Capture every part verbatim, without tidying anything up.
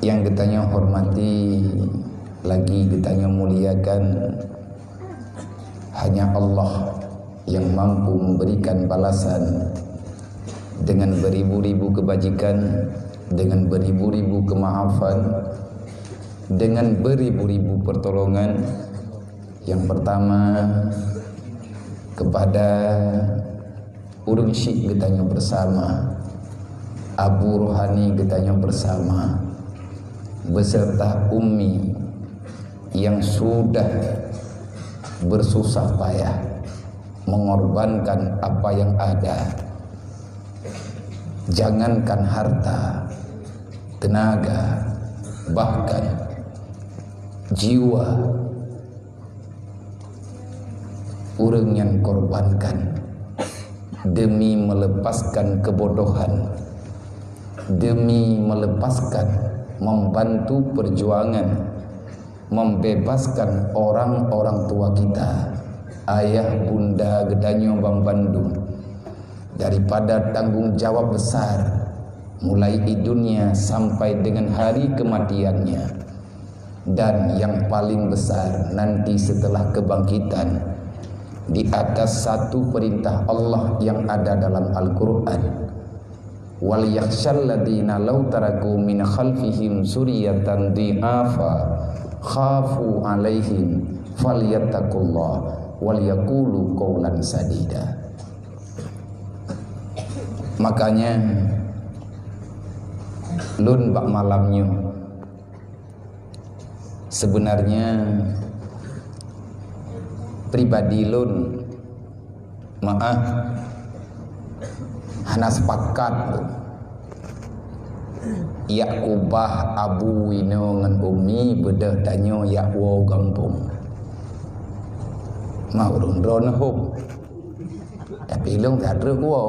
Yang geutanyoe hormati, lagi geutanyoe muliakan, hanya Allah yang mampu memberikan balasan dengan beribu-ribu kebajikan, dengan beribu-ribu kemaafan, dengan beribu-ribu pertolongan. Yang pertama, kepada ureuëng syik geutanyoe bersama, abu rohani geutanyoe bersama, beserta ummi yang sudah bersusah payah mengorbankan apa yang ada, jangankan harta, tenaga, bahkan jiwa ureuëng nyan korbankan demi melepaskan kebodohan, demi melepaskan, membantu perjuangan membebaskan orang-orang tua kita, ayah bunda geutanyoe banmandum, daripada tanggung jawab besar mulai di dunia sampai dengan hari kematiannya. Dan yang paling besar nanti setelah kebangkitan, di atas satu perintah Allah yang ada dalam Al-Quran, "Wal yakhshal ladina lau taraku min khalfihim suriyatan di'afa khafu alaihim falyattaqullah wal yaqulu qawlan sadida." Makanya, lôn bak malam nyoe, sebenarnya pribadi lôn, maaf, hana sepakat lôn yak kubah abu inoe ngon umi beudôh tanyoe yak woe gampông. Mah ureuëng droeneuh hom. Tapi lôn ka trok woe.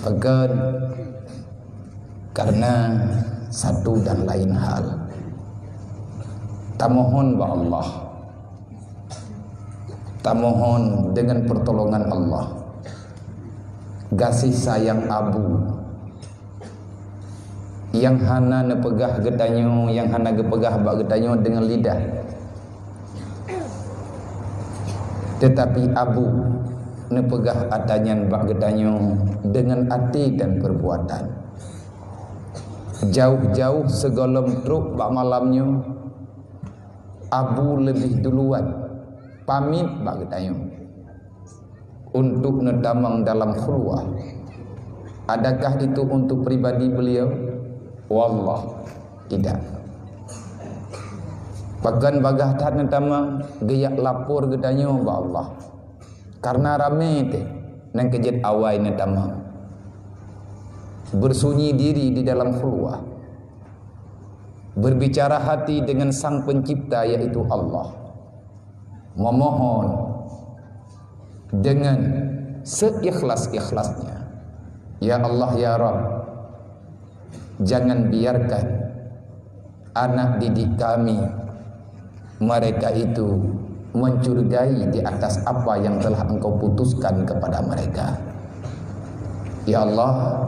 Pakon? Karena satu dan lain hal. Tamohon bak Allah. Tamohon dengan pertolongan Allah. Gaséh sayang abu nyang hana neupeugah geutanyoe, nyang hana geupeugah bak geutanyoe deungon lidah. Teutapi abu neupeugah ata nyan bak geutanyoe deungon até dan peubuatan. Jauh-jauh sigohlom trok bak malam nyoe, abu leubeh duluan pamit bak geutanyoe untuk neutamong dalam khulwah. Adakah itu untuk pribadi beliau? Wallah, tidak. Pakon bagaih that neutamong, geuyak lapor geutanyoe bak Allah. Karena ramé teuh nyang keu jeuet awai neutamong. Bersunyi diri di dalam khulwah. Berbicara hati dengan Sang Pencipta, yaitu Allah. Memohon dengan seikhlas-ikhlasnya. Ya Allah, ya Rabb, jangan biarkan anak didik kami, mereka itu mencurigai di atas apa yang telah Engkau putuskan kepada mereka. Ya Allah,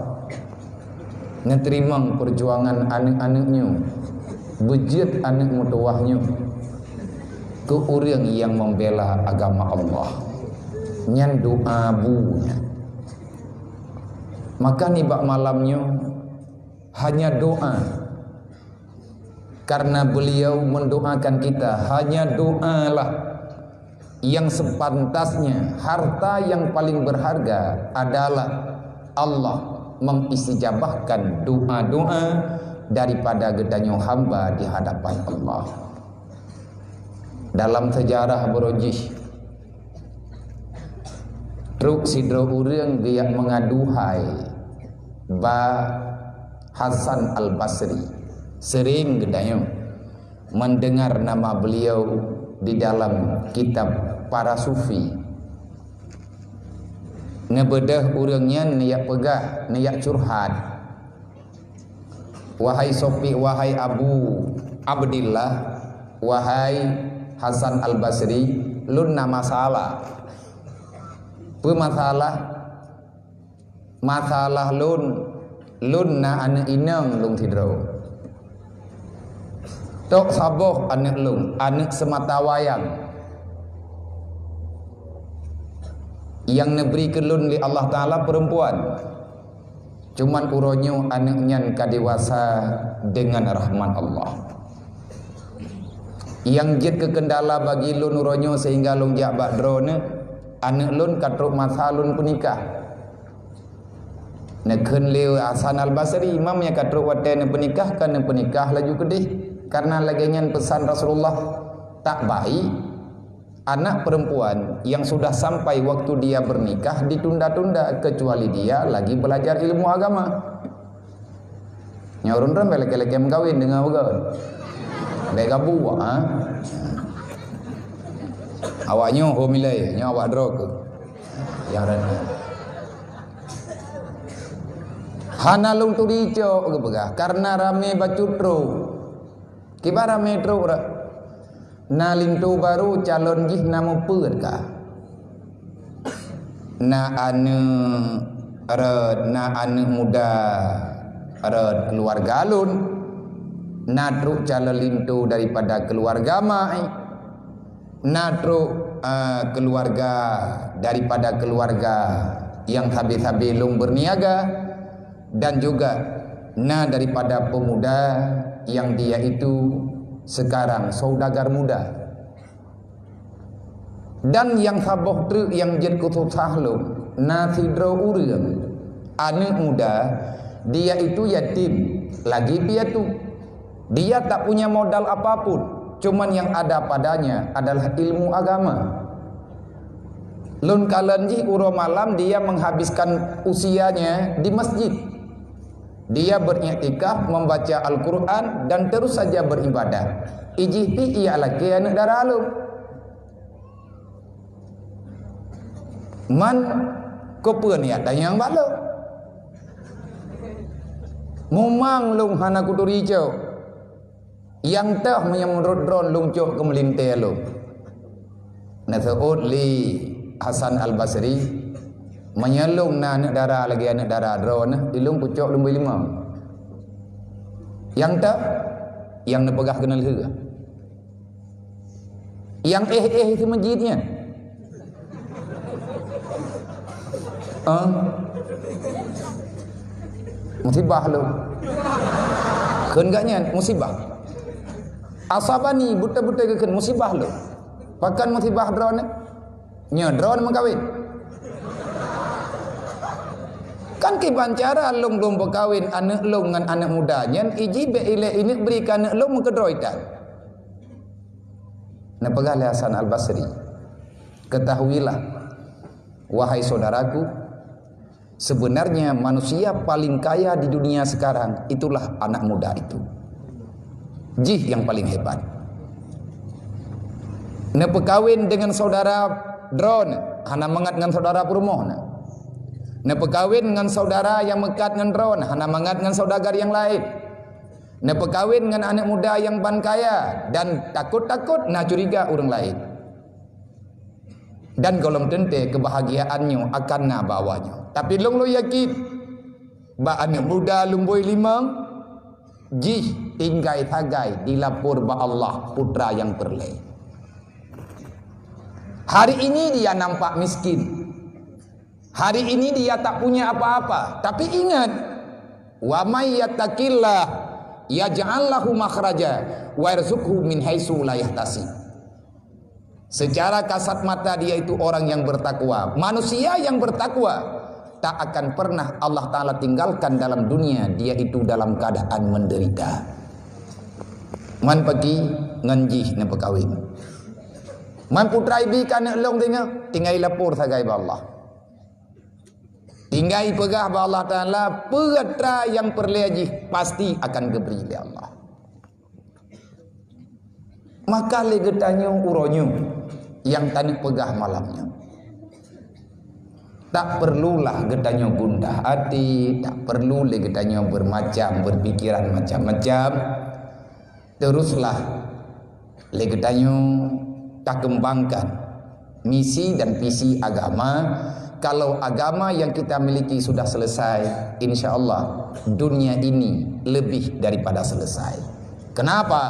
neuteurimong peujuangan aneuëk-aneuëk nyoe, beujeuet aneuëk meutuwah nyoe keu ureuëng nyang membela agama Allah. Nyan doa bu nyan. Maka nibak malam nyoe hanya doa. Karena beliau mendoakan kita, hanya doalah yang sepantasnya. Harta yang paling berharga adalah Allah mengistijabahkan doa-doa daripada geutanyoe hamba di hadapan Allah. Dalam sejarah beurojih, trok sidroe ureuëng geuyak mengadu hai bak Hasan Al-Basri. Sering geutanyoe mendengar nama beliau di dalam kitab para sufi. Neubeudôh ureuëng nyan neuyak peugah, neuyak curhat. Wahai Sopi, wahai Abu Abdillah, wahai Hasan Al-Basri, lôn na masalah. Peue masalah? Masalah lôn, Lôn na aneuëk inong lôn sidroe. Tok saboh aneuëk lôn, aneuëk seumata wayang, nyang neubri keu lôn lé Allah Taala peurempuan. Cuman uroe nyoe aneuëk nyan ka dewasa deungon rahmat Allah. Nyang jeuet keu keundala bagi lôn uroe nyoe seuhingga lôn jak bak droeneuh, aneuëk lôn ka trok masa lôn peunikah. Neukheun lé Hasan Al-Basri, imam nyang ka trok watée neupeunikah, ka neupeunikah laju keudeh. Karena lagée nyan peusan Rasulullah, tak baik anak perempuan yang sudah sampai waktu dia bernikah ditunda-tunda, kecuali dia lagi belajar ilmu agama. Nyoe ureuëng-ureuëng bèk lakée-lakée meukawen deungon bukan. Bèk gabu, ha? Awak nyoe ho milai, nyoe awak droe keuh. Nyang rot nyoe. Hana lôn turi cok geupeugah, karena ramé bacut trok. Kiban ramé trok rot. Na linto barô calon jih na meupeuet ka. Na aneuëk rot, na aneuëk muda rot keuluwarga lôn. Na trok calon linto daripada keuluwarga mak. Na trok, a, keuluwarga daripada keuluwarga nyang sabe-sabe lôn beurniaga, dan juga na daripada peumuda nyang dia itu sekarang saudagar muda. Dan nyang saboh treuk nyang jeuet keu susah lom, na sidroe ureuëng aneuëk muda, dia itu yatim, lagi piatu. Dia tak punya modal apapun, cuman yang ada padanya adalah ilmu agama. Lôn kalon jih uroe malam dia menghabiskan usianya di masjid. Dia beriktikaf, membaca Al-Quran, dan terus saja beribadah. Ijih pi ia lakée aneuëk dara lôn. Man, keupeue niat tanyong bak lôn? Mumang lôn hana kuturi cok. Nyang teuh meunyoe meunurot droeneuh lôn cok keu meulintée lôn. Neuseuôt lé Hasan Al-Basri, meunyoe lôn na aneuëk dara lagée aneuëk dara droeneuh, di lôn kucok lôn bri limong. Nyang teuh, nyang neupeugah keuneulheueh. Nyang éh-éh seumeujid nyan. Ah. Musibah lom. Kheun gak nyan, musibah. Asabani, beutôi-beutôi geukheun musibah lom. Pakon musibah droeneuh? Nyoe droeneuh meukawen. Kan kiban cara lôn lôn meukawen aneuëk lôn ngon aneuëk muda nyan, ijih bèk ilée ineuëk bri keu aneuëk lôn meukeudroe tan. Neupeugah lé Hasan Al-Basri, "Ketahuilah, wahai saudaraku, sebenarnya manusia paling kaya di dunia sekarang itulah anak muda itu. Jih nyang paling hebat. Neupeukawen deungon saudara droeneuh, hana mangat ngon saudara peurumoh na. Neupeukawen ngon saudara nyang meukat ngon droeneuh, hana mangat ngon saudagar nyang laén. Neupeukawen ngon aneuëk muda nyang ban kaya, dan takot-takot na curiga ureuëng laén. Dan gohlom teuntée keubahagiaan nyoe akan na bak awaknyoe. Tapi lôn lôn yakin, bak aneuëk muda lôn bri limong, jih tinggai sagai jilapor bak Allah putra nyang peureulée. Hari ini dia nampak miskin. Hari ini dia tak punya apa-apa. Tapi ingat, wa may yattaqillah yaj'al lahu makhraja wa yarzuqhu min haitsu la yahtasib." Secara kasat mata dia itu orang yang bertakwa. Manusia yang bertakwa tak akan pernah Allah Taala tinggalkan dalam dunia dia itu dalam keadaan menderita. Man peuki ngon jih neupeukawen. Man putra ibi ka aneuëk lôn singoh, tinggai lapor sagai bak Allah. Tinggai peugah bak Allah Taala, putra nyang peureulée jih pasti akan geubri lé Allah. Maka lé geutanyoe uroe nyoe nyang taneuk peugah malam nyoe, tak perlulah geutanyoe gundah até, tak perlu lé geutanyoe bermacam, berpikiran macam-macam. Teruslah lé geutanyoe takeumbangkan misi dan visi agama, Kalau agama yang kita miliki sudah selesai, insya Allah dunia ini lebih daripada selesai. Kenapa?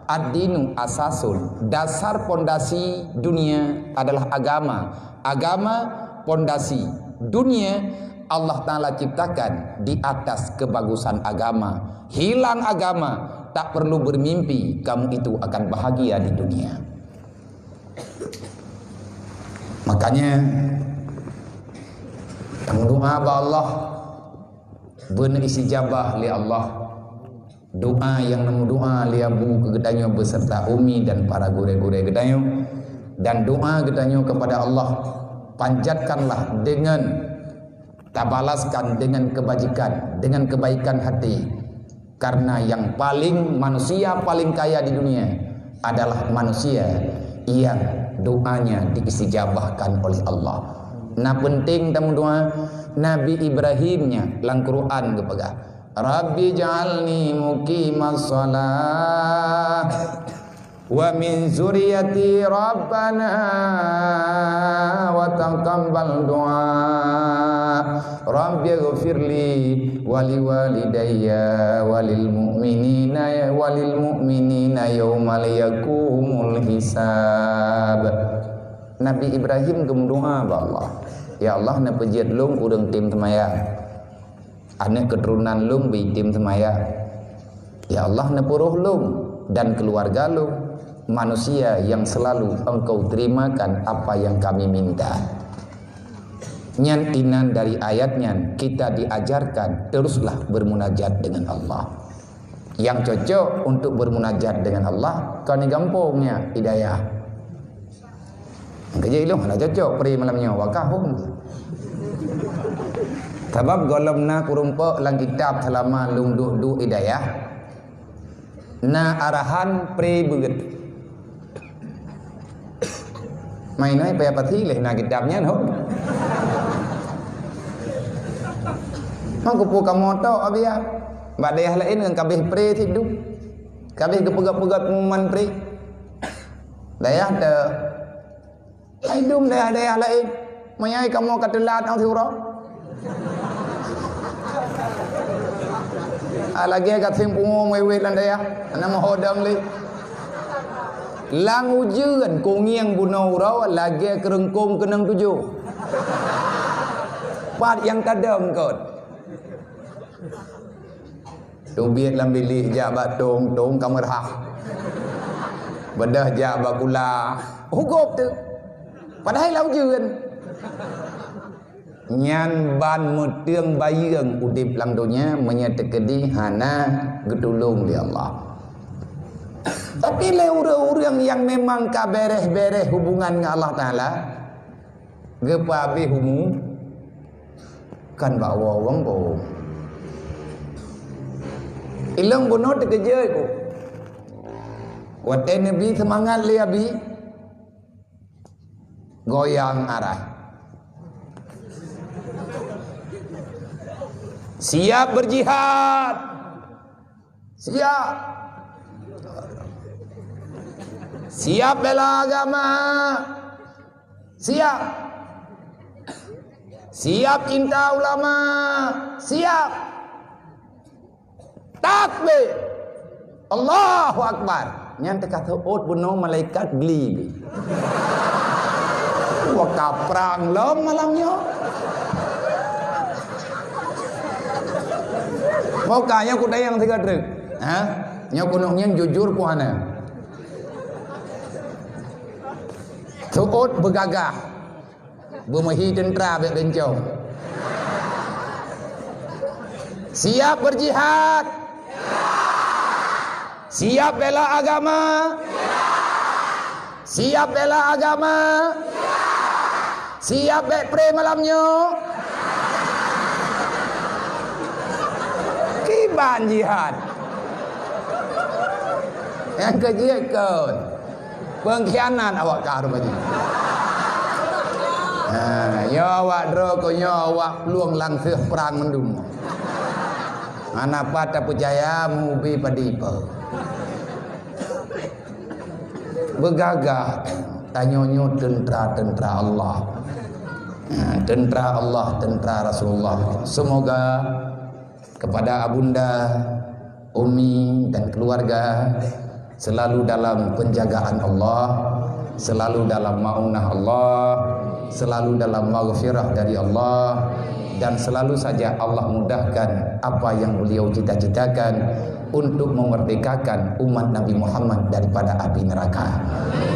Ad-dinu asasun, dasar pondasi dunia adalah agama. Agama pondasi dunia, Allah Ta'ala ciptakan di atas kebagusan agama. Hilang agama, tak perlu bermimpi kamu itu akan bahagia di dunia. Makanya, tameudoa bak Allah, beuna istijabah lé Allah. Doa nyang neumeudoa lé Abu keu geutanyoe beserta Umi dan para gurée-gurée geutanyoe, dan doa geutanyoe kepada Allah, panjatkanlah dengan tabalaskan dengan kebajikan, dengan kebaikan hati. Karena yang paling, manusia paling kaya di dunia adalah manusia yang doanya diistijabahkan oleh Allah. Na penting tameudoa, Nabi Ibrahim nyan lam Quran geupeugah, "Rabbi ja'alni muqimas shalah." Wa min zuriyati rabbana wa taqabbal du'a. Rabbighfirli wa liwalidayya wa lil mu'minina, wa lil mu'minina yaumal yaqumul hisab. Nabi Ibrahim geumeudoa bak Allah, "Ya Allah, neupeujeuet lôn ureuëng tem seumayang." Aneuk keuturonan lôn beuitem seumayang. Ya Allah, neupuroh lôn dan keuluwarga lôn manusia yang selalu Engkau terimakan apa yang kami minta. Nyan inan dari ayat nyan kita diajarkan teruslah bermunajat dengan Allah. Yang cocok untuk bermunajat dengan Allah, kon gampông nyan hidayah. Keujeuet ilong hana cocok pri malam nyoe, wakah hom. Sabab gohlom na kurumpok lam kitab selama lôn duek-duek hidayah, na arahan pri beuet. Mai noi payah pati leh na kitab nyan hom. Mang kupu kamoe tok abiya. Bak dayah laén ngon kabeh pri sidu. Kabeh geupeugah-peugah pengumuman pri. Dayah te Hai dum dayah-dayah laén, meunyoe kamoe ka teulat nyang siuroe. Ah, lagèe gasien pungo meuwét lam dayah, hana meuhodong lé. Lam ujeuen kungieng bunoe uroe lagèe keureungkong keunong tujoh. Pat nyang tadong kot. Teubiet lam bilék jak bak tong, tong ka meurhah. Beudôh jak bak kula, hugôp teuk. Padahai lam ujeuen. Nyan ban meuteung bayeung udép lam donya meunyoe teukeudi hana geutulông lé Allah. Tapi lé ureuëng-ureuëng nyang memang ka bèrèh-bèrèh hubungan ngon Allah Taala, geupeuabéh umu, kan bak woe-woe po. Ilong bunoe teukeujeuet ku. Watèe Nabi seumangat lé Abi, goyang arai. Siap berjihad. Siap. Siap bela agama. Siap. Siap cinta ulama. Siap. Takbir. Allahu Akbar. Nyan teuka seuôt bunoe malaikat gli. Wah, ka prang lom malam nyoe. Moka nyoe kutanyong sigoe treuk. Ha? Nyoe keuneuk nyan jujur peue hana? Seuôt beugagah. Beumeuhi teuntra bèk bencong. Siap berjihad. Siap bela agama. Siap bela agama. Siap bèk pré malam nyoe. Kiban jihad. Nyang keujeuet kon. Pengkhianat awak ka rupa jih. Ha, nyoe awak droe ko nyoe awak plueng langseuh prang mandum. Hana pat tapeucaya mubi padi pe. Beugagah tanyoe nyoe teuntra-teuntra Allah. Tentara Allah, tentara Rasulullah. Semoga kepada Abunda, Umi dan keluarga selalu dalam penjagaan Allah, selalu dalam maunah Allah, selalu dalam maghfirah dari Allah, dan selalu saja Allah mudahkan apa yang beliau cita-citakan untuk memerdekakan umat Nabi Muhammad daripada api neraka.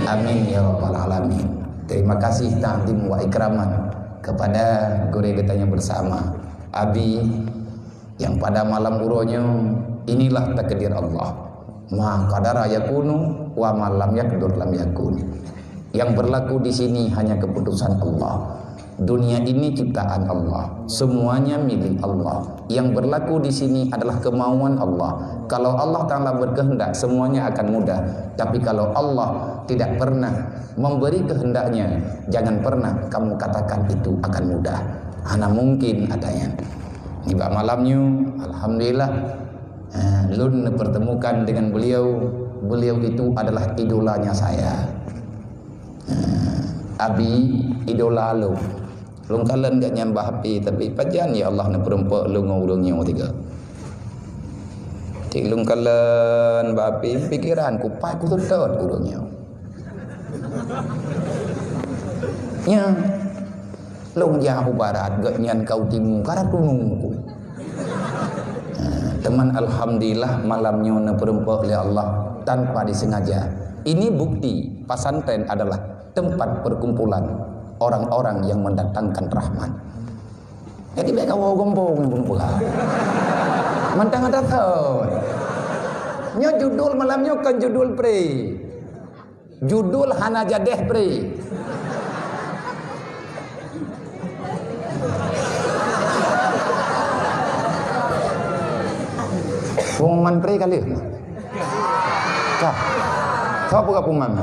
Amin ya rabbal alamin. Terima kasih, takzim wa ikraman kepada gurée geutanyoe bersama. Abi, yang pada malam uroe nyoe, inilah takdir Allah. Ma qadara yakunu wa ma lam yaqdur lam yakun. Yang berlaku di sini hanya keputusan Allah. Dunia ini ciptaan Allah. Semuanya milik Allah. Yang berlaku di sini adalah kemauan Allah. Kalau Allah Ta'ala berkehendak, semuanya akan mudah. Tapi kalau Allah tidak pernah memberi kehendaknya, jangan pernah kamu katakan itu akan mudah. Hana mungkin adanya. Nibak malam nyoe, alhamdulillah, eh, lôn neupertemukan dengan beliau. Beliau itu adalah idolanya saya. Eh, Abi, idola lôn. Lôn kalon gobnyan bak H P, tapi pajan ya Allah neupeureumpok lôn ngon ureuëng nyoe tiga. Cit lôn kalon bak H P, pikiran kupat kuseutôt ureuëng nyoe. Nya, lôn jak u barat, gobnyan ka u timu, ka rhot tunong ku. Ha, teuma alhamdulillah malam nyoe neupeureumpok lé Allah tanpa disengaja. Ini bukti pesantren adalah tempat perkumpulan orang-orang yang mendatangkan rahmat. Jadi bèk kawoe gombong pun peugah. Mantong ada thon. Nyoe judul malam nyoe kon judul pre. Judul hana jadeh pre. Pengumuman pre ka lheueh. Ka. Soe peugah pengumuman?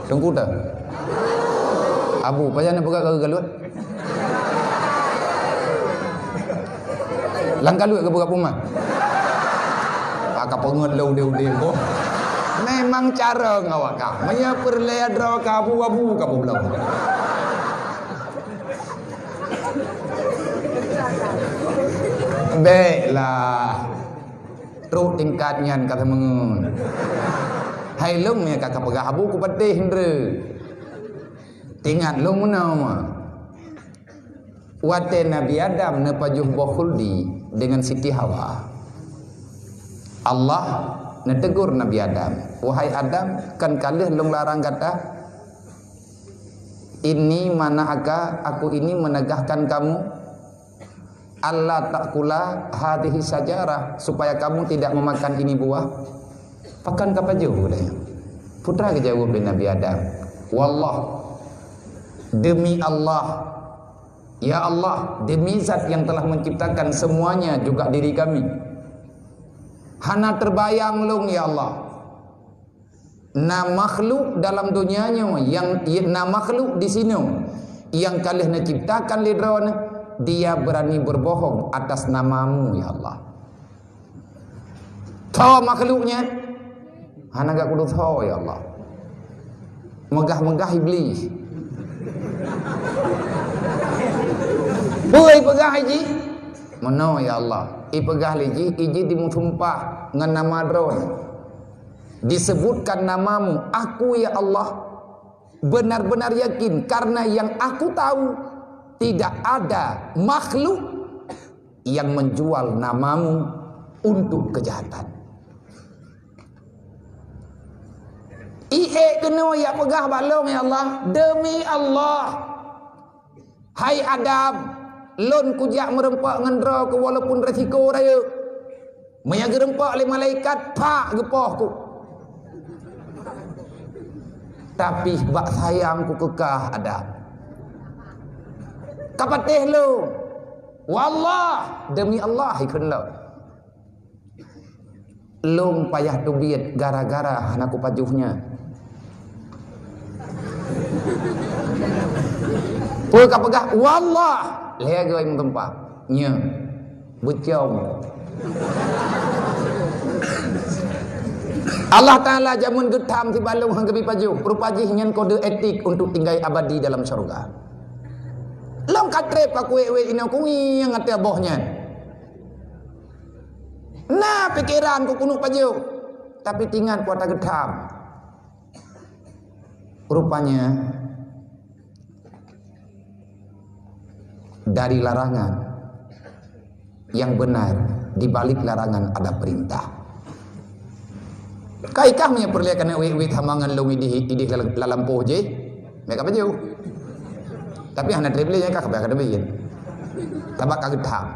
Teungku ta? Abu, pajan peugah ka galut? Lam kaluet keupeue ka puma? Ka peungeut lé udeb-udeb boh. Memang cara ngon awak ka. Meunyoe peureulèe droe ka abu-abu ka peubloe. Bèk lah. Trok tingkat nyan ka seumeungeut. Hai lôn nyang ka, ka peugah abu kupatéh hindreue. Tingat lôn meunoe. Watèe Nabi Adam neupajoh boh khuldi deungon Siti Hawa, Allah neutegur Nabi Adam, "Wahai Adam, kan ka lheueh lôn larang gata, 'Inni manahaka, aku ini menegahkan kamu, alla ta'kula hadhihi syajarah, supaya kamu tidak memakan ini buah?' Pakon ka pajoh?" geutanyong. Peue teuma geujaweueb lé Nabi Adam, "Wallah, demi Allah, ya Allah, demi Zat yang telah menciptakan semuanya, juga diri kami. Hana teubayang lôn, ya Allah, na makhluk dalam donya nyoe nyang, na makhluk di sinoe nyang ka lheueh neuciptakan lé Droeneuh, dia berani berbohong atas nama-Mu, ya Allah." Tho makhluk nyan, hana gak kudu tho, ya Allah. Meugah-meugah Iblih. Peue ipeugah lé jih? Meunoe, ya Allah. Ipeugah lé jih, jih dimeusumpah ngon nama Droeneuh. Disebutkan nama-Mu, aku, ya Allah, benar-benar yakin, karena yang aku tahu, tidak ada makhluk yang menjual nama-Mu untuk kejahatan. Ié keunoe jak peugah bak lôn, ya Allah, demi Allah, hai Adam, lôn kujak meureumpok ngon droe keuh walaupun resiko rayeuk. Meunyoe geureumpok lé malaikat, pak geupoh ku. Tapi bak sayang ku keukah Adam. Ka patéh lôn. Wallah, demi Allah, ikheun lôn. Lôn payah teubiet gara-gara hana kupajoh nyan. Peue ka peugah? Wallah, lhèe goe meutumpah. Nyoe, beucong. Allah Taala jameun geutham sibalong han geubi pajoh, rupa jih nyan kode etik untuk tinggai abadi dalam syurga. Lom ka treb ka kuwet-wet inoe kungieng ateueh boh nyan. Na pikeran ku keuneuk pajoh, tapi tingat ku ata geutham. Rupanya dari larangan yang benar, di balik larangan ada perintah. Kai kah meunyoe peureulée keuneuk wit-wit hama ngon lôn idih, idih la-, lam lampôh jih, meuka pajoh. Tapi hana treb lé nyan kah, ka beuka teubiet. Tabak ka geutham.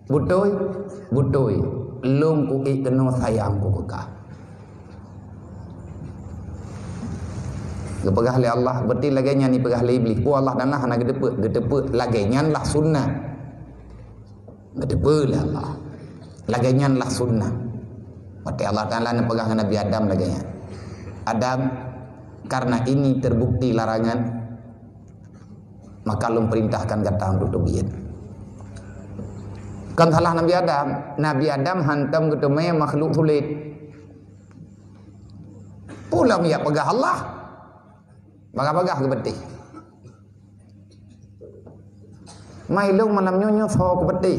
Beutôi, beutôi. Lôn kuék keunoe sayang ku keu kah. Geupeugah lé Allah, beutôi lagée nyan ipeugah lé Iblih. Oh Allah Taala hana geuteupeue, geuteupeue lagée nyan lah sunnah. Geuteupeue lé Allah. Lagée nyan lah sunnah. Watée Allah Taala neupeugah ngon Nabi Adam lagée nyan. Adam, karena ini terbukti larangan, maka lôn perintahkan gata untuk teubiet. Kon salah Nabi Adam. Nabi Adam hantom geuteumé makhluk sulet. Peue lom jak peugah Allah. Bagah-bagah geupeuteh. Mai lôn malam nyoe, nyoe soe kupeuteh.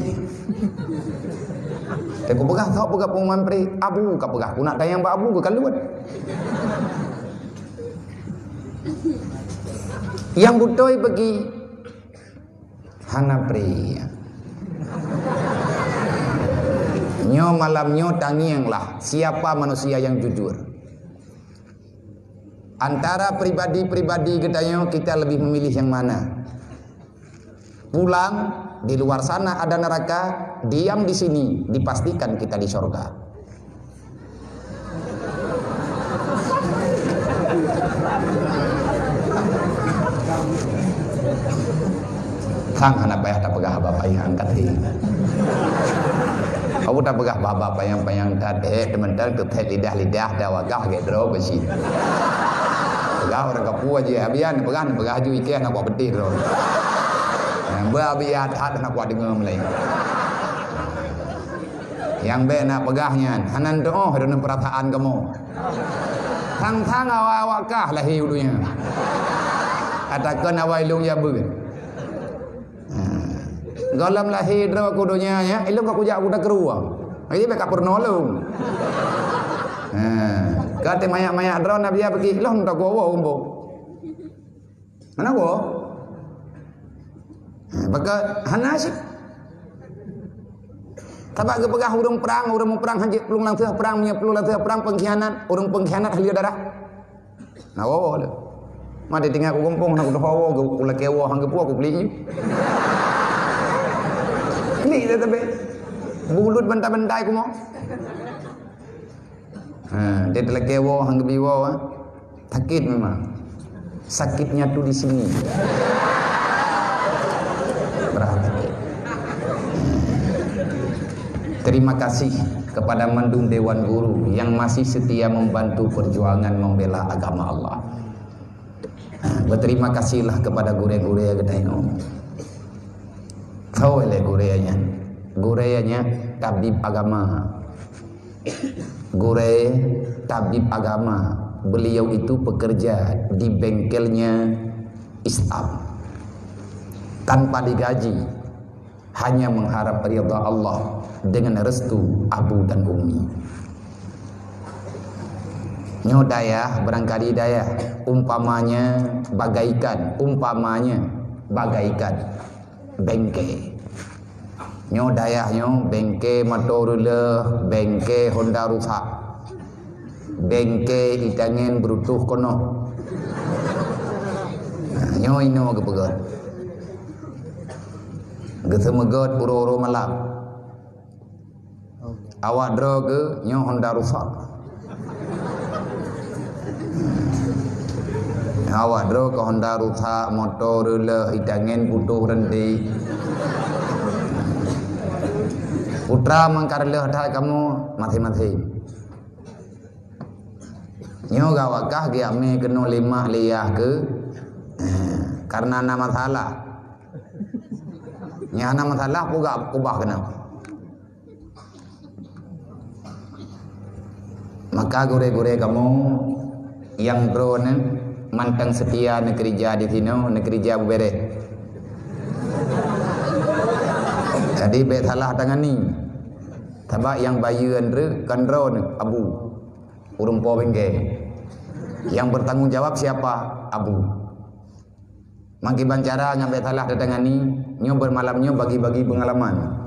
Teuka peugah soe peugah pengumuman pri, abu ka peugah, ku nak tanyong bak abu geukaluet. Nyang beutôi bagi hana pri. Nyoe malam nyoe tangieng lah siapa manusia yang jujur. Antara pribadi-pribadi geutanyoe, kita lebih memilih yang mana? Pulang, di luar sana ada neraka, diam di sini, dipastikan kita di sorga. Sang hana payah tapeugah haba panyang that. Abu tapeugah haba panyang-panyang that, eh, teumantong teuthét lidah-lidah dah wagah gét droe beusi. Peugah ureueng kapeue jih, abian peugah, peugah aju ikeh na kuat pedih droe. Nyang beu abian that na kuat deungoe mulai. Nyang bék na peugah nyan, hana teuoh droeneuh peurasaan kamoe. Sang-sang awak-awak kah lahé u donya. Atakan awai lôn jabeuen. Ha. Gohlom lahé droe ku donya nyan, ilôn ka kujak u takeuruwa. Jadi bèk ka peurunoe lôn. Ha. Ka teuh manyak-manyak droe Nabi ya bagi, lôn tak kuwoe umbok. Hana woe. Ha, baka hana cit. Sabab geupeugah ureueng prang, ureueng muprang hanjeuet plueng lam teuh prang, meunyoe plueng lam teuh prang pengkhianat, ureueng pengkhianat halue darah. Na woe-woe lé. Ma ditinggai ku gampông, na kudoh woe, ku lakèe woe, hang geupeu ku peuli ié. Klik dah teubiet. Bulut bantai-bantai kumoe. Ha, dia talakèe woe, hang geubri woe, ha. Sakit memang. Sakitnya tu di sini. Berat sakit. Terima kasih kepada mandum Dewan Guru yang masih setia membantu perjuangan membela agama Allah. Ha, berterima kasihlah kepada gurèe-gurèe geutanyoe. Soe lé gurèe nyan? Gurèe nyan tabib agama. Gurèe tabib agama. Beliau itu pekerja di bengkelnya Islam. Tanpa digaji, hanya mengharap ridha Allah dengan restu abu dan umi. Nyoe dayah, barangkali dayah, umpamanya bagaikan, umpamanya bagaikan bengke. Nyoe dayah nyoe, bengke moto reuleuh, bengke Honda rusak, bengke itangen beurutoh keunoe. Nyoe inoe geupeugah. Geuseumeugot uroe-uroe malam. Awak droe geuh nyoe Honda rusak. Awak droe keu Honda rusak, moto reuleuh, itangen putôh reuntée. Putra mangka reuleuh that kamoe maséng-maséng. Nyoe gawakah geujak mé keunoe lé mak lé yah keuh, eh, karena na masalah. Nyang hana masalah peugah ubah keunoe. Maka gurée-gurée kamoe nyang droeneuh mantong seutia neukeurija di sinoe, neukeurija beubeureh. Jadi bék salah tangani. Sabab nyang bayeue treuk kon droeneuh, Abu. Ureuëng po bengke. Nyang bertanggung jawab siapa? Abu. Mangkiban cara nyang bék salah tatangani, nyoe beumalam nyoe bagi-bagi peungalaman.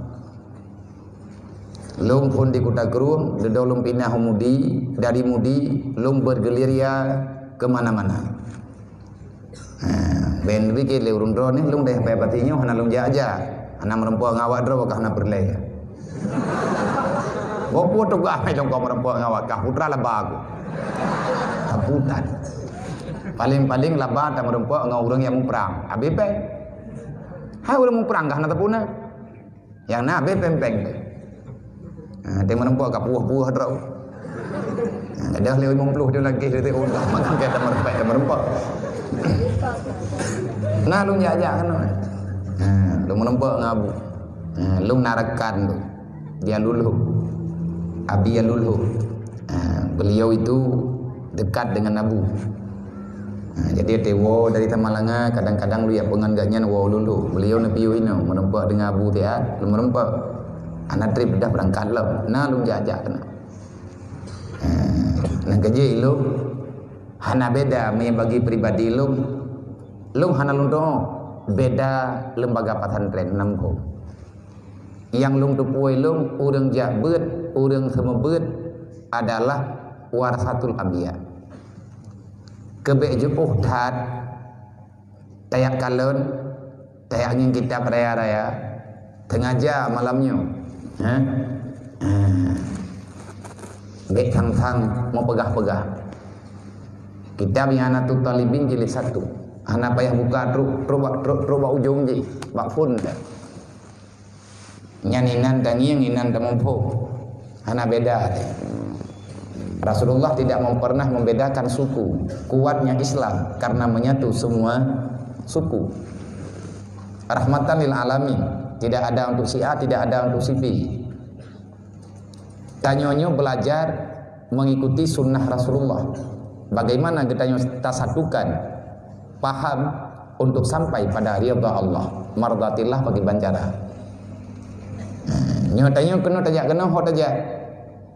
Lôn phon di Kuta Krueng, dudoe lôn pinah u Mudi, dari Mudi lôn bergerilya ke mana-mana. Ha, ben pikir lé ureuëng droeneuh, lôn deh pai pati nyoe hana lôn jak-jak, hana meureumpok ngon awak droe ka hana peureulée. Boh peue tugaih lôn kon meureumpok ngon awak, kah putra laba aku. Sabutan. Paling-paling laba tameureumpok ngon ureuëng nyang muprang. Abéh péng. Hai ureuëng muprang kah na teupuna. Nyang na abéh péng-péng teuh. Ha, teumeureumpok ka puwoh-puwoh droe. Ha, gadôh lé limong ploh dia lagèe dia teuh, oh, makan kaya tameureumpok, tameureumpok. Na lôn jak-jak keunoe. Ha, lôn meureumpok ngon Abu. Ha, lôn na rakan tu. Dia Lulhok. Abi Lulhok. Ha, beliau itu dekat dengan Abu. Ha, jadi tewo dari Samalanga, kadang-kadang lôn jak peungon gobnyan woe Lulhok. Beliau neupiôh inoe, meureumpok dengan Abu Tiat, lôn meureumpok. Hana trép dah beurangkat lom. Na lôn jak-jak keunoe. Ha, nyang keujeuet lôn hana beda meunyoe bagi pribadi lôn. Lôn hana lôn tu'oh beda lembaga pesantren nam ho. Nyang lôn teupeue lôn, ureuëng jak beuet, ureuëng seumeubeuet adalah warasatul anbiya. Keu bék jiôh that, tajak kalon, tajak ngieng kitab raya-raya, teungaja malam nyoe. Ha? Ha. Bék sang-sang meupeugah-peugah. Kitab I'anatut Thalibin jilid satu. Hana payah buka trok, trok bak, trok, trok bak ujong jih, bak phon dah. Nyan inan tangieng, inan tamuphom. Hana beda. Rasulullah tidak mem-, pernah membedakan suku. Kuatnya Islam karena menyatu semua suku. Rahmatan lil alamin. Tidak ada untuk si A, tidak ada untuk si B. Tanyoe nyoe belajar mengikuti sunnah Rasulullah. Bagaimana geutanyoe tasatukan paham untuk sampai pada ridha Allah, mardatillah bagi bancara. Nyoe tanyoe keunoe tajak keunoe ho tajak.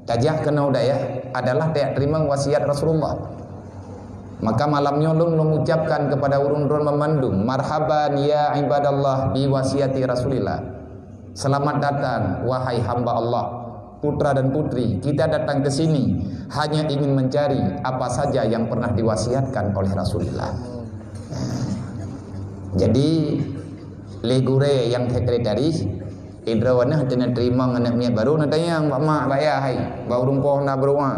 Tajak keunoe dayah adalah tajak teurimong wasiat Rasulullah. Maka malam nyoe lôn, lôn ucapkan kepada ureuëng droen meumandum, marhaban ya ibadallah bi wasiati Rasulillah. Selamat datang, wahai hamba Allah, putra dan putri. Kita datang ke sini hanya ingin mencari apa saja yang pernah diwasiatkan oleh Rasulullah. Jadi, lé gurée nyang sekretaris, idroe neuh teuneuk teurimong aneuëk miet barô, neutanyong bak mak, bak yah, hai, bak ureuëng po Honda barô, ha.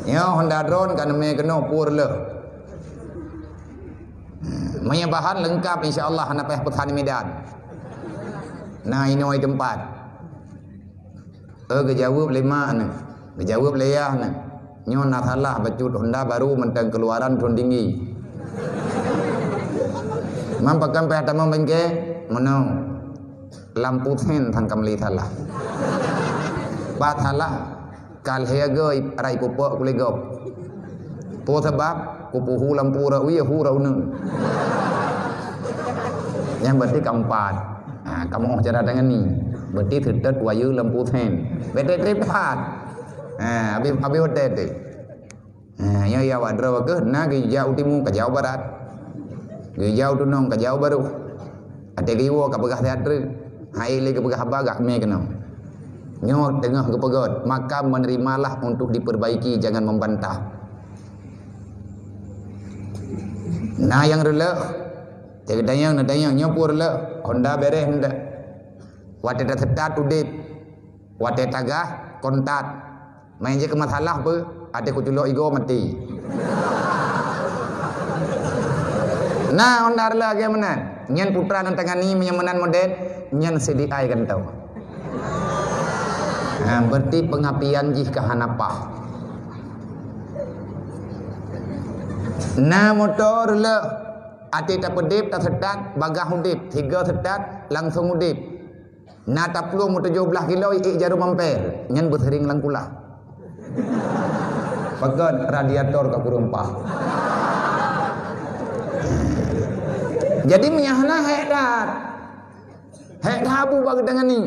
Nyoe Honda droen ka neumé keunoe pur leuh. Meunyoe bahan leungkap, insya Allah hana payah peusan di Medan. Na inoe teumpat. Eh, geujaweueb lé mak nyan. Geujaweueb lé yah nyan. Nyoe na salah bacut Honda barô mantong keuluaran thon tinggi. Man pakon payah tamong bengke? Meunoe. Lampu sen sang ka meuli salah. Pat salah. Ka lhée goe rhah ipupok kulét gob. Peue sabab? Kupuhu lampu rhah wie, hu rhah uneuen. Nyan berarti keempat. Ha, kamoe cara tangan ni. Berarti seutôt wayeu lampu sen. Bete tripat. Ha, habis, habis watée tu. Ha, ya, ya, awak droe keuh na geujak u timu ka jauh barat. Geujak u tunong ka jauh barô. Até geuwoe ka peugah that treuk. Hai lé geupeugah haba gak mé keunoe. Nyoe teungoh geupeugét, maka menerimalah untuk diperbaiki, jangan membantah. Na nyang reuloh, teudeungoe, neudeueng, nyoe pun reuloh, Honda bereh ndak. Watée taseutôt udeb, watée tagah kontat. Main je keu masalah peue, até kuculok igo maté. Na Honda reuloh lagée meunan. Nyan putra nyang tangani meunyoe meunan model, nyan C D I gantoe. Ha, berarti peungapian jih ka hana paih. Na moto reuloh, até tapeudeb, taseutôt, bagah udeb, tiga seutôt, langsong udeb. Na taplueng meutujoh blaih kilo, iék jaroe amper, nyan beuseuring lam kulah. Pakon radiator ka kureueng paih. Jadi meunyo hana hék that. Hék that bu bak geutanyoe ni.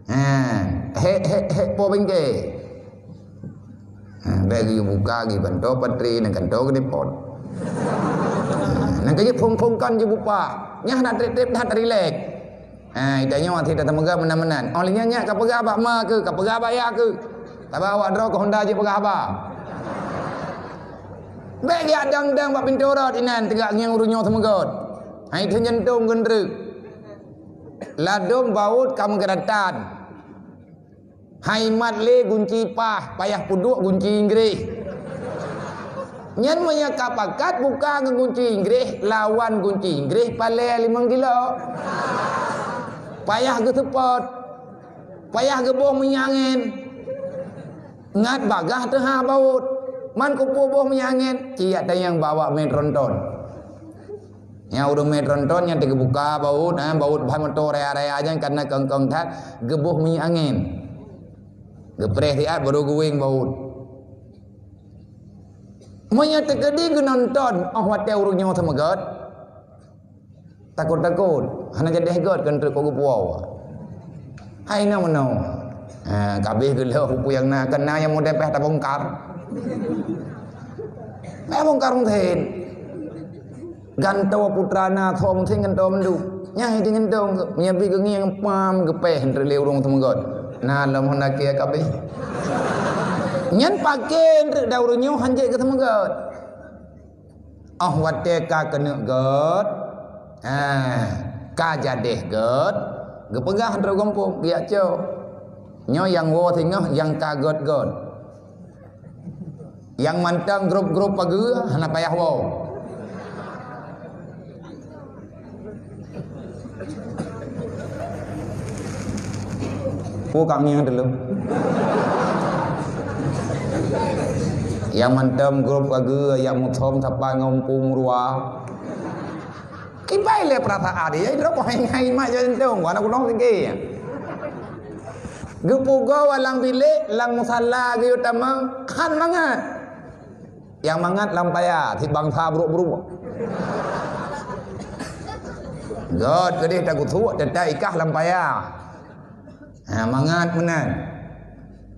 Ha, hék, hék, hék po bengke. Ha, bèk geuyue buka, geuyue gantoe patri, neugantoe knalpot. Ha, nyan keuh phon-phon kon jeuet bupa. Nyan hana trép-trép that rilek. Ha, geutanyoe até tameugah meunan-meunan. Óh lheueh nyan nyak ka peugah bak ma keuh, ka peugah bak yah keuh. Sabab awak droe keu Honda jeuet peugah haba. Bèk geujak dang-dang bak pintoe rot inan teugak ngieng ureueng nyoe seumeugot. Hai thon jantong geundreuk. Ladôm baut ka meugeuratan. Hai mat lé gunci paih, payah peuduek gunci Inggréh. Nyan meunyo ka pakat buka ngon gunci Inggréh, lawan gunci Inggréh palée limong kilo. Payah geuseupôt. Payah geuboh minyeuk angén. Ngat bagaih teuhah baut. Man keupeue boh minyeuk angén, ci jak tanyong bak awak mé tronton. Nyang ureueng mé tronton nyang teugeubuka baut, ha, baut ban moto raya-raya nyan kana kong-kong that, geuboh minyeuk angén. Geupreh siat baru geuwéng baut. Meunyo teukeudi geunonton óh watée ureueng nyoe seumeugot, takot-takot, hana jadeh göt keu treuk kok geupuwoe. Hai na meunoe. Ha, kabeh geulhok peue nyang na, keu na nyang model payah tabongkar. Payah bongkar mungken. Gantoe putra na, tho mungken gantoe mandum. Nyang hidin gantoe, meunyo bi geungieng pam geupéh treuk lé ureueng seumeugot. Na lom hana kia kabeh. Nyan paké treuk da ureueng nyoe hanjeuet keu seumeugot. Óh watée ka keuneuk göt, ha, ka jadeh göt, geupeugah droe gampông, "Piyak cok. Nyoe nyang woe singoh nyang ka göt-göt. Nyang mantong grôp-grôp pageue hana payah woe." Peue ka ngieng teuleuh? Nyang mantong grôp pageue, nyang muthom sapa ngon pu meurua. Kibai lé peurasaan, ya, idroe poh hai-hai mak jantung, wana gunong tinggi. Geupugoe lam bilék, lam musala geuyue tamong, han mangat. Nyang mangat lam paya, si bangsa brok-brok. Göt keudeh tagusuk, teutai ikah lam paya. Ha, mangat meunan.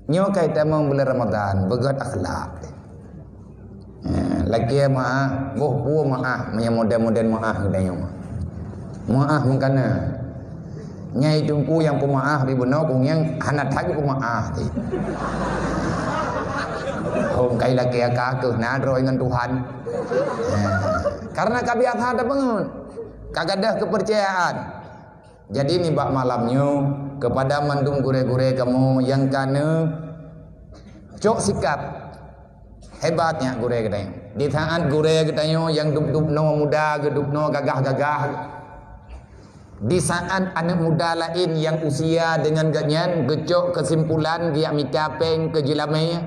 Nyoe kai tamong bulan Ramadan, beugöt akhlak. Ha, lakée meu'ah, boh peue meu'ah, meunyo model-model meu'ah geutanyoe. Meu'ah meukanan. Nyai teungku nyang peumeu'ah di bunoe kong nyang hana that geupeumaah teuh. Hom kai lakée ka keuh na droe ngon Tuhan. Ha. Karena ka biasa tapeungeut. Ka gadôh keupeurcayaan. Jadi nibak malam nyoe, keupada mandum gurée-gurée kamoe nyang ka neucok sikap, hebat nyak gurée geutanyoe. Di saat gurée geutanyoe nyang dub-dub noe muda, geudub noe gagah-gagah, di saat aneuëk muda laén nyang usia deungon gobnyan geucok keusimpulan geujak mita péng keu jeulamé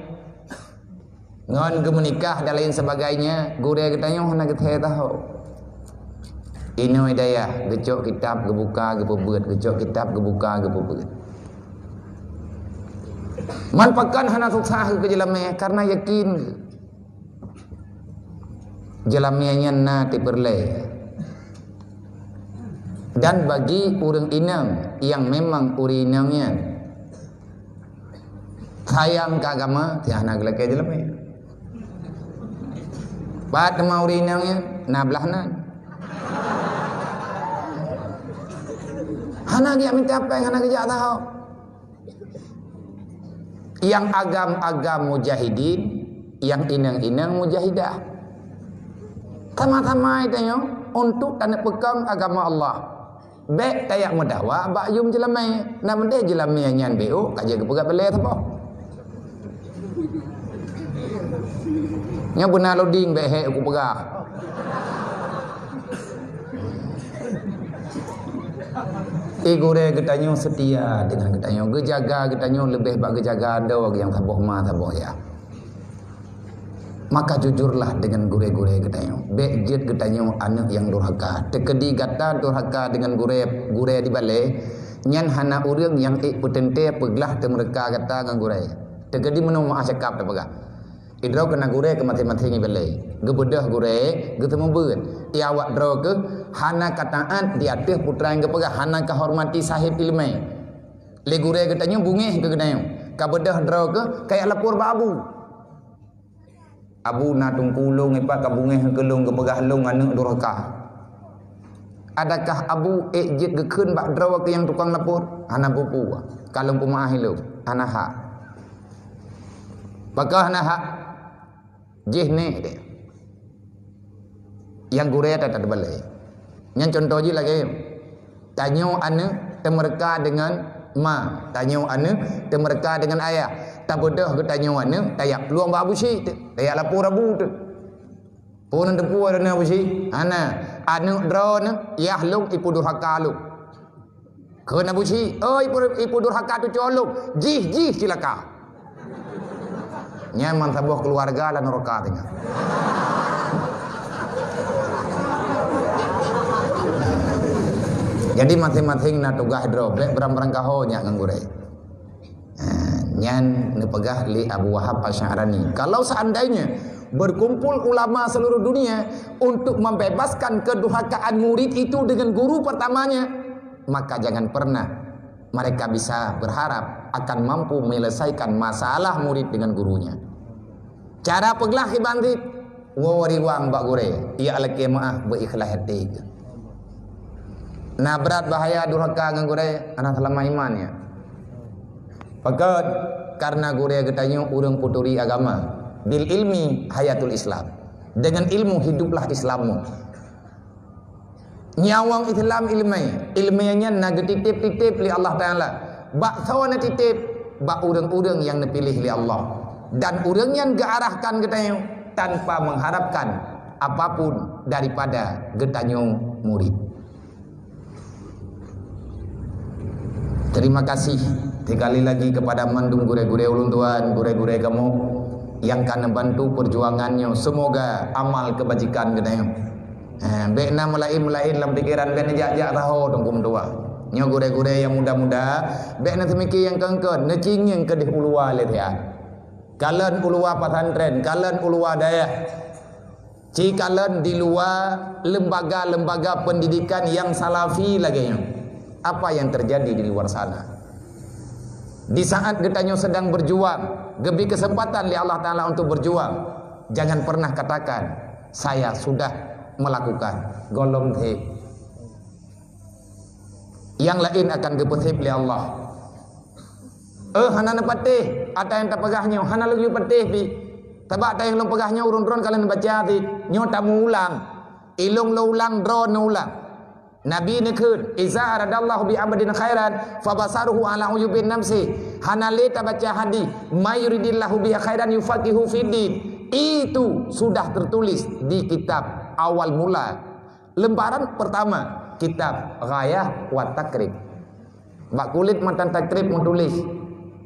ngon geumeunikah dan lain sebagainya, gurée geutanyoe hana geuthée taho. Inoe dayah geucok kitab geubuka geupeubeuet, geucok kitab geubuka geupeubeuet. Man pakon hana susah keu jeulamé, karena yakin jeulamé nyan na tipeureulée. Dan bagi ureuëng inong nyang memang ureuëng inong nyan sayang keu agama, tiah na geulakée jeulamé. Pat teuma ureuëng inong nyan na blaih nan. Hana geujak mita péng, hana geujak taho. Nyang agam-agam mujahidin, nyang inong-inong mujahidah. Sama-sama tanyoe untuk taneupeukong agama Allah. Bék tajak meudawa bak yum jeulamé. Na meudeh jeulamé nyan béuk ka jeuet geupeugah peulée saboh. Nyoe beuna loading bék hék kupeugah. Eh, gurée geutanyoe seutia deungon geutanyoe, geujaga geutanyoe leubeh bak geujaga droe nyang saboh ma saboh yah. Maka jujurlah deungon gurée-gurée geutanyoe. Bék jeuet geutanyoe aneuëk nyang durhaka. Teukeudi gata durhaka deungon gurée, gurée di balée, nyan hana ureuëng nyang ék peuteuntée peuglah teumeureuka gata ngon gurée. Teukeudi meunoe meu'ah cakap teupeugah. Idroe keu na gurée keu maséng-maséng ié balée. Geubeudôh gurée, geuteumeubeuet. Ié awak droe keuh hana ka taát di ateueh putra nyang geupeugah, hana ka hormati sahib ileumé. Lé gurée geutanyoe bungéh keu geutanyoe. Ka beudôh droe keuh, ka jak lapor bak abu. "Abu, na teungku lôn ipat ka bungéh keu lôn, geupeugah lôn aneuëk durhaka." Adakah abu ék jeuet geukheun bak droe keuh nyang tukang lapor? Hana peue-peue. Ka lôn peumeu'ah ilôn, hana hak. Pakon hana hak? Jih nèk deh. Nyang gurée that-that balée. Nyan cuntoh jih lagée nyoe. Tanyoe aneuëk teumeureuka deungon ma, tanyoe aneuëk teumeureuka deungon ayah. Tabeudôh geutanyoe aneuëk, tajak plueng bak Abu Syik teuh, tajak lapor abu teuh. Peue neuteupeu droeneuh Abu Syik? Hana. Aneuëk droeneuh, yah lôn ipeudurhaka lôn. Kheun Abu Syik, "Oh, ipe-, ipeudurhaka cucoe lôn, jih-jih cilaka." Nyan meusaboh keuluwarga lam nuraka tinggai. Jadi maséng-maséng na tugaih droe, bék bram-bram kaho nyak ngon gurée. Ha, nyan neupeugah lé Abu Wahab Asy'arani. Kalau seandainya berkumpul ulama seluruh dunia untuk membebaskan kedurhakaan murid itu dengan guru pertamanya, maka jangan pernah mereka bisa berharap akan mampu menyelesaikan masalah murid dengan gurunya. Cara peuglah kiban cit, woe riwang bak gurée, jak lakée meu'ah beu ikhlaih até. Na brat bahaya durhaka ngon gurée, hana seulama iman nyan. Pakon, karena gurée geutanyoe ureuëng peuturi agama. Bil ilmi hayatul Islam. Dengan ilmu hiduplah Islammu. Nyawöng Islam ileumé, ileumé nyan na geutitép-titép lé Allah Taala. Bak soe neutitép? Bak ureuëng-ureuëng nyang neupiléh lé Allah. Dan ureuëng nyan geuarahkan geutanyoe tanpa mengharapkan apapun daripada geutanyoe murid. Terima kasih sekali lagi kepada mandum gurée-gurée ulôn tuan, gurée-gurée kamoe nyang ka neubantu perjuangan nyoe. Semoga amal kebajikan geutanyoe. Ha, bék na meulaén-meulaén lam pikeran, bék neujak-jak saho teungku meutuah. Nyoe gurée-gurée nyang muda-muda, bék na teumike nyang kon-kon, neucingeng keudeh u luwa lé siat. Kalon u luwa pesantren, kalon u luwa dayah. Ci kalon di luwa lembaga-lembaga pendidikan nyang salafi lagée nyoe. Apa yang terjadi di luar sana? Di saat geutanyoe sedang berjuang, geubri kesempatan lé Allah Taala untuk berjuang, jangan pernah katakan, "Saya sudah melakukan." Gohlom that. Nyang laén akan geupeusép lé Allah. Eh, hana neupatéh, ata nyang tapeugah nyoe, hana laju patéh pih. Sabab ata nyang lôn peugah nyoe ureuëng droe ka lheueh neubaca cit. Nyoe tamulang. Ilôn lôn ulang, droe neuulang. Nabi neukheun, "Iza aradallahu bi abdin khairan, fabasaruhu ala uyubin nafsi." Hana lé tabaca hadis, "May yuridillahu bihi khairan yufaqihu fiddin." Itu sudah tertulis di kitab awal mula. Lembaran pertama, kitab Ghayah wa Taqrib. Bak kulét matan Taqrib meutuléh,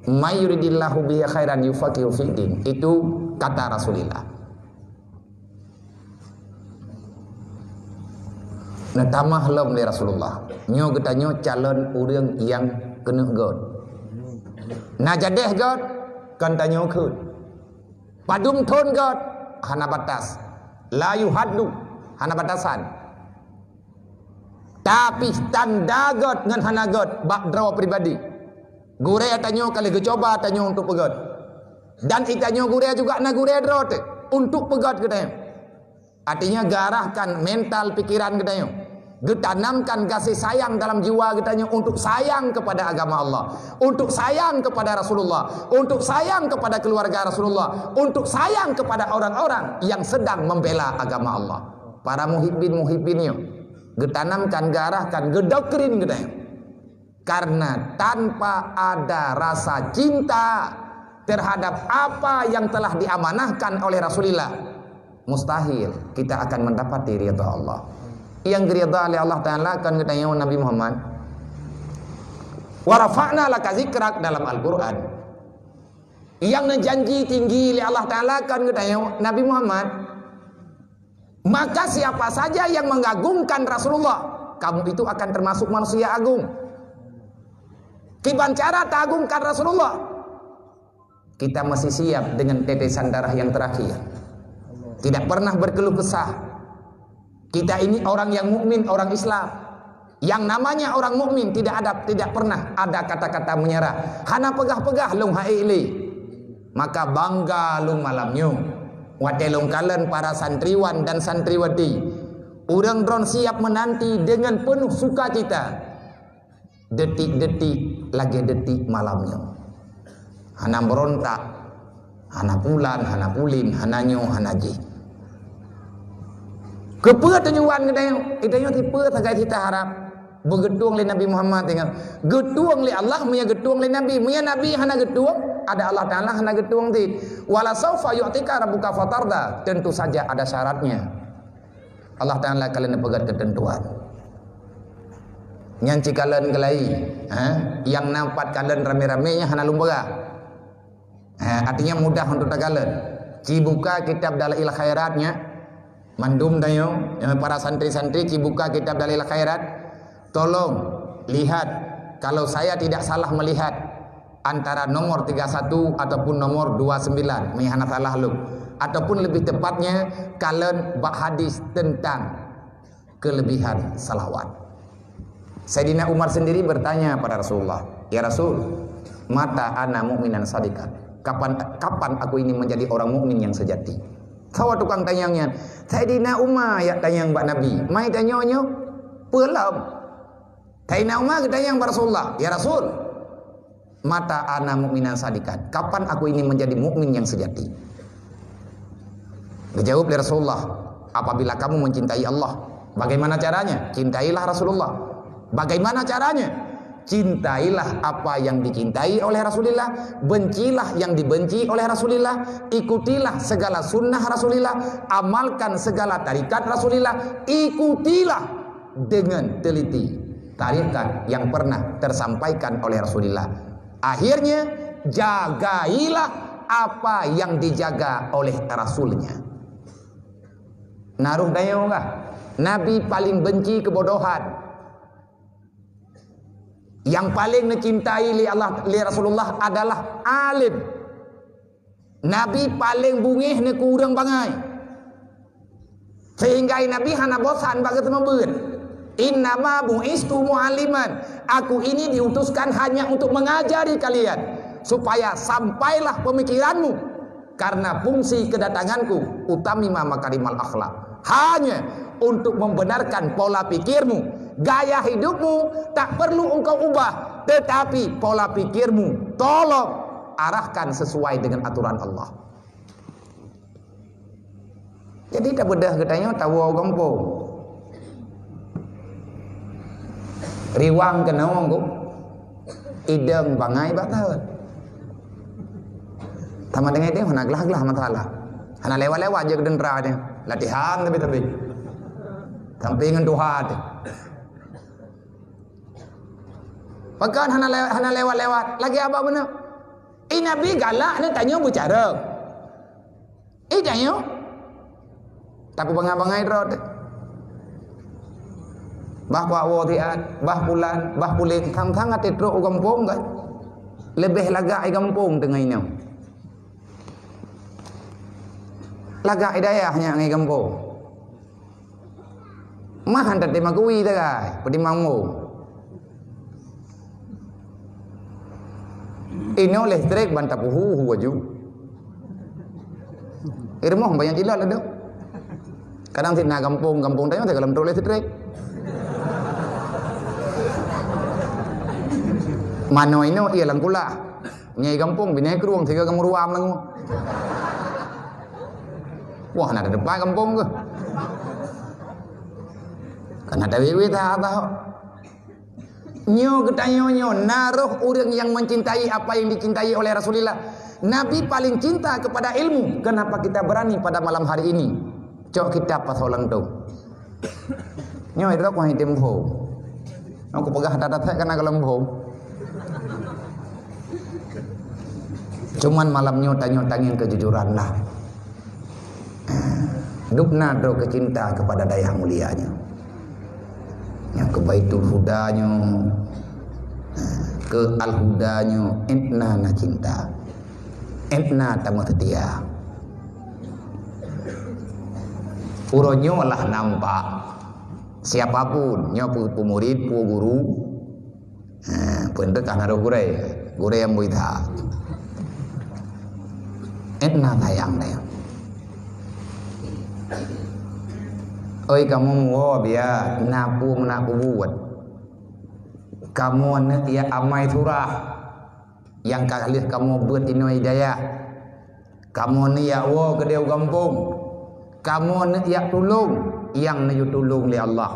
"May yuridillahu bihi khairan yufaqihu fiddin." Itu kata Rasulullah. Neutamah lom lé Rasulullah. Nyoe geutanyoe calon ureuëng nyang keuneuk göt. Na jadeh göt, kon tanyoe kheun. Padum thon göt, hana batas. La yuhaddu, hana batasan. Tapi tanda göt ngon hana göt bak droe pribadi. Gurée tanyoe ka lheueh geucuba tanyoe untuk peugöt. Dan itanyoe gurée juga na gurée droe teuh untuk peugöt geutanyoe. Artinya, geuarahkan mental pikiran geutanyoe. Geutanamkan gaséh sayang dalam jiwa geutanyoe untuk sayang kepada agama Allah, untuk sayang kepada Rasulullah, untuk sayang kepada keluarga Rasulullah, untuk sayang kepada orang-orang yang sedang membela agama Allah. Para muhibbin-muhibbin nyoe, geutanamkan, geuarahkan, geudoktrin geutanyoe. Karena tanpa ada rasa cinta terhadap apa yang telah diamanahkan oleh Rasulullah, mustahil kita akan mendapati ridha Allah. Nyang geuridha lé Allah Taala kon geutanyoe Nabi Muhammad. "Wa rafa'na laka zikrak" dalam Al-Quran. Nyang neujanji tinggi lé Allah Taala kon geutanyoe Nabi Muhammad. Maka siapa saja yang mengagungkan Rasulullah, kamu itu akan termasuk manusia agung. Kiban cara taagungkan Rasulullah? Kita masih siap dengan tetesan darah yang terakhir. Tidak pernah berkeluh kesah. Kita ini orang yang mukmin, orang Islam. Yang namanya orang mukmin tidak ada, tidak pernah ada kata-kata menyerah. Hana peugah-peugah lôn hai lé. Maka bangga lôn malam nyoe. Watée lôn kalon para santriwan dan santriwati, ureuëng droen siap menanti dengan penuh sukacita. Detik-detik lagée detik malam nyoe. Hana berontak, hana pulan, hana pulen, hana nyoe, hana jih. Keupeue tujuan geutanyoe? Geutanyoe tipe sagai cita harap beugeutueng lé Nabi Muhammad, ingat. Geutueng lé Allah, meunyoe geutueng lé Nabi. Meunyoe Nabi hana geutueng, ada Allah Taala hana geutueng cit. "Wala saufa yu'tika rabbuka fatarda." Tentu saja ada syaratnya. Allah Taala ka lheueh neupeugét keuteuntuan. Nyan ci kalon keulai, ha? Nyang na pat kalon ramé-ramé nyan hana lôn peugah. Ha, artinya mudah untuk takalon. Ci buka kitab Dalail Khairat nyan. Mandum tanyoe, eh, para santri-santri, ci buka kitab Dalail Khairat. Tolong lihat, kalau saya tidak salah melihat, antara nomor tiga satu ataupun nomor dua sembilan, meunyo hana salah lôn. Ataupun lebih tepatnya, kalon bak hadis tentang kelebihan salawat. Saidina Umar sendiri bertanya pada Rasulullah, "Ya Rasul, mata ana mu'minan sadiqan? Kapan, kapan aku ini menjadi orang mukmin yang sejati?" Sawa tukang tanyong nyan, "Saidina Umar jak tanyong bak Nabi, mai tanyoe nyoe peue lom?" Saidina Umar geutanyong bak Rasulullah, "Ya Rasul, mata ana mu'minan sadiqan? Kapan aku ini menjadi mukmin yang sejati?" Dijawab lé Rasulullah, "Apabila kamu mencintai Allah." Bagaimana caranya? Cintailah Rasulullah. Bagaimana caranya? Cintailah apa yang dicintai oleh Rasulullah, bencilah yang dibenci oleh Rasulullah, ikutilah segala sunnah Rasulullah, amalkan segala tarikat Rasulullah, ikutilah dengan teliti tarikat yang pernah tersampaikan oleh Rasulullah. Akhirnya, jagailah apa yang dijaga oleh Rasulnya. Naruh dayong lah. Nabi paling benci kebodohan. Yang paling dicintai lé Allah, lé Rasulullah adalah alim. Nabi paléng beungéh neukeu ureuëng bangai. Sehingga Nabi hana bosan bak geuteumeubeuen, "Innama bu'istu mu'alliman." Aku ini diutuskan hanya untuk mengajari kalian, supaya sampailah pemikiranmu. Karena fungsi kedatanganku, utammima makarimal akhlak. Hanya untuk membenarkan pola pikirmu, gaya hidupmu tak perlu engkau ubah, tetapi pola pikirmu tolong arahkan sesuai dengan aturan Allah. Jadi, tabeudôh geutanyoe tawoe gampông. Riwang keunoe, idong bangai bak thon. Sama dengan idong hana glah-glah masalah. Hana lewat-lewat jak keu teuntra nyan. Latihan tapi-tapi. Sampai ngon tuha teuh. Pakon hana le-, hana lewat-lewat. Lagée abah beuna. Ié Nabi galak neutanyoe beucarông. Ié tanyoe. Tapi bangai-bangai droe teuh. Bah kuak woe siat, bah pulan, bah puléng, sang-sang até trok u gampông kan. Leubeh lagak i gampông teungoh inoe. Lagak i dayah nyan ngon i gampông. Mah han tateuma kui sagai, peutimang mo. Inoe listrik ban tapeuhu-hu aju. I rumoh banyak cilok ladom. Kadang sit na gampông, gampông tanyoe sigohlom trok listrik. Manoe inoe ié lam kulah. Nyai gampông binai krueng sigoe geumeuruam lam rumoh. Wah, na teudepan gampông keuh. Kana tawi-wi ta-, ta-, Nyoe geutanyoe nyoe, na roh ureuëng nyang mencintai apa yang dicintai oleh Rasulullah. Nabi paling cinta kepada ilmu. Kenapa kita berani pada malam hari ini? Cok kitab pasoe lantong. Nyoe idrok wahai tempo. Aku peugah that-that kana galom bhom. Cuman malam nyoe tanyoe tangieng keujujuran lah. Dubna droe keu cinta keupada dayah mulia nyoe. Nyang keu Baitul Huda nyoe, keu Al Huda nyoe, itna na cinta. Étna tameuseutia. Uroe nyoe lah nampak, siapapun, nyoe peu-, peumurid, peu guru, ha, peue teuka na roh gurée, gurée nyang bui that. Étna sayang deh. Oi, kamoe muwoe biya, na peue meunak peubuet. Kamoe neuk jak amai surah nyang ka lheueh kamoe beuet inoe hidayah. Kamoe neuk jak woe keudéh u gampông. Kamoe neuk jak tulông nyang neujitulông lé Allah.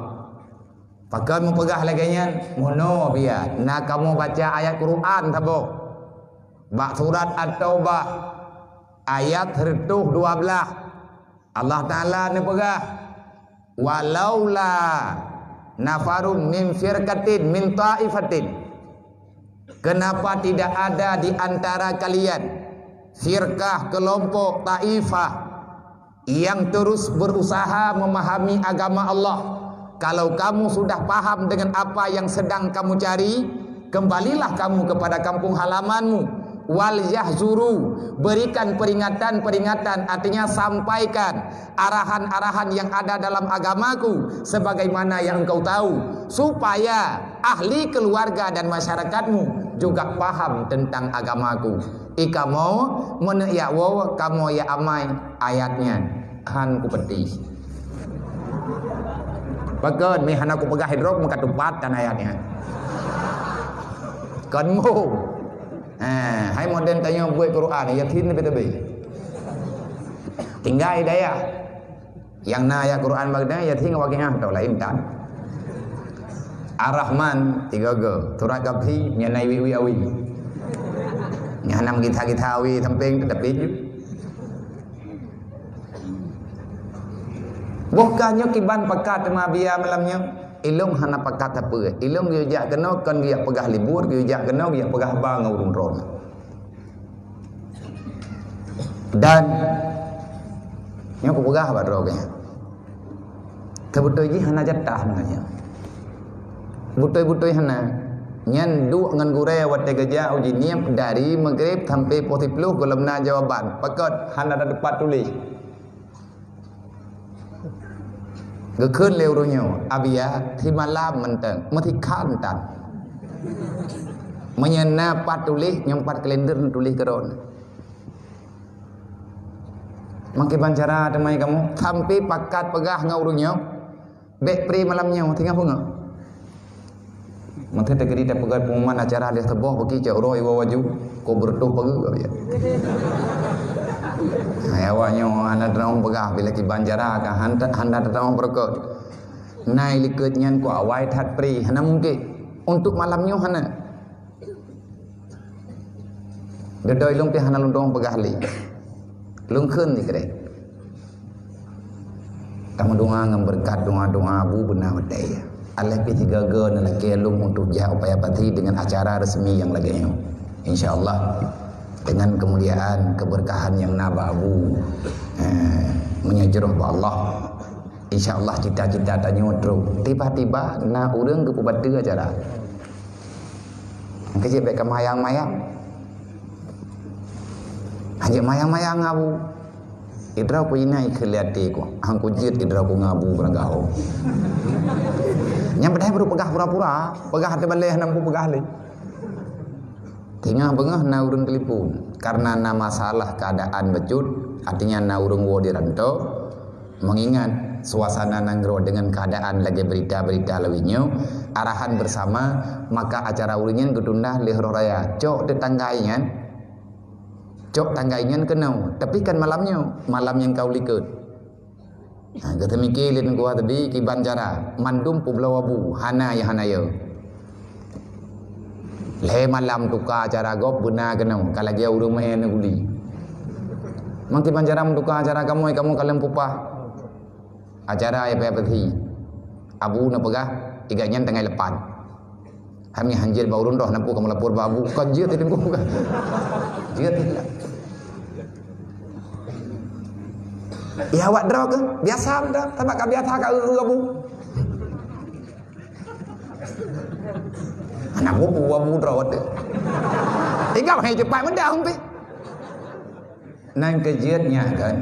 Pakon meupeugah lagée nyan? Meunoe biya, na kamoe baca ayat Quran saboh. Bak surat At-Taubah, ayat sireutôh dua blaih. Allah Taala neupeugah, "Walaula nafarum min firqatin min taifatin." Kenapa tidak ada di antara kalian firqah, kelompok, taifah yang terus berusaha memahami agama Allah? Kalau kamu sudah paham dengan apa yang sedang kamu cari, kembalilah kamu kepada kampung halamanmu. Wal yahzuru, berikan peringatan-peringatan, artinya sampaikan arahan-arahan yang ada dalam agamaku sebagaimana yang engkau tahu, supaya ahli keluarga dan masyarakatmu juga paham tentang agamaku. I kamoe, meunyoe jak woe, kamoe jak amai ayat nyan. Han kupeutih. Pakon, mi hana kupeugah hidrop, meuka tupat kan ayat nyan. Kon mo. Ha, hai modern tanyoe buet Quran, yakin lebih-lebih. Tinggai dayah. Nyang na ayat Quran bak geutanyoe, Yasin ngon Waqiah, tau laén tan. Ar-Rahman, tiga go. Surat Kahfi, nyan na iwi-iwi awi. Nyan na meugitha-githa awi sampéng teutapit. Boh ka nyoe kiban pakat teuma biya malam nyoe. Ilong hana pakat sapeue. Ilong geuyue jak keunoe kon geuyue peugah libur, geuyue jak keunoe geuyue peugah ba ngon ureuëng droe. Dan nyoe kupeugah bak droe geuh, teubeutôi jih hana jatah nyan. Beutôi-beutôi hana. Nyan duek ngon gurée watée geujak uji niep dari Maghrib sampai poh siploh gohlom na jawaban. Pakon hana na teumpat tuléh. Geukheun lé ureuëng nyoe, "Abiya, simalam mantong, meusikhan tan." Meunyoe na pat tuléh, nyang pat kalender tuléh keudroe. Meukiban cara teumai kamoe, sampai pakat peugah ngon ureuëng nyoe, "Bék pri malam nyoe, singoh beungoh." Meuteun teukeudi tapeugah pengumuman acara lheueh saboh, bagi cak uroe iwoe waju, ko beureutoh pageue ka biet. Hai awak nyoe hana teurimong peugah bila kiban cara ka hana, hana teurimong beureukat. Nai likot nyan ko awai that pri, hana mungkin. Untuk malam nyoe hana. Dudoe lôn pih hana lôn tueng peugah lé. Lôn kheun sikrek. Tameudoa ngon beureukat doa-doa Abu beuna watée. Aléh pih sigaga neulakée lôn untuk jak u Paya Pati deungon acara resmi nyang lagée nyoe. Insya Allah, dengan kemuliaan, keberkahan nyang na bak Abu, eh, meunyoe jroh bak Allah, insya Allah cita-cita tanyoe trok. Tiba-tiba na ureuëng geupeubateue acara. Nyang keu jeuet bék ka mayang-mayang. Hanjeuet mayang-mayang Abu. Idroe ku inan ikheun lé até ku. Hang ku jeuet idroe ku ngon Abu beurangkaho. Nyang padahai baru peugah pura-pura, peugah até balée hana ku peugah lé. Teungoh beungoh na ureuëng telepon. Karena na masalah keadaan bacut, artinya na ureuëng woe di rantau, Mengingat suasana nanggroe dengan keadaan lagée berita-berita lawét nyoe, arahan bersama, maka acara ureuëng nyan geutunda lé roh raya. Cok teutanggai nyan, cok tanggai nyan keunoe, tapi kan malam nyoe, malam nyang ka u likot. Ha, geuteumike lé Teungku Hasbi kiban cara, mandum peubloe Abu, hana nyang hana yo. Lhée malam tuka acara gob beuna keunoe, ka lagée ureuëng meu'en guli. Mangki ban cara meutuka acara kamoe, kamoe ka lheueh peupah acara nyang pih-pih. Abu neupeugah, "Iga nyan teungai leupah." Hami hanjeuet bak ureuëng droe, na peue kamoe lapor bak Abu, "Kon jeuet teuh Teungku." Jeuet teuh. Ya awak droe keuh, biasa dah, sabab ka biasa ka eu-eu Abu. Anak bubu Abu droe teuh. Ingat hai cepat mendah hong pi. Nan keujeuet nyan kan,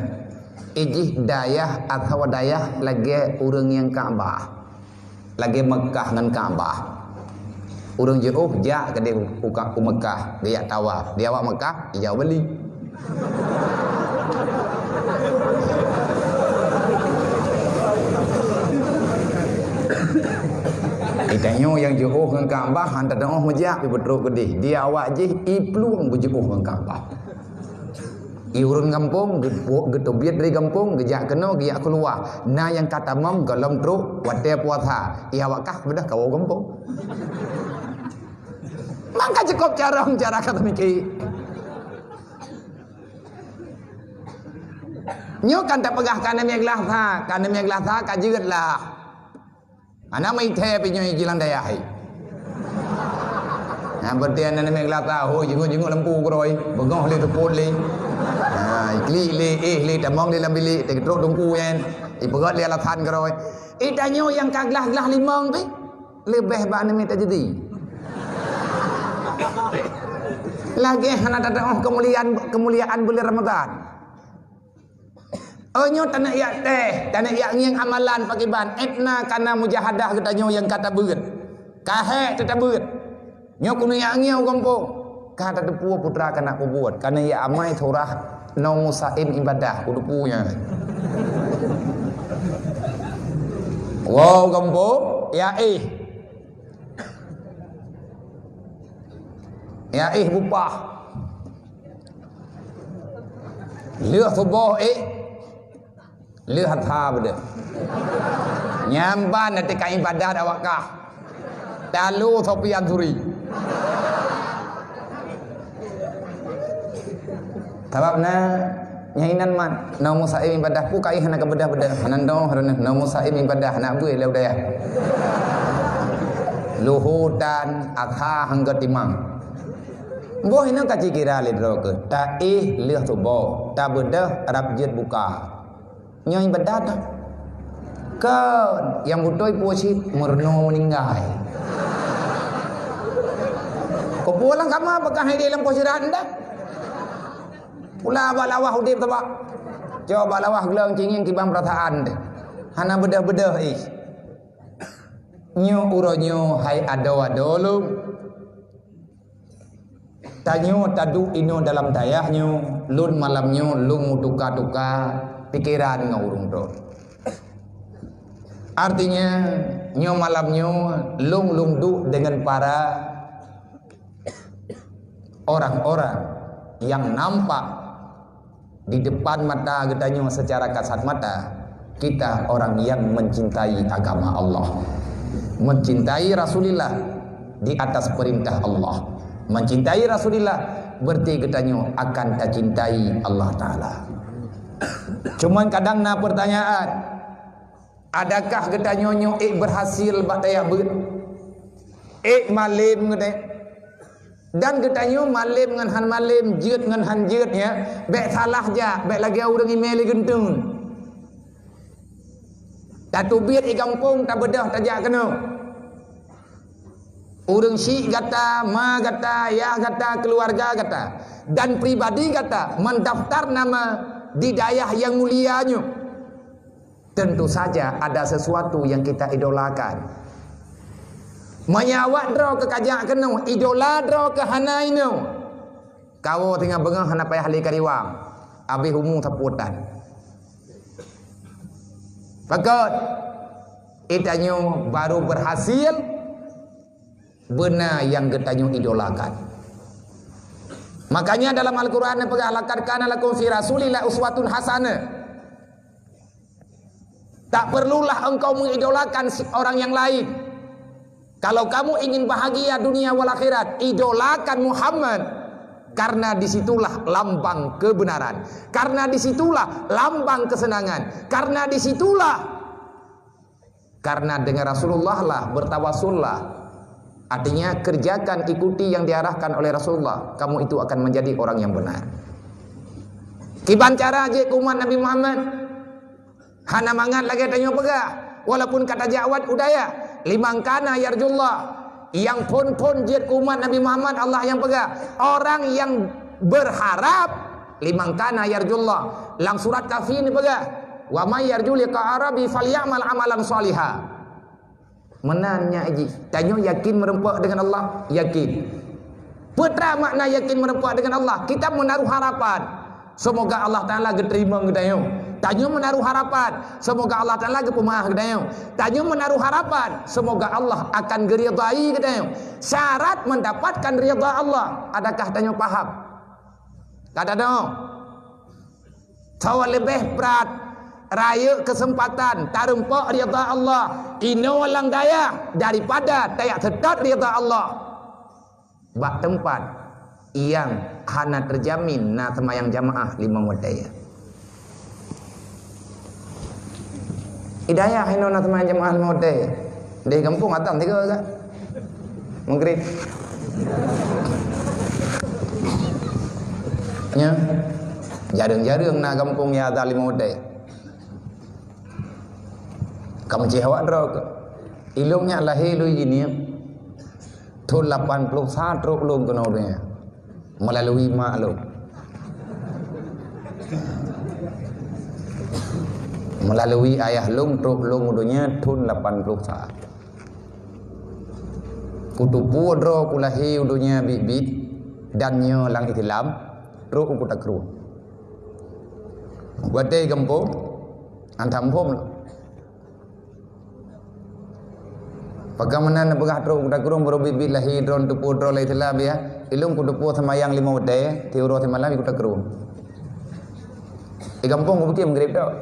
ijih dayah atawa dayah lagée ureuëng nyang Ka'bah. Lagée Meukah ngon Ka'bah. Ureuëng jiôh jak keudeh u, u Ka-, u Meukah, geujak tawaf. Di awak Meukah, ijak u Bali. Di tanyoe nyang jiôh ngon Ka'bah, han teudoh meujak pih beutrok keudeh. Di awak jih, iplueng beujiôh ngon Ka'bah. I ureuëng gampông, geu-, geuteubiet dari gampông, geujak keunoe, geujak keuluwa. Na nyang ka tamong gohlom trok watée puasa. I awak kah beudôh kawoe gampông. Maka cukôp carông cara ka teumiki. Nyoe kan tapeugah ka neumie glasa, ka neumie glasa ka jeuet lah. Hana meuithée pih nyoe jilang dayah hai. Nah, berarti aneuk namiet geulata, hôi, jinguk-jinguk lampu keurôi, beungoh lé teupot lé. Ha, iklik lé, éh lé, tamong lé lam bilik, teutrok teungku nyan. Ipeugét lé alasan keurôi. Eh, tanyoe nyang ka glah-glah limong pih, leubeh bak aneuk namiet tajadi. Lagée hana tatu'oh keumuliaan, keumuliaan buleuen Ramadhan. Oh, nyoe taneuk yak teh, taneuk yak ngieng amalan pakriban. Etna kana mujahadah geutanyoe nyang ka tabeuet. Ka hék teutabeuet. Nyoe keuneuk yak ngieng u gampông. Ka tateupeue putra kana peubuet. Kana yak amai surah nong musaim ibadah. Kuteupeue nyan. Woe u gampông, yak éh. Yak éh bupah. Lheueh suboh éh, lheueh asha beudôh. Nyan ban na teuka ibadat awak kah. Talu Sofyan Suri. Sabab na, nyan inan mat, nong musaim ibadat pu kai hana keubeudah-beudah. Hana nong, hana nong musaim ibadat, hana bui lé budaya. Luhutan, asha hangga timang. Boh inong ka cikira lé droe keuh, ta éh lheueh suboh, ta beudôh rab jeuet buka. Nyoe ibadat dah. Kon, nyang beutôi peue cit meurunoe meuninggai. Keupeue lam kama beukah hai di lam poh sirat ndak? Pula bak lawah udeb sabab. Coba bak lawah glöng cingeng kiban peurasaan deh. Hana beudôh-beudôh ih. Nyoe uroe nyoe hai adoe-adoe lôn. Tanyoe taduek inoe dalam dayah nyoe, lôn malam nyoe lôn meutuka-tuka pikeran ngon ureuëng droe. Artinya, nyoe malam nyoe lôn, lôn duek deungon para orang-orang yang nampak di depan mata geutanyoe secara kasat mata, kita orang yang mencintai agama Allah, mencintai Rasulullah di atas perintah Allah. Mencintai Rasulullah berarti geutanyoe akan tacintai Allah Taala. Cuman kadang na pertanyaan, adakah geutanyoe nyoe ék berhasil bak tajak beuet? Ék malem geutanyoe? Dan geutanyoe malem ngon han malem, jeuet ngon han jeuet, ya, bék salah jak, bék lagée ureuëng imé lé geunteun. Tateubiet i gampông, tabeudôh tajak keunoe. Ureuëng syik gata, ma gata, yah gata, keuluwarga gata, dan pribadi gata mendaftar nama di dayah nyang mulia nyoe. Tentu saja ada sesuatu yang kita idolakan. Meunyoe awak droe keu kajak keunoe, idola droe keu hana inoe. Kawoe teungoh beungoh hana payah lé kariwang, abéh umu saputan. Pakon? Geutanyoe baru berhasil beuna nyang geutanyoe idolakan. Makanya dalam Al-Quran neupeugah, "Laqad kana lakum fi Rasulillah uswatun hasanah." Tak perlulah engkau mengidolakan si orang yang lain. Kalau kamu ingin bahagia dunia wal akhirat, idolakan Muhammad. Karena disitulah lambang kebenaran. Karena disitulah lambang kesenangan. Karena disitulah, karena dengan Rasulullah lah, bertawasullah. Artinya, kerjakan, ikuti yang diarahkan oleh Rasulullah. Kamu itu akan menjadi orang yang benar. Kiban cara jeuet keu umat Nabi Muhammad. Hana mangat lagée tanyoe peugah, walaupun ka tajak wat u dayah. Liman kana yarjullah, nyang phon-phon jeuet keu umat Nabi Muhammad, Allah nyang peugah. Orang yang berharap Liman kana yarjullah. Lam surat Kahfi neupeugah, "Wa may yarju liqa'a rabbi falyamal amalan shaliha." Meunan nyan jih. Tanyoe yakin meureumpok deungon Allah? Yakin. Peue treuk makna yakin meureumpok deungon Allah? Kita menaruh harapan. Semoga Allah Taala geuteurimong geutanyoe. Tanyoe menaruh harapan. Semoga Allah Taala geupeumeu'ah geutanyoe. Tanyoe menaruh harapan. Semoga Allah akan geuridai geutanyoe. Syarat mendapatkan ridha Allah. Adakah tanyoe paham? Ka tadeungoe? Tho leubeh brat, rayeuk keuseumpatan tareumpok ridha Allah inoe lam dayah daripada tajak seutôt ridha Allah bak teumpat nyang hana teujamin na seumayang jamaah limong watèe. Di dayah inoe na seumayang jamaah limong watèe. Di gampông atam tiga ka. Maghrib. Nyan. Jareueng-jareueng na gampông nyang azan limong watèe. Ka meucéh awak droe keuh. Ilôn nyan lahé lôn jinieng. Thôn lapan ploh sa trok lôn keunoe donya. Meulalui mak lôn. Meulalui ayah lôn trok lôn u donya thôn lapan ploh sa. Kuteupue droe kulahé u donya biet-biet dan nyoe lam Islam, trok u Kuta Krueng. Watèe gampông, hantom phôn lôn. Pakon meunan neupeugah trok u Kuta Krueng, barô biet-biet lahé droe, teupeu droe lam Islam ya. Ilôn kuteupeu seumayang limong watèe, tiep uroe simalam di Kuta Krueng. Di gampông kupiké Maghrib tok.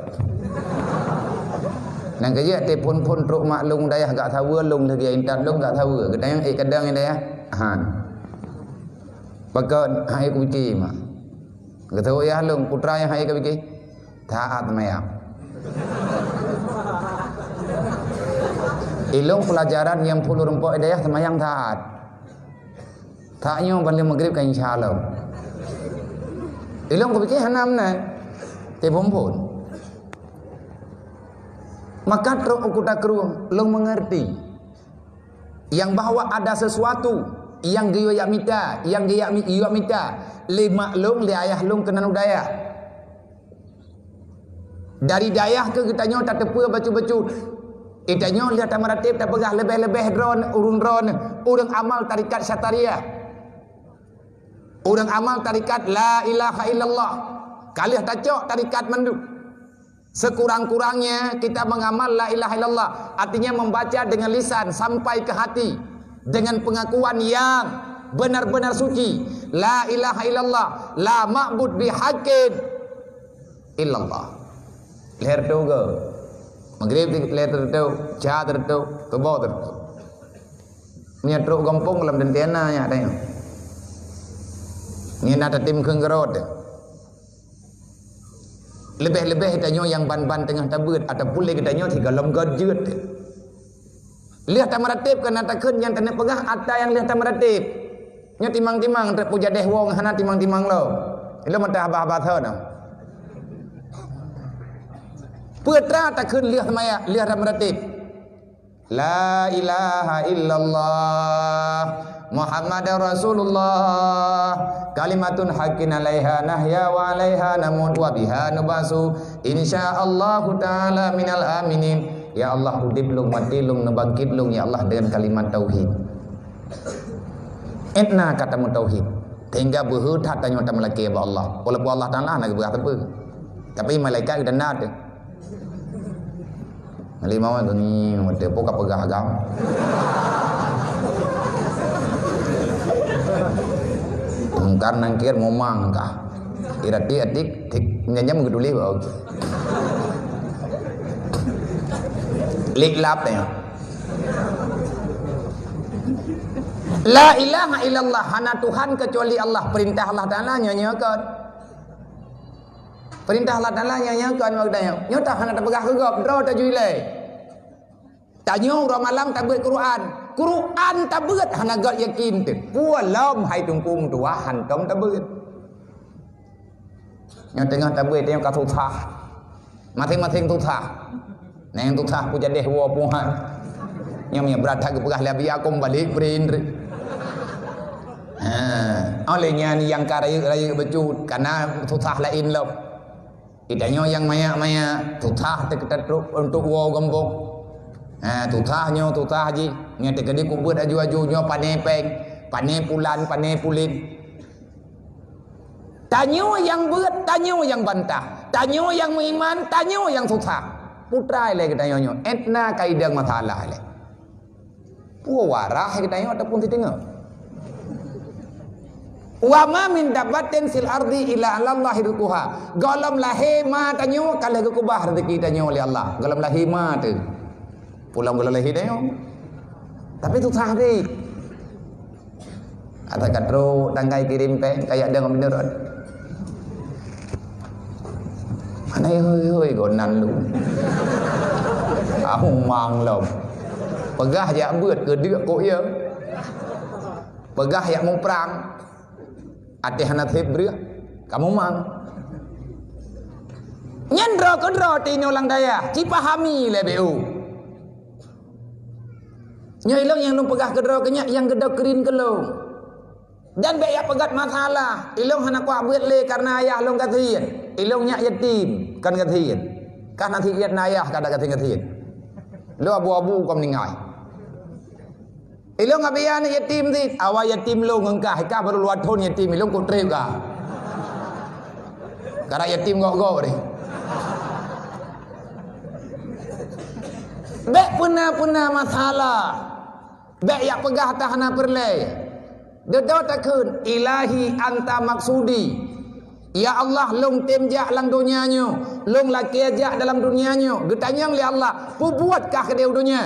Nyan keuh jeuet telepon-phon trok mak lôn dayah gak saweue lôn lagèe intat lôn gak saweue. Geutanyong ék kadang dayah. Han. Pakon hai kupiké mak. Geutanyong yah lôn putra nyang hai kupiké. Taat seumayang. Ilôn peulajaran nyang phôn lôn reumpok dayah seumayang taat. Tanyoe ban lheueh Maghrib ka insya Allah. Ilôn kupiké hana meunan. Telepon-phon. Maka trok u Kuta Krueng, lôn mengerti yang bahwa ada sesuatu yang geuyue jak mita, yang geuyue jak mi-, geuyue jak mita lé mak lôn, lé ayah lôn keunan u dayah. Dari dayah keuh geutanyoe tateupeue bacut-bacut. Geutanyoe lheueh tameuratéb tapeugah leubeh-leubeh droe, ureueng droe, ureueng amal tarekat Syatariah. Ureueng amal tarekat la ilaha illallah. Ka lheueh tacok tarekat mandum. Sekurang-kurangnya kita mengamal la ilaha illallah, artinya membaca dengan lisan sampai ke hati dengan pengakuan yang benar-benar suci. La ilaha illallah, la ma'bud bihaqqin illallah. Lhèe reutôh goe. Maghrib lhèe reutôh, sya reutôh, suboh reutôh. Meunyoe trok gampông lam teuntèe na nyak tanyoe. Nyan na tatem kheun keurot. Leubeh-leubeh tanyoe nyang ban-ban teungoh tabeuet ataupun lé geutanyoe sigohlom göt jeuet. Lheueh tameuratéb keu na takheun nyang taneuk peugah atra nyang lheueh tameuratéb. Nyoe timang-timang trok peujadéh woe hana timang-timang lom. Ilôn meuteubah-bah thon. Peue atra takheun lheueh maya, lheueh tameuratéb. La ilaha illallah Muhammadar Rasulullah, kalimatun haqqin alaiha nahya wa alaiha namut wa biha nubasu, insya Allahu ta'ala minal aminin. Ya Allah, udeb lôn, maté lôn, neubangkét lôn, ya Allah, deungon kalimat tauhid. Étna ka tameu tauhid, sehingga beuhe that tanyoe tameulakée bak Allah. Walaupun Allah Taala hana geupeugah sapeue, tapi malaikat geutandat. Lima wan tu ni, mata pun ka peugah agam. Mungkar Nangkir momang kah. Iratik-atik, tik, nyanyam geutuléh bak. Lik lap ya. La ilaha illallah, hana Tuhan kecuali Allah. Perintah Allah Taala nyoe nyoe kon. Perintah Allah Taala nyoe nyoe kon, nyoe tak hana tapeugah keu gob, droe tajui lé. Tanyoe uroe malam tabeuet Quran. Quran tabeuet hana göt yakin teuh. Peue lom hai Teungku meutuah hantom tabeuet. Nyoe teungoh tabeuet nyoe ka susah. Maséng-maséng susah. Nang susah peujadéh woe puhan. Nyoe mie brat that geupeugah lé Abi Akom balik print. Ha. Óh lheueh nyan nyang ka rayeuk-rayeuk bacut, kana susah laén lom. Geutanyoe nyang manyak-manyak, susah teukeutatrok untuk woe gampông. Ha, susah nyoe, susah jih. Nyoe teukeudi kubeuet aju-aju, nyoe pané péng, pané pulan, pané pulen. Tanyoe nyang beuet, tanyoe nyang bantah. Tanyoe nyang meuiman, tanyoe nyang susah. Putra lé geutanyoe nyoe, étna kaidang masalah lé. Peue warah geutanyoe ataupun siteungoh? Wa ma min dabbatin fil ardi illa 'alallahi rizquha. Gohlom lahé ma tanyoe ka lheueh geukubah rezeki tanyoe lé Allah. Gohlom lahé ma teuh. Pulang gohlom lahé tanyoe. Tapi susah deh. Ata ka trok tanggai kirém péng, kaya dong meunurot. Mana hoi-hoi gonan lu. Kamu mang lom. Peugah jak beuet keu deuk kok ya. Peugah jak muprang. Até hana sép breueh. Kamu mang. Nyan droe keudroe tinoe lam dayah, cipahami lé B U. Nyoe ilong nyang lôn peugah keudroe keunyak nyang geudokrin keulong. Dan bék yak peugah masalah, ilong hana kuat beuet lé karena ayah lôn gasien. Ilong nyak yatim, kan gasien. Kah nasib iat na ayah kada gasien-gasien. Lo abu-abu kau meninggai. Ilong abian yatim sit, awai yatim lo ngeungkah, ikah baru luat thon yatim, ilong kok trép kah. Kada yatim gok-gok deh. Bék puna-puna masalah. Bék yak peugah ta hana peureulée. Deudok takheun, "Ilahi anta maksudi." Ya Allah, lôn tem jak lam donya nyoe, lôn lakée jak dalam donya nyoe. Geutanyong lé Allah, "Peubuet kah keudeh donya?"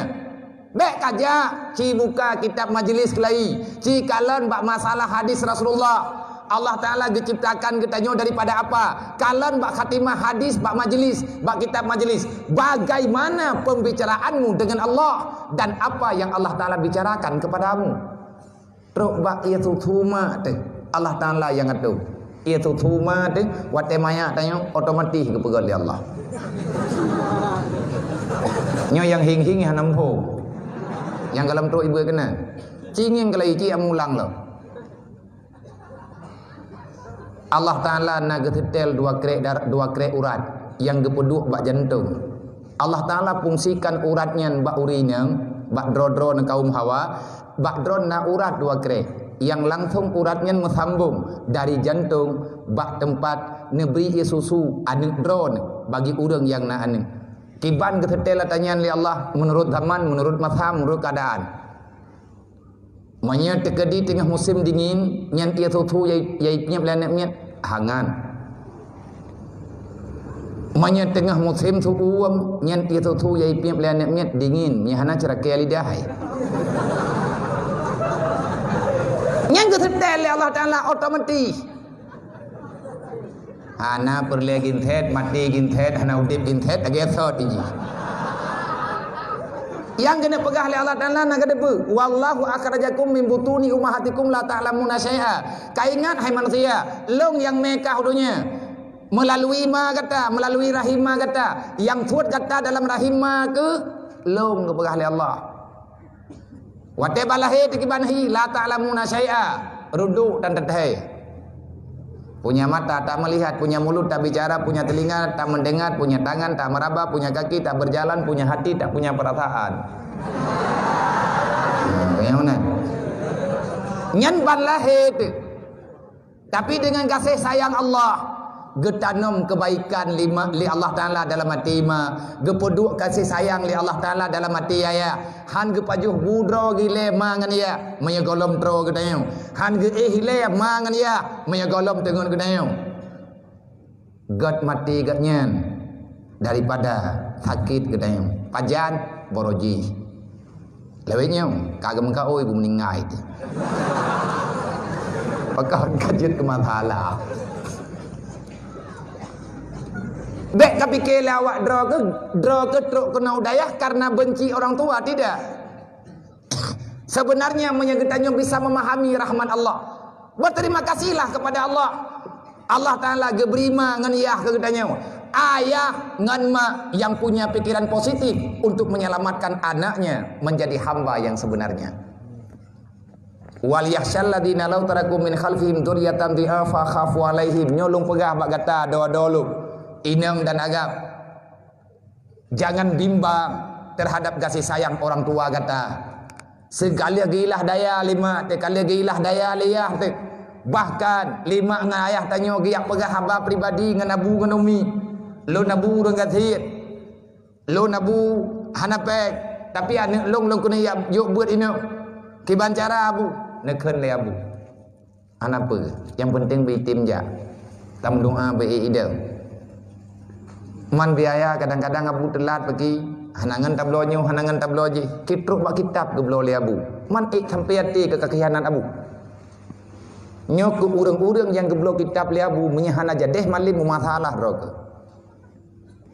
Bék kajak, ci buka kitab majlis keulayi, ci kalon bak masalah hadis Rasulullah. Allah Ta'ala geuciptakan geutanyoe daripada apa? Kalon bak khatimah hadis, bak majlis, bak kitab majlis. Bagaimana pembicaraanmu dengan Allah dan apa yang Allah Ta'ala bicarakan kepadamu? Trok bak ié susu mak teh, Allah Ta'ala yang atur. Ié susu mak teh, watée manyak tanyoe, otomatis geupeugét lé Allah. Nyoe nyang hing-hing hana meuho. Nyang galom trok ibu kena. Cingeng kalau ici amulang lo. Allah Ta'ala na geusetel dua krek dar-, dua krek urat nyang geupeuduek bak jantong. Allah Ta'ala fungsikan urat nyan bak ureuëng inong, bak droe-droe kaum Hawa, bak droe na urat dua krek. Nyang langsong urat nyan meusambong dari jantong bak teumpat neubri ié susu aneuëk droe bagi ureuëng nyang na aneuëk. Kiban geusetel ata nyan lé Allah meunurot zaman, meunurot masa, meunurot keuadaan. Meunyoe teukeudi teungoh musém dingin, nyan ié susu yai, yai piep lé aneuk miet, hangat. Meunyoe teungoh musém su'uem, nyan ié susu yai piep lé aneuk miet, dingin, meunyoe hana ceurakée lidah hai. Nyan geuseutée lé Allah Ta'ala otomatis. Hana peureulée ginset, maté ginset, hana udeb ginset, lagée sot jih. Nyang keuneuk peugah lé Allah Ta'ala na geudeue, "Wallahu akhrajakum min butuni ummahatikum la ta'lamuna syai'a." Kaingat, hai manusia, lôn nyang mé kah u donya. Meulalu ma gata, meulalu rahim ma gata, nyang suet gata dalam rahim ma keuh lôn geupeugah lé Allah. Watée bak lahé teukiban hi, la ta'lamuna syai'a, ruduk dan teuthée. Punya mata tak melihat, punya mulut tak bicara, punya telinga tak mendengar, punya tangan tak meraba, punya kaki tak berjalan, punya hati tak punya perasaan. Nah, yang mana? Nyan ban lahé teuh. Tapi dengan kasih sayang Allah, geutanom kebaikan lima, lé Allah Ta'ala dalam até ma, geupeuduek kasih sayang lé Allah Ta'ala dalam até ayah, han geupajoh bu droe gilée ma ngon yah, meunyoe gohlom troe geutanyoe, han geuéh ilée ma ngon yah, meunyoe gohlom teungon geutanyoe. Gét maté gét nyan daripada sakét geutanyoe. Pajan? Boro jih. Lewat nyoe, ka geumeukaôi bu meuninggai teuh. Pakon ka jeuet keu masalah. Bék ka pike lé awak droe keuh, droe keuh trok keunoe u dayah karena benci orang tua, tidak. Sebenarnya meunyoe geutanyoe bisa memahami rahmat Allah, berterima kasihlah kepada Allah. Allah Ta'ala geubri ma ngon yah keu geutanyoe. Ayah ngon mak yang punya pikiran positif untuk menyelamatkan anaknya menjadi hamba yang sebenarnya. "Wal yakhsyal ladzina law taraku min khalfihim dzurriyyatan dhi'afa khafu 'alaihim." Nyoe lôn peugah bak gata, dua-dua lôn, inong dan agam. Jangan bimbang terhadap kasih sayang orang tua gata. Seukali geuilah daya lé mak teuh, kali geuilah daya lé yah teuh. Bahkan lé mak ngon ayah tanyoe geujak peugah haba pribadi ngon abu ngon umi. Lôn abu ureuëng gasien. Lôn abu hana péng, tapi aneuëk lôn, lôn keuneuk jak jok beuet inong. Kiban cara abu? Neukheun lé abu. Hana peue, nyang penting beuitem jak. Tameudoá beu-ék idong. Man biaya kadang-kadang abu teulat peuki, hana ngon tabloe nyoe, hana ngon tabloe jih. Kitrok bak kitab geubloe lé abu. Man ék sampai até keu kakhianat abu. Nyoe keu ureuëng-ureuëng nyang geubloe kitab lé abu, meunyoe hana jadeh malem meumasalah droe keuh.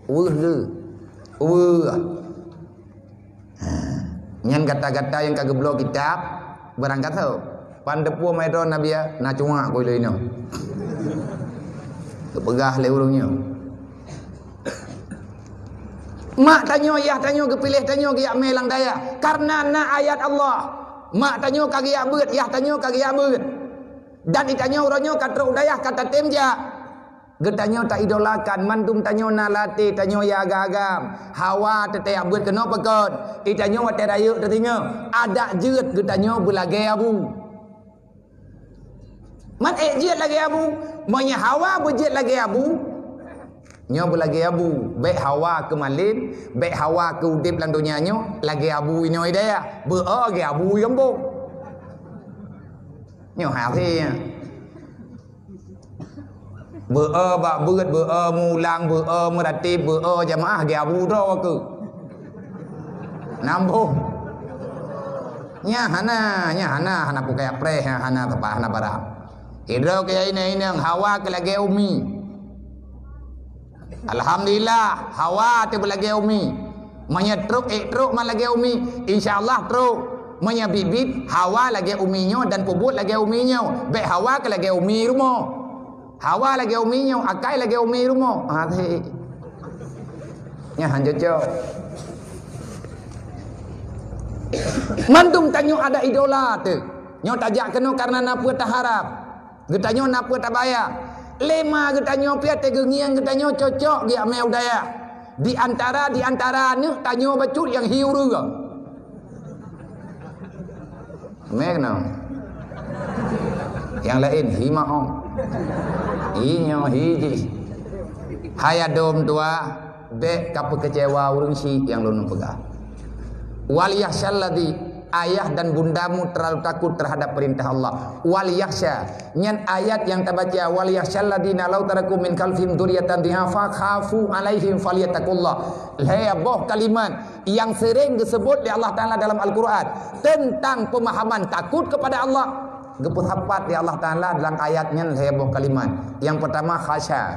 Weueh geuh. Weueh. Ha. Nyan gata-gata nyang ka geubloe kitab, barangkasoe. Pan teupeu mai droe Nabi ya, na cuak keu ilée inoe. Geupeugah lé ureuëng nyoe. Mak tanyoe, yah tanyoe geupiléh tanyoe geujak mé lam dayah. Kareuna na ayat Allah. Mak tanyoe ka geujak beuet, yah tanyoe ka geujak beuet. Dan itanyoe uroe nyoe ka trok u dayah ka tatem jak. Geutanyoe taidolakan, mandum tanyoe na lam até tanyoe ya agam-agam. Hawa teutab beuet keunoe pakon. Itanyoe watée rayeuk teutingoe, adak jeuet geutanyoe beulagée abu. Man ék jeuet lagée abu, meunyoe hawa beujeuet lagée abu, nyoe beulagée abu. Bék hawa keu malem, bék hawa keu udeb lam donya nyoe lagée abu inoe i dayah. Beu-o lagée abu i gampông. Nyoe hase nyan. Beu-o bak beuet, beu-o mulang, beu-o meuratéb, beu-o jamaah, lagée abu droe keuh. Nambôh. Nyan hana, nyan hana, hana pukaya preh, hana teupah, hana barang. Idroe keu inong-inong hawa keu lagée umi. Alhamdulillah, hawa teuh beulagée umi. Meunyoe trok ék trok man lagée umi, insya Allah trok. Meunyoe biet-biet, hawa lagée umi nyoe dan peubuet lagée umi nyoe. Bék hawa keu lagée umi rumoh. Hawa lagée umi nyoe, akai lagée umi rumoh. Ha, teuh. Nyan han cocok. Mandum tanyoe ada idola teuh. Nyoe tajak keunoe kareuna na peue taharab. Geutanyoe na peue tabaya. Lé ma geutanyoe pih teugeungieng geutanyoe cocok geujak mé u dayah. Di antara, di antara aneuëk tanyoe bacut nyang hi ureuëng. Mé keunoe. Nyang laén hi mahom. Hi nyoe hi jih. Hai adom dua, bék ka peukeucewa ureuëng syik nyang lôn peugah. Wal yakhsyal ladzi, ayah dan bundamu terlalu takut terhadap perintah Allah. Wal yakhsya, nyan ayat nyang tabaca, "Wal yakhsyal ladzina law taraku min khalfihim dzurriyyatan dhi'afa khafu 'alaihim falyattaqullah." Lhée boh kalimat nyang sering geuseubut lé Allah Taala dalam Al-Quran tentang pemahaman takut kepada Allah. Geupeusapat lé Allah Taala dalam ayat nyan lhée boh kalimat. Nyang pertama khasya.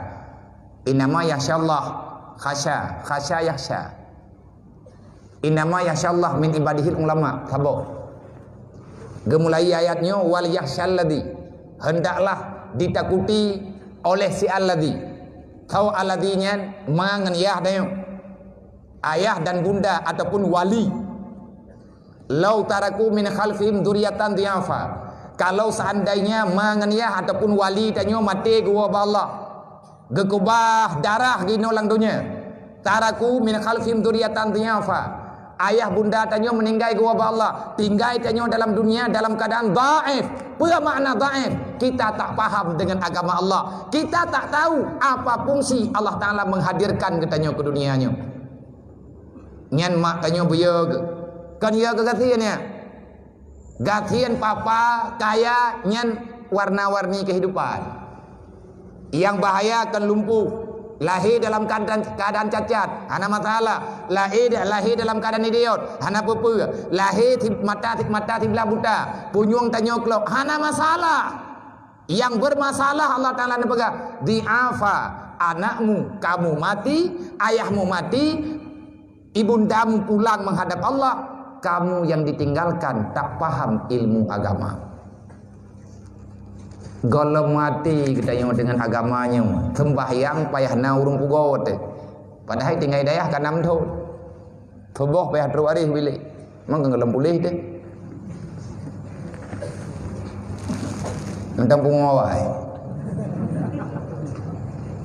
Innama yakhsyallah khasya, khasya yakhsya. Innama yakhsyallah min ibadihil ulama. Saboh. Geumulai ayat nyoe, "Wal yakhsyal ladzi." Hendaklah ditakuti oleh si alladzi. Tau alladzi nyan ma ngon yah tanyoe. Ayah dan bunda ataupun wali. "Lau taraku min khalfihim dzurriyyatan dhi'afa." Kalau seandainya ma ngon yah ataupun wali tanyoe maté geuwoe bak Allah, geukeubah darah geunoe lam donya. "Taraku min khalfihim dzurriyyatan dhi'afa." Ayah bunda tanyoe meuninggai geuwoe bak Allah, tinggai tanyoe dalam dunia dalam keadaan dhaif. Peue makna dhaif? Kita tak paham dengan agama Allah. Kita tak tahu apa fungsi Allah Taala menghadirkan geutanyoe ke dunia nyoe. Nyan mak tanyoe beu yö geuh. Kon yö geuh gasien nyan. Gasien papa kaya nyan warna-warni kehidupan. Nyang bahaya kon lumpuh. Lahé dalam keadaan, keadaan cacat, hana masalah. Lahé, lahé dalam keadaan idiot, hana peue-peue. Lahé si mata, si mata siblah buta, punyueng tanyoe klok, hana masalah. Nyang bermasalah Allah Taala neupeugah, "Dhi'afa, anakmu, kamu mati, ayahmu mati, ibundamu pulang menghadap Allah, kamu yang ditinggalkan tak paham ilmu agama." Gohlom maté geutanyoe deungon agama nyoe, seumbahyang payah na ureuëng pugoe teuh. Padahai tinggai dayah ka nam thon. Suboh payah trok areh bilék. Mang gohlom puléh teuh. Mantong pungo awai.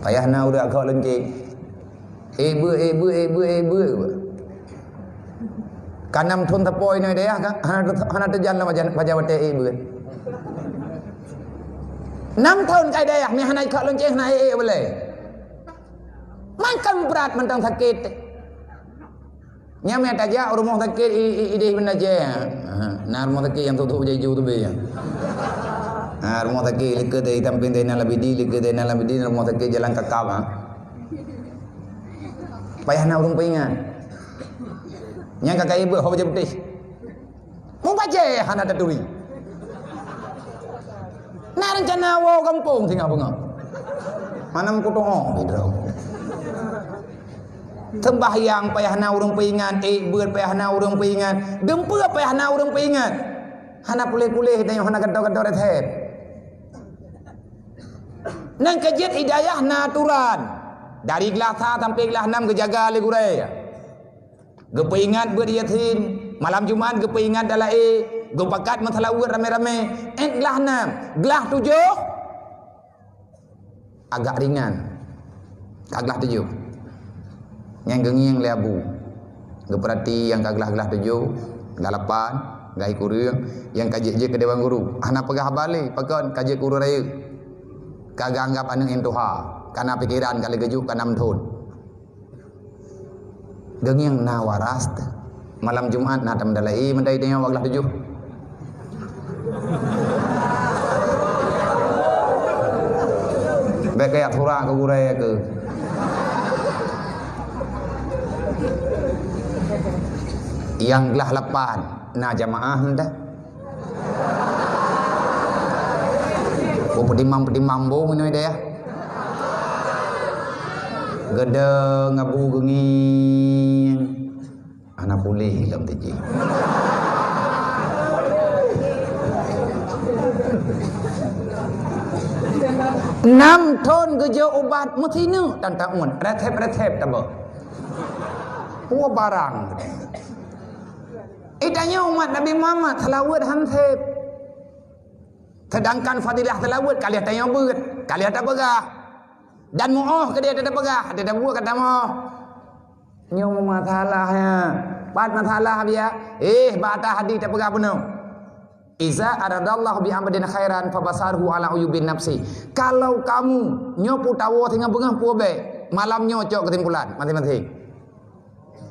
Payah na ureueng agak leunceng. Eh, beuet, eh, beuet, eh, beuet, eh, beuet. Ka nam thon teupôi nyoe dayah ka, hana, hana teujan lam bajan, bajan watèe eh, beuet. Nam thon kai dayah, mi hana ikak leunceng, hana eh, eh, boleh. Mantong brat, mantong sakét. Nyan meutajak rumoh sakét i, i, idéh Banda Aceh. Ha, na rumoh sakét nyang tutup jaju tu be. Ha, rumoh sakét likot dari sampéng dari Nalabidi, likot dari Nalabidi, rumoh sakét jalan kakap, ha. Payah na ureueng peuingat. Nyang ka kayée beuet ho bajée putéh. Mubajée hana taturi. Na reuncana woe gampông singoh beungoh. Hana meukutoh, oh, bidroe. Seumbahyang payah na ureueng peuingat, ék beuet payah na ureueng peuingat, dumpeue payah na ureueng peuingat. Hana puléh-puléh tanyoe, hana gantoe-gantoe resep. Nyan keuh jeuet hidayah na aturan. Dari glah sa sampai glah nam geujaga lé gurée. Geupeuingat beuet Yasin, malam Jumat geupeuingat dalaé, geupakat meuseulaweuet ramé-ramé, ék glah nam, glah tujoh, agak ringan. Ka glah tujoh. Nyang geungieng lé Abu. Geupeurati nyang ka glah-glah tujoh, glah lapan, glah kureueng, nyang ka jeuet-jeuet keu dewan guru. Hana peugah haba lé, pakon ka jeuet keu ureueng rayeuk. Ka geuanggab aneuk nyang tuha, ka na pikeran ka lheueh geujok ka nam thon. Geungieng na waras teuh. Malam Jumat na tameudalah, eh, meudaih tanyoe bak glah tujoh. Bék kajak surak keu gurée keuh. Nyang glah lapan na jamaah meudah. Oh, peutimang-peutimang boh meunoe deh, ya. Geudong Abu geungieng. Hana puléh lom teuji. Nam thon geujok ubat meusineuk tan taun, resep-resep tabeuet. Peue barang. Eh, tanyoe umat Nabi Muhammad seulaweuet han sép. Seudangkan fadilah seulaweuet ka lheueh tanyoe beuet, ka lheueh tapeugah. Dan muoh keudeh tapeugah, tabuet kata moh. Nyoe masalah nyan. Pat masalah biya. Eh, bak atas hadih tapeugah bunoe. Iza aradallahu bi abdin khairan fabasarhu ala uyubin nafsi. Kalau kamu nyoe peue tawoe singoh beungoh peue bék, malam nyoe cok keusimpulan maséng-maséng.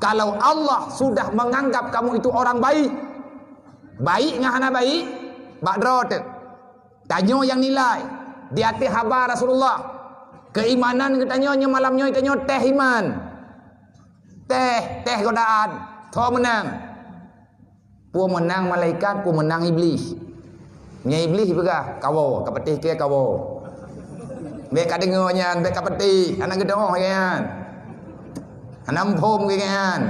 Kalau Allah sudah menganggap kamu itu orang baik, baik ngon hana baik, bak droe teuh. Tanyoe nyang nilai di ateueh haba Rasulullah. Keuimanan geutanyoe nyoe malam nyoe tanyoe teh iman. Teh, teh godaan, tho meunang. Peue meunang malaikat, peue meunang Iblih. Nyan Iblih peugah, "Kawoe, ka patéh keu kawoe." Bék ka deungoe nyan, bék ka patéh, hana geudoh nyan. Hana muphom nyan.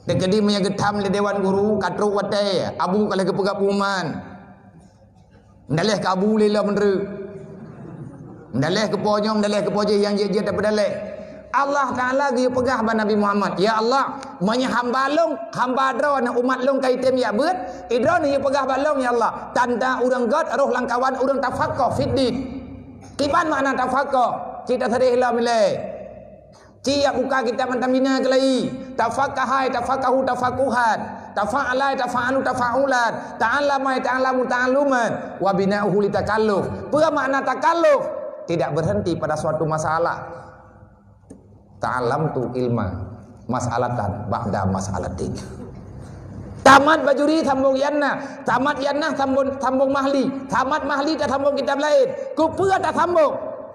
Teukeudi meunyo geutham lé dewan guru, ka trok watée, Abu ka lheueh geupeugah pengumuman. Meudaléh keu Abu lé lom meunreuk. Meudaléh keu po nyoe, meudaléh keu po jéh, nyang jeuet-jeuet tapeudaleh. Allah Taala geupeugah bak Nabi Muhammad, "Ya Allah, meunyo hamba lôn, hamba droeneuh umat lôn ka item jak beuet, i droeneuh geupeugah bak lôn, ya Allah, tanda ureuëng gét roh lam kawan ureuëng tafaqquh fid din." Kiban makna tafaqquh? Cit tasadeh lom ilée. Cit jak buka kitab mantong bina keulai. Tafaqaha, tafaqahu, tafaqquhan. Tafa'ala, tafa'alu, tafa'ulan. Ta'allama, ta'allamu, ta'alluman. Wa bina'uhu li takalluf. Peue makna takalluf? Tidak berhenti pada suatu masalah. Ta'allamtu ilma mas'alatan ba'da mas'alatin. Tamat Bajuri sambong Yannah, tamat Yannah sambong, sambong Mahli, tamat Mahli tasambong kitab laén. Keupeue tasambong?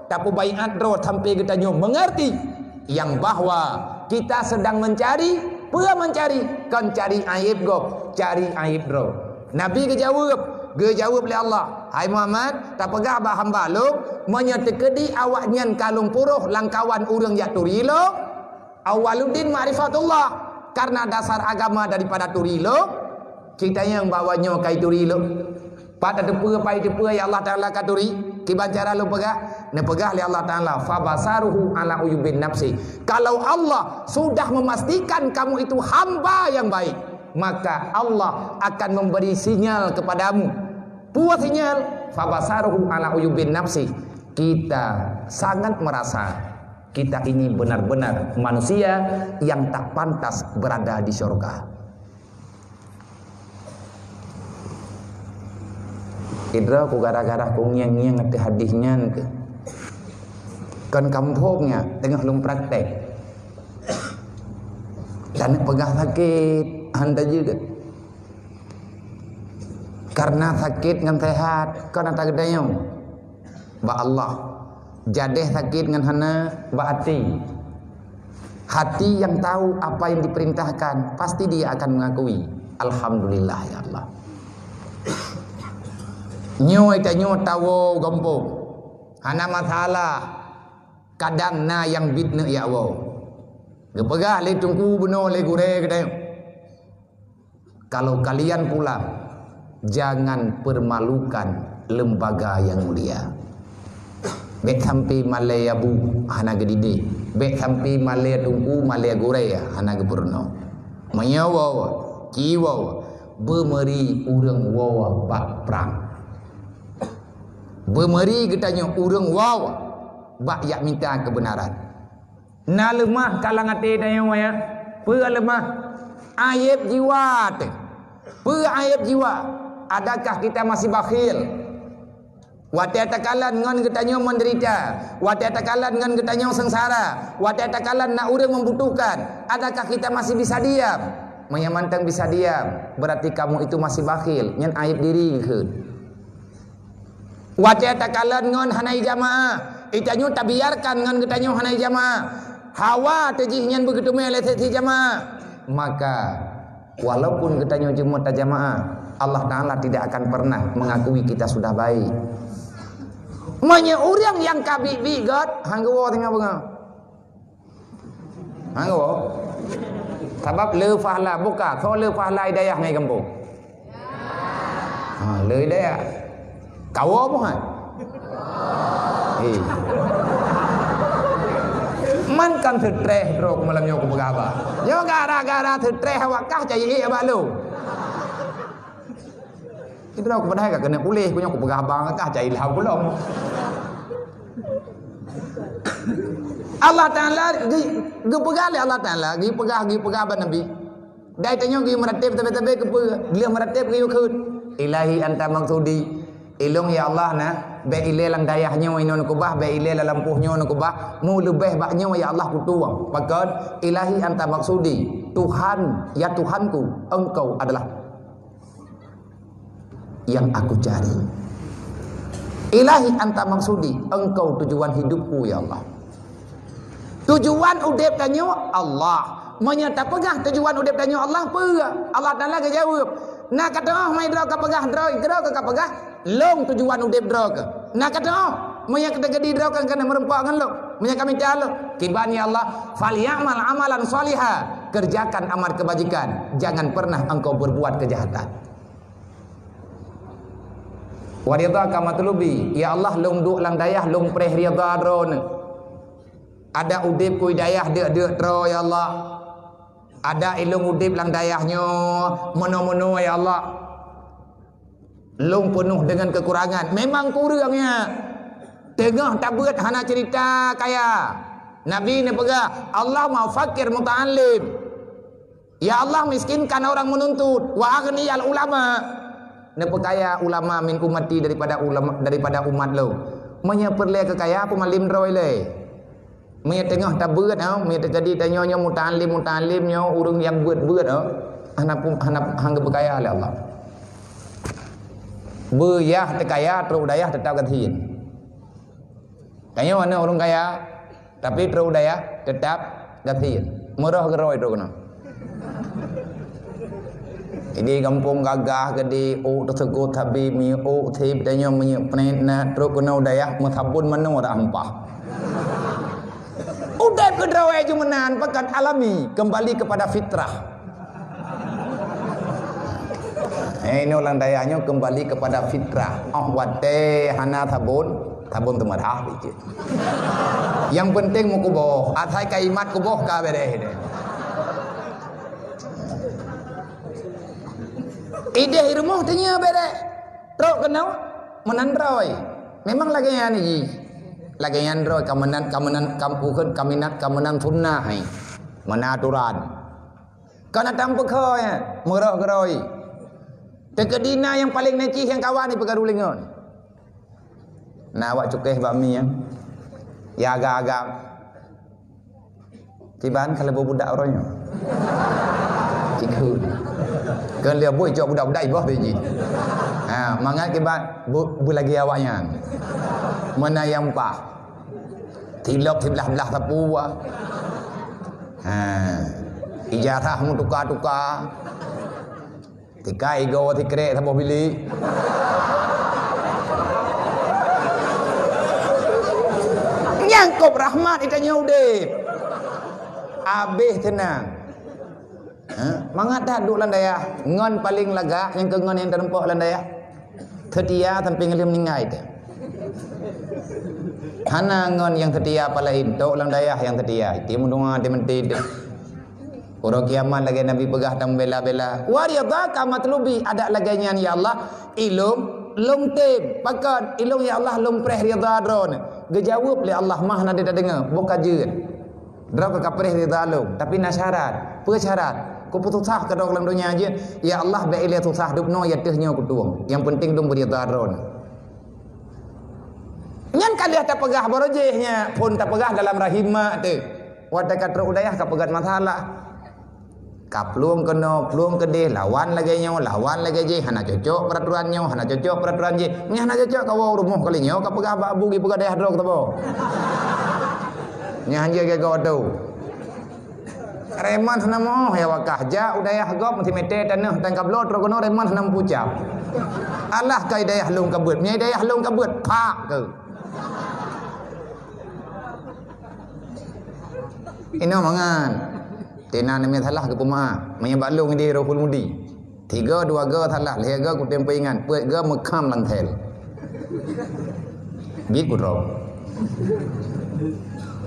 Tapeubaiat droe sampai geutanyoe mengerti yang bahwa kita sedang mencari, peue mencari? Kon cari aieb gob, cari aieb droe. Nabi geujaweueb, geujaweueb lé Allah, "Hai Muhammad, tapeugah bak hamba lôn, meunyoe teukeudi awaknyan ka lôn puroh lam kawan ureuëng jak turi lôn, awaluddin ma'rifatullah, karena dasar agama daripada turi lôn, cit tanyong bak awaknyoe ka ituri lôn. Pat tateupeue, pat iteupeue ya Allah Taala ka turi, kiban cara lôn peugah?" Neupeugah lé Allah Taala, "Fabasaruhu ala uyubin nafsi." Kalau Allah sudah memastikan kamu itu hamba yang baik, maka Allah akan memberi sinyal kepadamu. Peue sinyal? Fabasaruhu ala uyubin nafsi. Kita sangat merasa kita ini benar-benar manusia yang tak pantas berada di syurga. Idroe ku gara-gara ku ngieng-ngieng ateueh hadis nyan keuh. Kon kampung nyan teungoh lôn praktek. Dan peugah sakét, han tajeuet. Karena sakét ngon sehat, kon ata geutanyoe. Bak Allah. Jadeh sakét ngon hana bak até. Hati yang tahu apa yang diperintahkan, pasti dia akan mengakui, "Alhamdulillah, ya Allah." Nyoe tanyoe tawoe gampông. Hana masalah. Kadang na nyang biet neuk jak woe. Geupeugah lé teungku bunoe lé gurée geutanyoe. Kalau kalian pulang, jangan permalukan lembaga yang mulia. Bék sampai malée abu hana geudidik. Bék sampai malée teungku, malée gurée hana geupeurunoe. Meunyoe woe, ci woe, beumeuri ureuëng woe bak prang. Beumeuri geutanyoe ureuëng woe bak jak mita keubeunaran. Na leumah ka lam até tanyoe, ya. Peue leumah? Aéb jiwa teuh. Peue aéb jiwa? Adakah kita masih bakhil? Watée takalon ngon geutanyoe menderita, watée takalon ngon geutanyoe sengsara, watée takalon na ureuëng membutuhkan, adakah kita masih bisa diam? Meunyoe mantong bisa diam, berarti kamu itu masih bakhil, nyan aéb diri kheun. Watée takalon ngon hana jamaah, geutanyoe tabiarkan ngon geutanyoe hana jamaah. Hawa teuh jih nyan beugeuteumé lé sesi jamaah. Maka, walaupun geutanyoe jeuet tajamaah, Allah Ta'ala tidak akan pernah mengakui kita sudah baik. Meunyoe ureuëng nyang ka biet-biet göt, han geuwoe singoh beungoh. Hang woe. Sabab le fahla buka, soe le fahla hidayah ngai gampông. Ha, le hidayah. Kawoe boh hai. Eh. Man kan seutreh droe malam nyoe kupeugah haba. Nyoe gara-gara seutreh awak kah cai ék bak lôn. Sidroe ku padahai ka keuneuk puléh, ku nyoe kupeugah haba ngon kah, cai ilham ulôn. Allah Ta'ala geu-, geupeugah lé Allah Ta'ala, geupeugah, geupeugah bak Nabi. Dai tanyoe geumeuratéb sabé-sabé keupeue, geumeuratéb geuyue kheun. Ilahi anta maksudi. Ilôn ya Allah na, bék ilée lam dayah nyoe inoe neukeubah, bék ilée lam lampôh nyoe neukeubah, meuleubeh bak nyoe ya Allah kutueng. Pakon, ilahi anta maksudi. Tuhan, ya Tuhanku, Engkau adalah yang aku cari. Ilahi anta maksudi, Engkau tujuan hidupku ya Allah. Tujuan udeb tanyoe Allah. Meunyoe tapeugah tujuan udeb tanyoe Allah, peue? Allah Ta'ala geujaweueb. Na ka teuh, meunyoe droe ka peugah, droe, droe ka peugah, lôn tujuan udeb droe keuh. Na ka teuh, meunyoe ka teugedi droe keuh keuneuk meureumpok ngon lôn. Meunyoe ka mita lôn, kiban ya Allah, "Falyamal amalan shaliha." Kerjakan amal kebajikan, jangan pernah engkau berbuat kejahatan. Wa ridhaka matlubi, ya Allah, lôn duek lam dayah lôn preh ridha Droeneuh. Adak udeb ku dayah deuk-deuk troe, ya Allah. Adak ilôn udeb lam dayah nyoe meunoe-meunoe, ya Allah. Lôn peunoh deungon keukurangan. Memang kureueng, ya. Teungoh tabeuet hana cerita kaya. Nabi neupeugah, "Allahumma faqir muta'allim." Ya Allah, miskinkan orang menuntut, wa aghniyal ulama. Neupeukaya ulama min ummati daripada ulama, daripada umat lôn. Meunyoe peureulée keu kaya, peumalem droe lé. Meunyoe teungoh tabeuet, ha, meunyoe teujadi tanyoe nyoe muta'allim, muta'allim nyoe ureuëng nyang beuet-beuet, ha. Hana pun, hana, hana geupeukaya lé Allah. Beuyah teukaya, trok dayah teutap gasien. Tanyoe aneuk ureuëng kaya, tapi trok dayah teutap gasien. Meurôh geurôi trok keunoe. Jadi gampông gagah geude, ôk teuseukot sabe, minyeuk ôk seb, tanyoe minyeuk peunet na, trok keunoe dayah meusabon manoe dak hampah. Udeb keudroe jeuet meunan, pakon alami, kembali kepada fitrah. Eh, inoe lam dayah nyoe kembali kepada fitrah. Oh, watée hana sabon, sabon teumeurah cit. Yang penting meukuboh, asai ka imat kuboh ka bereh deh. Ideh i rumoh teunyoe bereh. Trok keunoe. Meunan droe. Memang lagèe nyan jih. Lagèe nyan droe ka meunan, ka meunan, ka meunan, ka meunan sunnah hai. Meunan aturan. Kon atra peukhoe, meurôh geurôi. Teukeudi na nyang paleng najih nyang kawan ipeugah rulingon. Na awak cukéh bak mi nyan. Ya agam-agam. Kiban ka lheueh budak uroe nyoe. Cikgu. Kon lheueh buet cok budak-budak iboh tu jih. Ha, mangat kiban bu, bu lagèe awak nyan. Meunan nyang paih. Tilok siblah-blah sapu. Ha. Ijazah meutuka-tuka. Tika igoe sikrek saboh bilik. Nyang kop rahmat ita nyoe udeb. Abeh teunang. Ha? Mangat that duek lam dayah. Ngon paleng lagak nyang keu ngon nyang teurumpok lam dayah. Seutia sampoe ngon lheueh meuninggai teuh. Hana ngon nyang seutia palain, tok lam dayah nyang seutia. Ti meudua, ti meunti. Uroe kiamat lagèe Nabi peugah dan bela-bela, "Wa ridhaka matlubi," adak lagèe nyan, "Ya Allah, ilôn, lôn tem." Pakon? "Ilôn, ya Allah, lôn preh ridha Droeneuh." Geujaweueb lé Allah, "Mah na di tadeungoe, boh ka jeuet. Droe ka kapreh ridha lôn, tapi na syarat." "Peue syarat?" "Kupeususah keudroe lam donya jeuet." "Ya Allah, bèk ilèe susah dubnoe, ya teuh nyoe kutueng. Nyang peunteng lôn beuridha Droeneuh." Nyan ka lheueh tapeugah barô jih nyan, phôn tapeugah dalam rahim mak teuh. Watèe ka trok u dayah ka peugah masalah. Ka plueng keunoe, plueng keudeh, lawan lagèe nyoe, lawan lagèe jih, hana cocok peuraturan nyoe, hana cocok peuraturan jih. Nyan hana cocok, kawoe rumoh kali nyoe, kapeugah bak bu, geupeugah dayah droe teuh boh. Nyan hanjeuet geugoe tu. Reman hana meu'oh ya wakah, jak u dayah gob meusimete tanoh tan kabloe trok keunoe reman hana meupucap. Alah kai dayah lôn ka beuet, meunyo dayah lôn ka beuet, pak keu. Inoe mangat. Teunan neumè salah keu peumaaf. Meunyo bak lôn idéh Rohul Mudi. Tiga dua ga salah, lhèe ga kutem peuingat, peuet ga meukham lam thèl. Bit kudroe.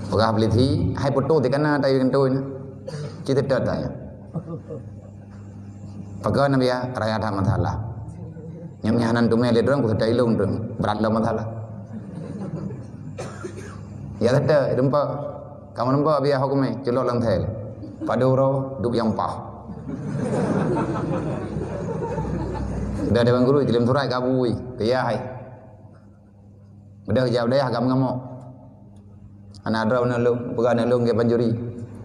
Peugah peulisi, hai peutoh tikana tayu kentôi na. Ci teutot tanya. Peugah Nabi ya, raya that masalah. Nyang nyan nan tumè lé droe, ku teutot ilong droe, brat lom masalah. Ya teutot, dumpa. Kamoe nampak biah huköm, eh, culok lam thèl. Padub uroe, dub nyang paih. Udah dewan guru, jilem surat ka bui, keu yah hai. Udah jaweueb dayah ka meungamok. Aneuk droe aneuk lôn, peugah aneuk lôn gét pancuri.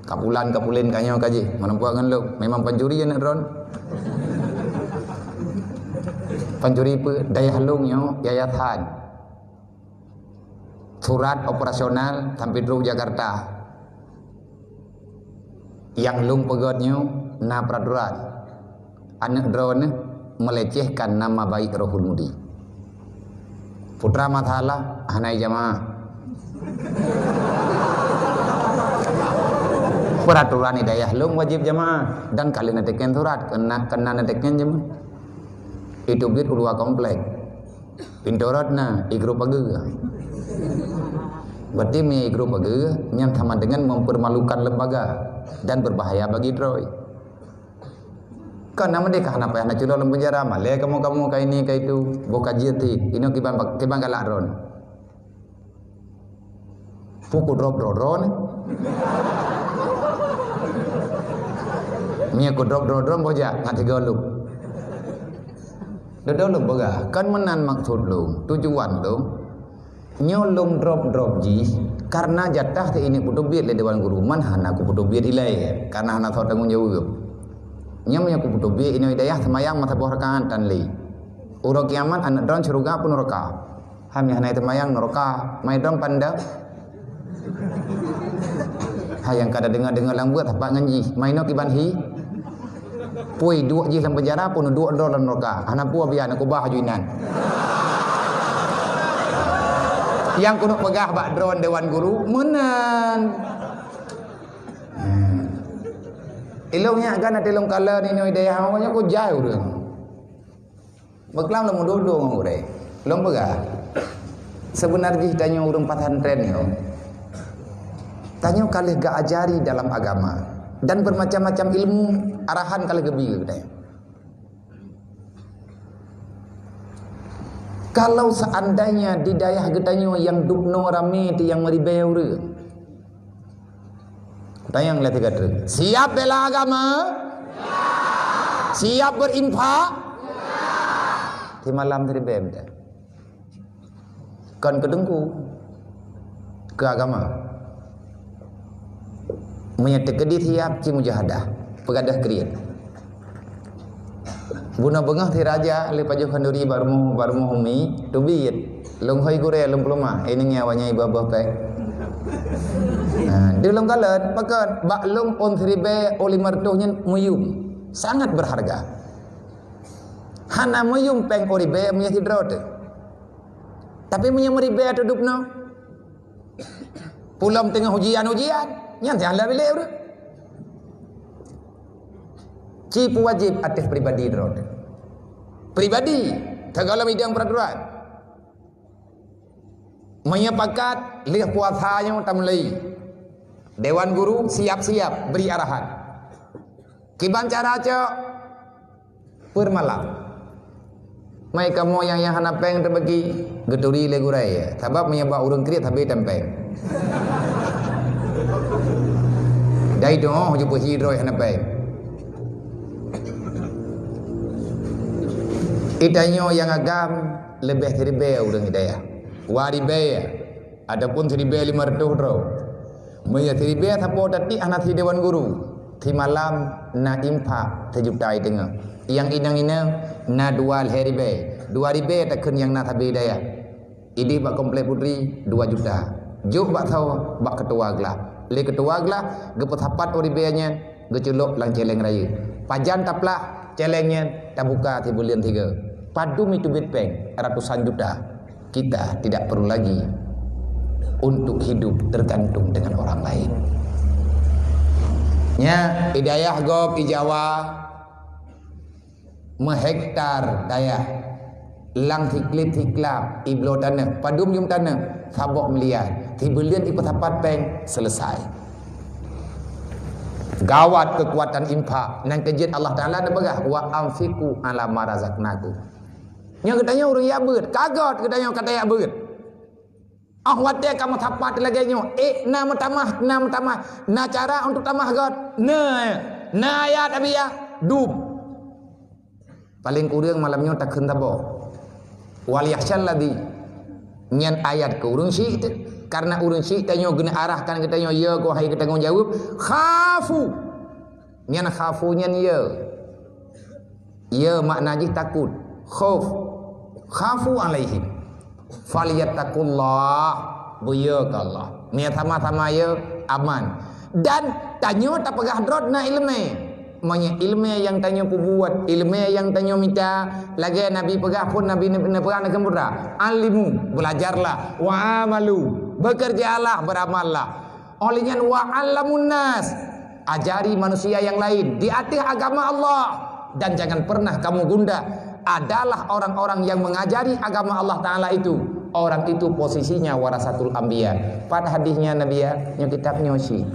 Ka pulan, ka pulen, ka nyoe, ka jih. Meunampak ngon lôn, memang pancuri aneuk droe. Pancuri peue? Dayah lôn nyoe, yayasan. Surat operasional sampai trok Jakarta. Nyang lôn peugöt nyoe na peuraturan. Aneuk droeneuh melecehkan nama baik Rohul Mudi. Putra masalah, hana jamaah. Peuraturan di dayah lôn wajéb jamaah dan ka lheueh neuteken surat, keu na, keu na neuteken jamaah. Itu bit u luwa komplek. Pintoe rot na, i grup pageue. Berarti meunyo i grup pageue, nyan sama dengan mempermalukan lembaga dan berbahaya bagi droe. Kan nama deh ka hana payah na culok lam penjara, malèe kamoe-kamoe ka ini ka itu, boh ka jeuet thit, inoe kiban, kiban galak droeneuh. Pukul drob drodron. Meunyo kudrob drodron boh jak ngat tiga lôn. Dodon lôn peugah, kon meunan maksud lôn, tujuan lôn. Nyoe lôn drob-drob jih karena jatah teuingat putôbiet lé Dewan Guru, man hana kuputôbiet ilèe karena hana soe tanggong jaweueb. Nyoe meunyo kuputôbiet inoe dayah seumayang masa boh rakaat tan lé. Uroe kiamat aneuk droen syeuruga peue neuraka. Hai meuhana teumayang neuraka, mai dong pandang. Hai nyang ka deungoe-deungoe lam buet sapat ngon jih, mai noe kiban hi. Pui duek jih lam penjara pun duek droe lam neuraka. Hana peue biar neukubah aju inan. Nyang keuneuk peugah bak droen Dewan Guru meunan. Hmm. Ilong nyak kan ati long kala ni noi daya awaknya ko jai urang. Beuklam lom dulu ngon gurèe. Lôn peugah, seubeuna jih tanyoe ureuëng pesantren nyoe, tanyoe ka lheueh geuajari dalam agama dan bermacam-macam ilmu arahan ka lheueh geubi keu tanyoe. Kalau seandainya di dayah geutanyoe nyang dubnoe ramé teuh nyang meuribée ureuëng, tanyong lé tiga truk, siap bela agama? Siap berinfak? Di malam teuribée meudah. Kon keu teungku, keu agama. Meunyoe teukeudi siap, ci mujahadah, peugadôh kriet. Bunoe beungoh si raja lé pajoh khanduri bak rumoh, bak rumoh umi, teubiet. Lôn hôi gurée lôn peuleumah, eh, inong awaknyan iba boh péng. Nah, di lôn kalon, pakon, bak lôn ôn siribée, ôn limong reutôh nyan meuyum. Sangat berharga. Hana meuyum péng ôn ribée meunyoe sidroe teuh. Tapi meunyoe meuribée teuh dubnoe, pulom teungoh ujian-ujian, nyan siah lé bilék ureuëng. Ci peuwajéb ateueh pribadi droe teuh. Pribadi, teugohlom idong peuraturan. Meunyoe pakat, lheueh puasa nyoe tamulai. Dewan guru siap-siap bri arahan. Kiban cara cok? Peumalam. Mai kamoe nyang, nyang hana péng teubagi, geuturi lé gurée, sabab meunyoe bak ureuëng kriet sabe tem péng. Dai doh jipeusi droe hana péng. Itanyoe nyang agam leubeh siribée ureuëng hidayah. Dua ribée ataupun siribée limong reutôh droe. Meunyoe siribée sapo tatik hana si dewan guru, simalam na infak sijuta i teungoh. Nyang inong-inong na dua lhée ribée, dua ribée takheun nyang na sabe dayah. Idéh bak Komplek Putri dua juta. Jok bak soe, bak keutua glah. Lé keutua glah geupeusapat ôn ribée nyan geuculok lam céléng rayeuk. Pajan taplah céléng nyan tabuka sibuleuen sigoe. Padum iteubiet péng ratusan juta. Kita tidak perlu lagi untuk hidup tergantung dengan orang lain. Nya, i dayah gob i Jawa, meuhektar dayah, lam siklit siklab, ibloe taneuh, padum yum taneuh, saboh miliar, sibuleuen ipeusapat péng, selesai. Gawat keukuatan infak, nyang keujeuet Allah Taala neupeugah, "Wa anfiqu ala ma razaqnakum." Nyoe geutanyoe ureuëng jak beuet, ka göt geutanyoe ka tajak beuet. Óh watée kamoe sapat lagée nyoe, ék na meutamah, na meutamah, na cara untuk tamah göt. Na, na ayat Abiyah, dum. Paleng kureueng malam nyoe takheun saboh. Wal yakhsyal ladzi, nyan ayat keu ureuëng syiek teuh. Karena ureuëng syiek tanyoe geuneuk arahkan geutanyoe, ya keuh hai geutanggong jaweueb, khafu. Nyan khafu nyan ya. Ya makna jih takot. Khauf. Khafu alaihim. Falyattaqullah. Beuya keu Allah. Nyan sama-sama ya aman. Dan tanyoe tapeugah droe na iéleumé. Meunyoe iéleumé nyang tanyoe peubuet, iéleumé nyang tanyoe mita, lagée Nabi peugah phon Nabi ne-, neupeugah neukheun peue? Alimu, belajarlah, wa amalu, bekerjalah, beramallah. Óh lheueh nyan, wa 'allamun nas, ajari manusia yang lain di ateueh agama Allah, dan jangan pernah kamu gundah. Adalah orang-orang yang mengajari agama Allah Taala itu, orang itu posisinya warasatul anbiya. Pat hadisnya Nabi ya, nyoe kitab nyoe syiek.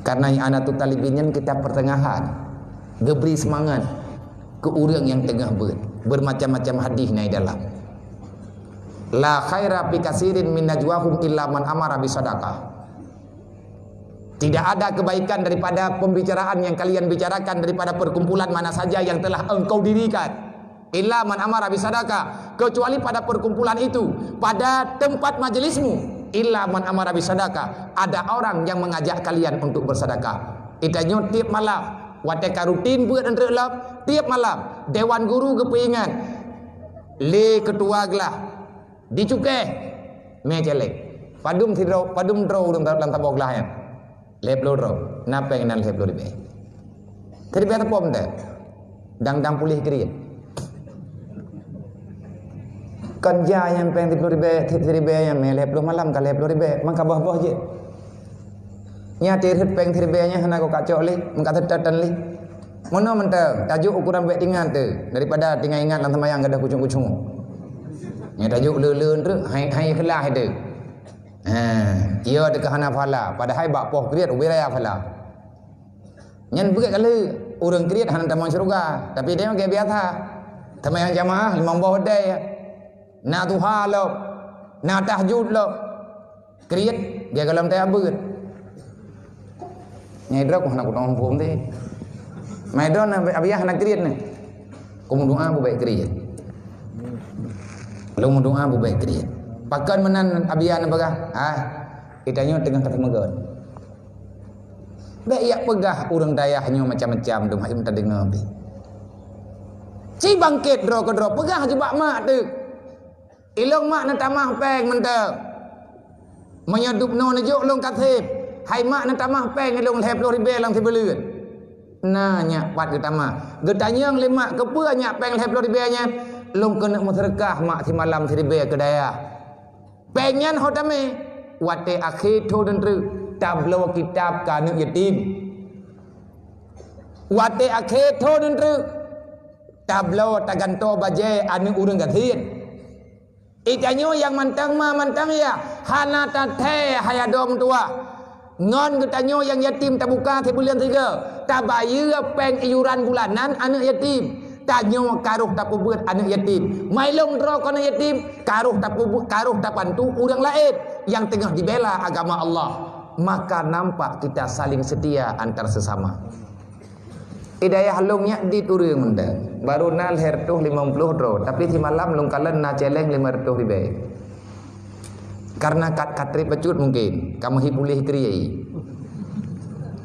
Karena I'anatut Talibin nyan kitab pertengahan, geubri seumangat keu ureuëng nyang teungoh beuet. Bermacam-macam hadis na i dalam. La khaira fi kasirin min najwahum illa man amara bisadaqah. Tidak ada kebaikan daripada pembicaraan yang kalian bicarakan daripada perkumpulan mana saja yang telah engkau dirikan. Illa man amara bisadaqah, kecuali pada perkumpulan itu, pada tempat majelismu. Illa man amara bisadaqah, ada orang yang mengajak kalian untuk bersedekah. Itanyoe tiep malam, watée ka rutin beuet eunteuk lom, tiep malam, dewan guru geupeuingat lé keutua glah. Di cukéh, mé céléng. Padum sidroe, padum droe ureuëng lam saboh glah nyan? Lhée ploh droe. Na péng nan lhée ploh ribée. Siribée teupom teuh. Dang-dang puléh kriet. Kon ja nyang péng siploh ribée, siribée nyan mé lhée ploh malam ka lhée ploh ribée, maka boh-boh jeuet. Nya tirhut péng siribée nyan hana kacok lé, maka teutatan lé. Meunoe mantong, tajok ukuran bék tingan teuh, daripada tingan ingat lam seumayang gadoh kucung-kucung. Nya tajok le-le treuk, hai, hai ikhlas teuh. Ha, iya teuka hana pahala, padahai bak poh kriet ubé raya pahala. Nyan beuet kali ureuëng kriet hana tamong syeuruga, tapi dia ke biasa. Seumayang jamaah limong boh udai. Na duha lom, na tahajud lom. Kriet, dia golom teuh abeuet. Nyai droe hana kutoh muphom teuh. Mai droe na Abiya hana kriet nyoe. Ku meudoa bubek kriet. Lôn meudoa bubek kriet. Pakon meunan Abiya na peugah, "Ah, geutanyoe teungoh ka teumeugon." Bèk yak peugah ureueng dayah nyoe macam-macam dum, hayum tadeungoe pih. Ci bangket droe keudroe peugah jubak mak teuk. Ilôn mak neutamah péng mantong. Meunyoe dubnoe neujok lôn ka sép, hai mak neutamah péng ilôn lhèe ploh ribèe lam sibuleuen. Na nyak pat geutamah. Geutanyong lé mak, "Keupeue nyak péng lhèe ploh ribèe nyan?" "Lôn keuneuk meuseudeukah mak simalam siribèe keu dayah." Péng nyan ho tamè, watèe akhé thon nyan treuk tabloe kitab keu aneuk yatim. Watèe akhé thon nyan treuk tabloe tagantoe bajèe aneuk ureueng gasien. Geutanyoe nyang mantong ma mantong yah, hana tathèe hai adoe meutuwah. Ngon geutanyoe nyang yatim tabuka sibuleuen sigoe, tabayeue péng iuran bulanan aneuk yatim. Tanyoe ka rôh tapeubeuet aneuk yatim. Mai lôn droe kon aneuk yatim, ka rôh tapeubeuet, ka rôh tabantu ureueng laén nyang teungoh jibela agama Allah. Maka nampak kita saling setia antar sesama. Di dayah lôn nyak dit ureueng mantong. Baru na lhèe reutôh limong ploh droe, tapi simalam lôn kalon na cèlèng limong reutôh ribèe. Karena ka, ka trép bacut mungkin, ka meuhi puléh kriet.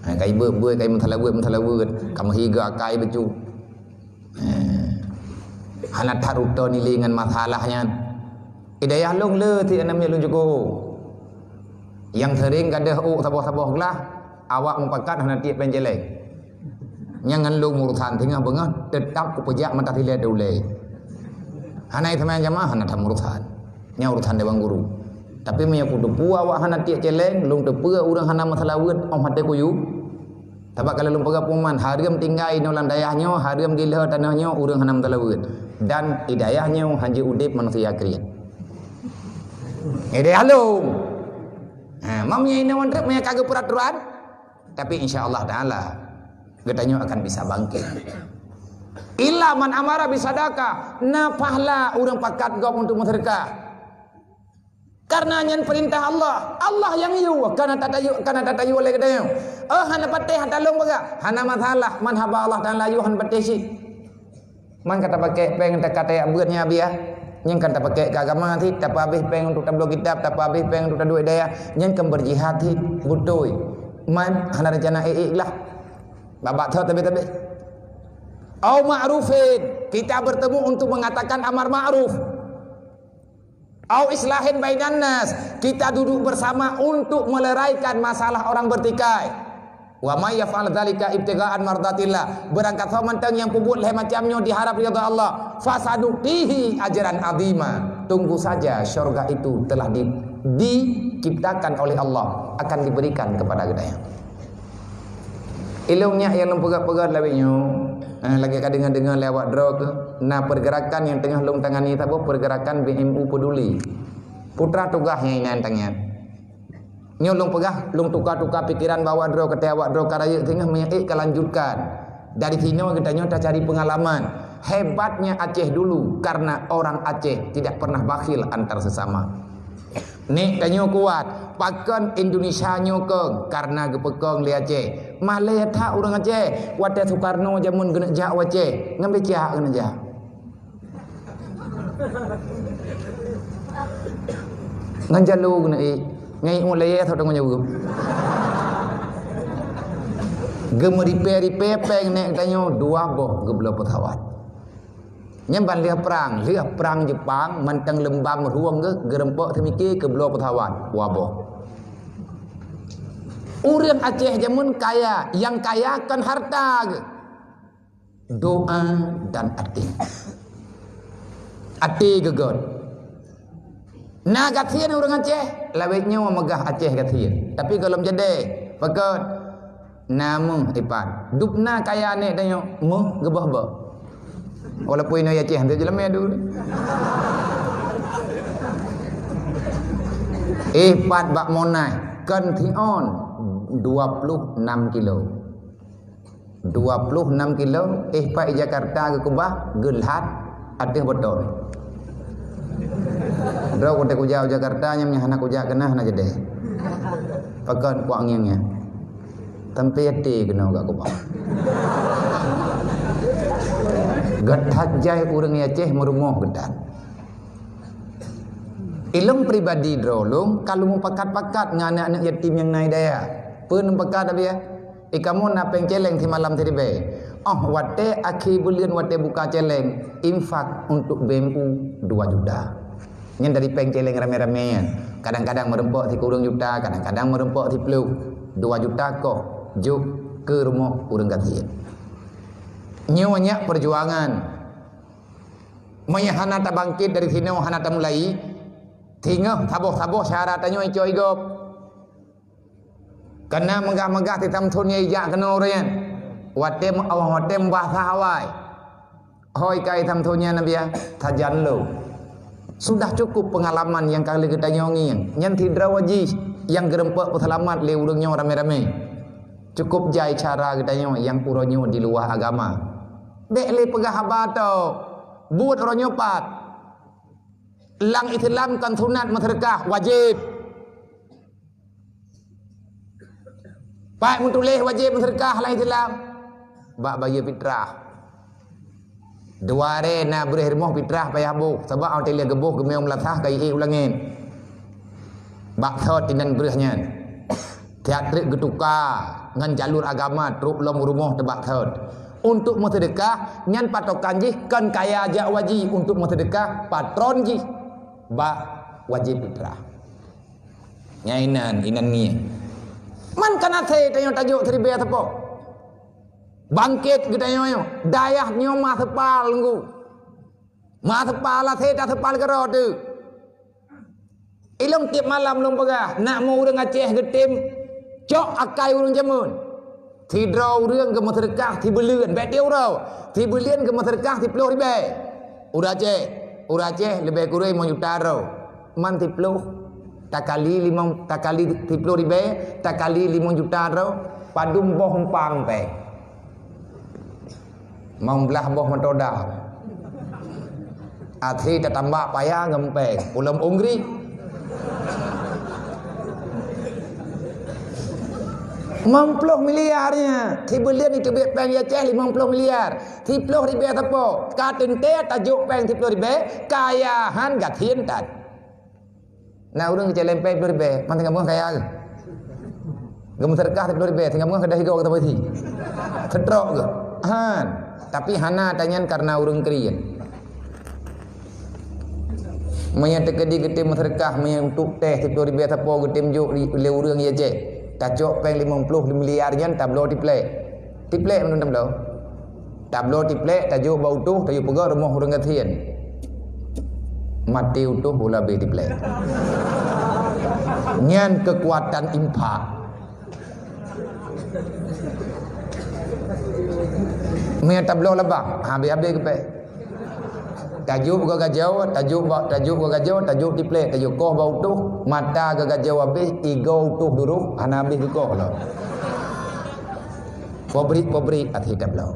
Ha, ka ibeuet-beuet, ka meusalaweuet-meusalaweuet, ka meuhi geu akai bacut. Ha. Hana that utoe nilai ngon masalah nyan. Di dayah lôn le cit aneuk miet lôn syukoe. Nyang seuring gadôh ôk saboh-saboh glah, awak mupakat hana tiep péng cèlèng. Nyang ngon lôn meurusan singoh beungoh, teutap kupeujak mata silèe teuh ulèe. Hana iseumayang jamaah, hana that meurusan. Nyan urusan dewan guru. Tapi meunyoe kuteupeue awak hana tiep cèlèng, lôn teupeue ureueng hana meusalaweuet, 'oh maté kuyue. Sabab ka lôn peugah peuman, hareuem tinggai inoe lam dayah nyoe, hareuem dilheueh tanoh nyoe, ureueng hana meusalaweuet. Dan di dayah nyoe hanjeuet udép manusia kriet. Di dayah lôn. Ha, mam nyang inoe nyan treuk meunyo ka geupeuraturan, tapi insya Allah Taala geutanyoe akan bisa bangkit. Illa man amara bisadaqah, na pahala ureueng pakat gob untuk meuseudeukah. Karena nyan peurintah Allah. Allah nyang yue, kana tatayue, kana tatayue lé geutanyoe. Oh, hana patéh ata lôn peugah, hana masalah, man haba Allah Taala yue hana patéh cit. Man ka tapakèk péng teuka tajak beuet nyan Abiya. Nyan kan tapakèk keu agama cit, tapeuhabéh péng untuk tabloe kitab, tapeuhabéh péng untuk taduek dayah. Nyan kan beurjihad cit, beutôi. Man hana reuncana ék-ék lah. Babah thot tabé-tabé. Au ma'rufin, kita bertemu untuk mengatakan amar ma'ruf. Au islahin bainan nas, kita duduk bersama untuk meleraikan masalah orang bertikai. Wa may yaf'al dzalika ibtigha'an mardatillah. Beurangkat soe mantong nyang peubuet lhèe macam nyoe diharap ridha Allah, fasanu'tihi ajran 'azima. Tunggu saja, syurga itu telah di, diciptakan oleh Allah, akan diberikan kepada geutanyoe. Ilôn nyak nyang lôn peugah-peugah lawét nyoe, eh, lagèe ka deungoe-deungoe lé awak droe keuh, na pergerakan nyang teungoh lôn tangani saboh pergerakan B M U Peduli. Putra tugas nyang inan tangian. Nyoe lôn peugah, lôn tuka-tuka pikeran bak awak droe, kata awak droe ka rayeuk singoh meunyoe ék ka lanjutkan. Dari sinoe geutanyoe tacari pengalaman. Hebatnya Aceh dulu, karena orang Aceh tidak pernah bakhil antar sesama. Nek tanyoe kuat, pakon Indonesia nyoe kong, karena geupeukong lé Aceh. Malèe that ureueng Aceh, watèe Sukarno jameun geuneuk jak u Aceh, ngon becak geuneuk jak. Ngon jalo geuneuk ék, ngon ék ulèe atau deungon nyawa. Geumeuripèe-ripèe péng nek tanyoe dua boh geubloe peusawat. Nyan ban lheueh prang, lheueh prang Jepang, mantong leumbam rueng geuh, geurumpok teumike keu bloe peusawat, dua boh. Ureueng Aceh jameun kaya, nyang kaya kon harta geuh. Doa dan até. Até geugot. Na gasien ureueng Aceh, lawét nyoe meugah Aceh gasien. Tapi gohlom jadèe, pakon? Na meuh ipat. Dubna kaya nek tanyoe, meuh geuboh-boh. Walaupun inoe Aceh hana jeulamak dulu. Ipat bak Monas, kon Tion, dua puluh enam kilo. Dua puluh enam kilo, eh, pat i Jakarta geukeubah, geulhat ateueh botol. Droe watèe kujak u Jakarta, nyan hana kujak keunan, hana jadi. Pakon kuak ngieng nyan. Tapi hati keunoe gak kubah. Geutat jai ureueng Aceh meurumoh geutat. Ilong pribadi droe lôn, ka lôn meupakat-pakat ngon aneuk-aneuk yatim nyang na daya. Peue lôn pakat, Abi, ya? Ikamoe na péng céléng simalam siribèe. Oh, watèe akhé buleuen, watèe buka céléng, infak untuk B M U dua juta. Nyan dari péng céléng ramé-ramé nyan. Kadang-kadang meureumpok sikureueng juta, kadang-kadang meureumpok siploh. Dua juta koh jok keu rumoh ureueng gasien. Nyoe nyak peujuangan. Meunyo hana tabangkét dari sinoe, hana tamulai, singoh saboh-saboh syara tanyoe icok igop. Kana meugah-meugah si Samson nyan ijak keunoe ureueng nyan. Watèe me-, watèe meubahasa awai. Hôi kai Samson nyan, Nabi, ya, sajan lôn. Sudah cukup peungalaman nyang ka lheueh geutanyoe ngieng. Nyan sidroe jih nyang geureumpok peuseulamat lé ureueng nyoe ramé-ramé. Cukup jai cara geutanyoe nyang uroe nyoe di luwa agama. Bèk lé peugah haba tok. Buet uroe nyoe pat. Lam Islam kon sunat meuseudeukah, wajéb. Pat meutuléh wajéb meuseudeukah lam Islam? Bak bayeue fitrah. Dua ré na breuh rumoh fitrah payah boh, sabab watèe lheueh geuboh geumè u meulasah ka ié u langèt. Bak thot inan breuh nyan. Tiat treuk geutuka ngon jalur agama trok lom rumoh teubak thot. Untuk meuseudeukah, nyan patokan jih kon kaya jak waji untuk meuseudeukah, patron jih bak wajéb fitrah. Nyan inan, inan ngieng. Man kana thé tanyoe tajok siribèe sapo. Bangkét geutanyoe nyoe, dayah nyoe ma seupal nunggu. Ma seupal, lasé taseupal keudroe teuk. Ilong tiep malam lôn peugah, nak meu ureueng Aceh geutem cok akai ureueng jameun. Sidroe ureueng geumeuseudeukah sibuleuen, bèk tiep uroe. Sibuleuen geumeuseudeukah siploh ribèe. Ureueng Aceh, ureueng Aceh leubeh kureueng limong juta droe. Man siploh takali limong, takali siploh ribèe, takali limong juta droe, padum boh umpang péng. Limong blah boh moto dam. Até tatambah paya ngon péng. Ulôn Unggri. Limong ploh miliar nyan. Sibuleuen iteubiet péng di Aceh limong ploh miliar. Siploh ribèe sapo. Ka teuntèe tajok péng siploh ribèe, kaya han gasien that. Na ureueng geucaleng péng siploh ribèe, man singoh beungoh kaya geuh. Geumeuseudeukah siploh ribèe, singoh beungoh keudeh igoe geuh teuma isi. Seutrok geuh. Han. Tapi hana tanyan kareuna ureueng keriet. Meunyo teukeudi geutem meuseudeukah, meunyo untuk teh siploh ribèe sapo geutem jok lé ureueng di Aceh. Tacok péng limong ploh miliar nyan tabloe tiplek. Tiplek meunurot tabloe. Tabloe tiplek, tajok bak utoh, tajok peugöt rumoh ureueng gasien. Maté utoh, boh habéh tiplek. Nyan keukuatan infak. Meunyo tabloe labang, habéh-habéh geupék. Tajok bak gajoe, tajok bak, tajok bak gajoe, tajok tiplek, tajok koh bak utoh, mata geugajoe habéh, igoe utoh duroh, hana habéh geukoh lom. Pabrik-pabrik até tabloe.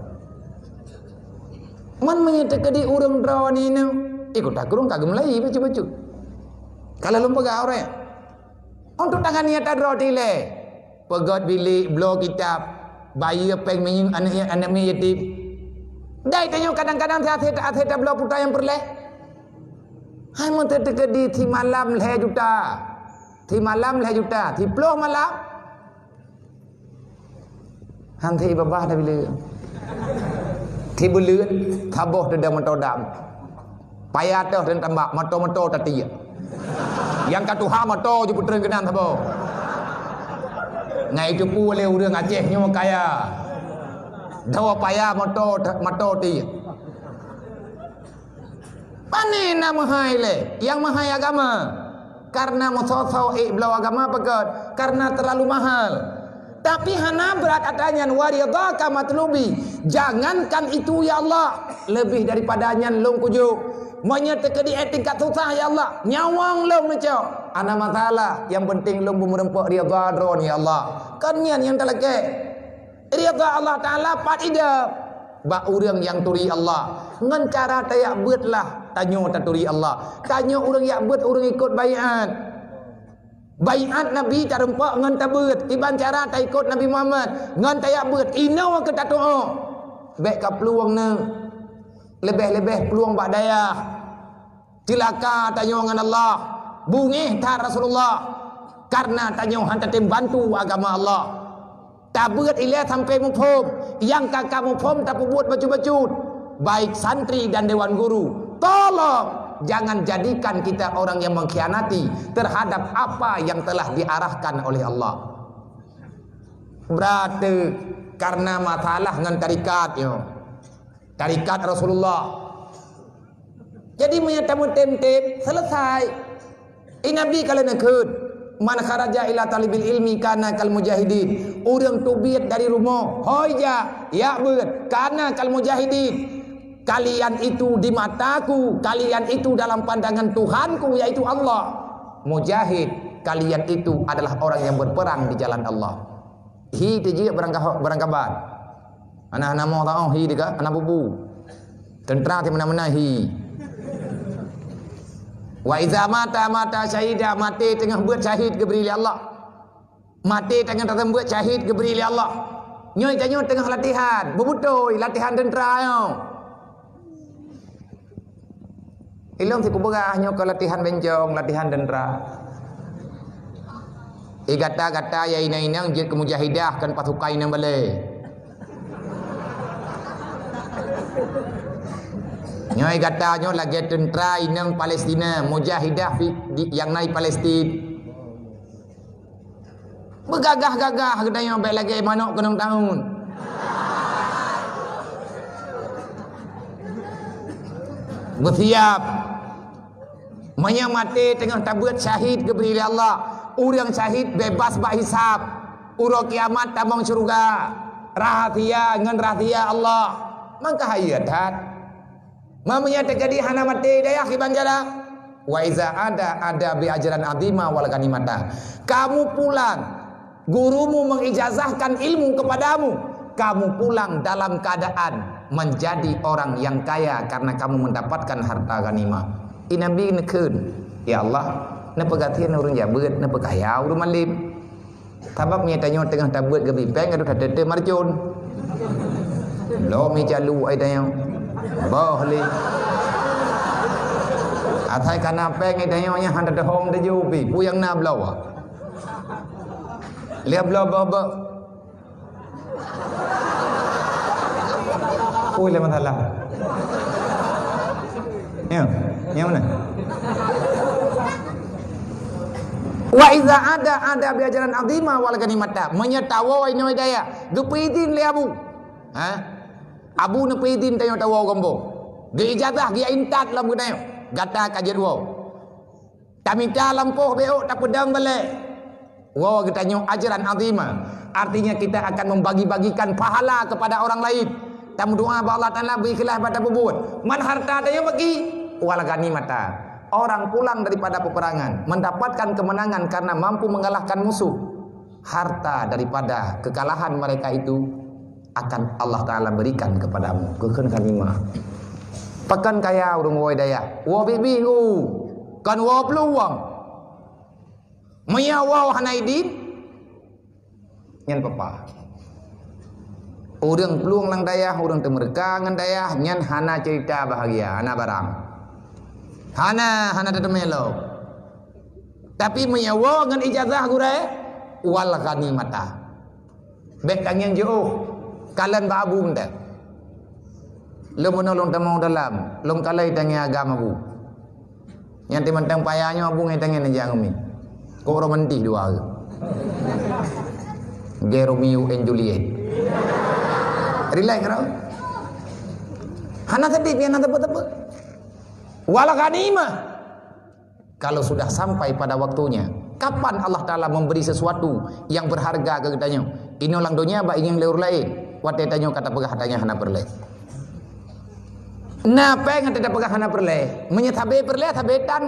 Man meunyo teukeudi ureueng droeneuh, ikot takurong ka geumeulai bacut-bacut. Kalau lôn peugah ureueng, untuk tangan nyata droe tilée, peugöt bilék, bloe kitab, bayeue péng minyeuk aneuk, aneuk miet yatim. Dai tanyoe kadang-kadang até, até tabloe puta nyang peureulée. Hai meuteukeudi simalam lhée juta. Simalam lhée juta, siploh malam. Han thé babah dah bila. Thé buleuen, saboh teuda moto dam. Paya toh dan tambak, moto-moto tatiek. Nyang ka tuha moto ju peutreun keunan saboh. Ngai itu pu lé ureueng Aceh nyoe kaya. Dawa paya moto, moto tiek. Pane na meuhai lé, nyang meuhai agama. Karena meusoe-soe ék bloe agama peugöt, karena terlalu mahal. Tapi hana brat atra nyan, wa ridhaka matlubi. Jangankan itu, ya Allah, lebih daripada nyan lôn kujok. Meunyoe teukeudi ék tingkat susah, ya Allah, nyawöng lôn neucok. Hana masalah, nyang penting lôn beumeureumpok ridha Droe, ya Allah. Kan nyan nyang talakée. Ridha Allah Taala pat idam. bak ureuëng nyang turi Allah. Ngon cara tajak beuet lah tanyoe taturi Allah. Tanyoe ureuëng jak beuet ureuëng ikot baiat. Baiat Nabi tareumpok ngon tabeuet, kiban cara taikot Nabi Muhammad ngon tajak beuet. Inoe keu tatuoh, bék ka plueng neuh. Leubeh-leubeh plueng bak dayah. Ceulaka tanyoe ngon Allah. Beungéh that Rasulullah, kareuna tanyoe hana tatem bantu agama Allah. Tabeuet ilée sampai muphom, nyang ka ka muphom tapeubuet bacut-bacut, baik santri dan dewan guru. Tolong jangan jadikan kita orang yang mengkhianati terhadap apa yang telah diarahkan oleh Allah. Berarti karena masalah ngon tarikat nyoe. Tarikat Rasulullah. Jadi meunyoe tameutem-tem, selesai. I Nabi ka lheueh neukheun, "Man kharaja ila talibil ilmi kana kal mujahidin." Ureuëng teubiet dari rumoh, hôi jak, jak beuet, kana kal mujahidin. Kalian itu di mataku, kalian itu dalam pandangan Tuhanku, yaitu Allah. Mujahid, kalian itu adalah orang yang berperang di jalan Allah. Hi teujeuet barang kaho-, barang kaban. Hana, hana moh taoh hi deugah, hana bubu. Teuntra ti meunan-meunan hi. Wa iza mata, mata syahida, maté teungoh beuet syahid geubri lé Allah. Maté teungoh taseumeubeuet syahid geubri lé Allah. Nyoe tanyoe teungoh latihan, beubutôi latihan teuntra nyoe. Ilong si kubeurah nyoe keu latihan bencong, latihan teuntra. Eh, gata-gata ya inong-inong jeuet keu mujahidah, kon pasukan inong balé. Nyoe gata nyoe lagée teuntra inong Palestina, mujahidah fi, di, nyang na i Palestin. Beugagah-gagah geutanyoe bék lagée manok keunong tahun. Beusiab. Meunyoe maté teungoh tabeuet syahid geubri lé Allah, ureuëng syahid bebas bak hisab. Uroe kiamat tamong syeuruga. Rahsia ngon rahsia Allah. Mangka hayeue that. Meunyoe teujadi hana maté dayah kiban cara. Wa iza ada, ada bi ajran azima wal ghanimata. Kamu pulang, gurumu mengijazahkan ilmu kepadamu, kamu pulang dalam keadaan menjadi orang yang kaya karena kamu mendapatkan harta ghanimah. I Nabi neukheun, "Ya Allah, neupeugasien ureuëng jak beuet, neupeukaya ureuëng malem." Sabab nyoe tanyoe teungoh tabeuet geubi péng, adoh tateuteuk marcon. Bloe mi calu ai tanyoe. Boh lé. Asai kana péng ai tanyoe nyan hana teuhom teuju pi. Peue nyang na bloe? Lheueh bloe boh-boh. Ui, lé masalah. Ya, yang mana? Wa iza ada, ada bi ajran azima wal ghanimata. Meunyoe tawoe inoe dayah, geupeuidin lé abu. Ha? Abu neupeuidin tanyoe tawoe gombong. Geuijazah, geuintat lom geutanyoe. Gata ka jeuet woe. Tamita lampôh bék tapeudong balée. Woe geutanyoe ajran azima. Artinya kita akan membagi-bagikan pahala kepada orang lain. Tameudoa bak Allah Taala beu ikhlas bak tapeubuet. Man harta tanyoe bagi wal ghanimata. Orang pulang daripada peperangan mendapatkan kemenangan karena mampu mengalahkan musuh. Harta daripada kekalahan mereka itu akan Allah Taala berikan kepadamu. Geukheun khatimah. Pakon kaya ureuëng woe dayah. Woe bibi ngu. Kon woe peuluwang. Meunyoe woe hana idin, nyan peupah. Ureuëng plueng lam dayah, ureuëng teumeureuka ngon dayah, nyan hana cerita bahagia, hana barang. Hana, hana teumé lom. Tapi meunyoe woe ngon ijazah gurée, wal ghanimata. Bék tangieng jiôh, kalon bak abu mantong. Lôn bunoe lôn tamong dalam, lôn kalai tangieng agam abu. Nyan timantong paya nyoe abu ngai tangieng neujak ngon mi. Kok romantis dua. Ge Romeo and Juliet. Relax keu. Hana sedih, hana teupeu-teupeu. Wal ghanimah. Kalau sudah sampai pada waktunya, kapan Allah Taala memberi sesuatu yang berharga keu geutanyoe? Inoe lam donya bak ingieng lé ureuëng laén, watée tanyoe ka tapeugah tanyoe hana peureulée. Na péng watée tapeugah hana peureulée, meunyoe sabe peureulée, sabe tan.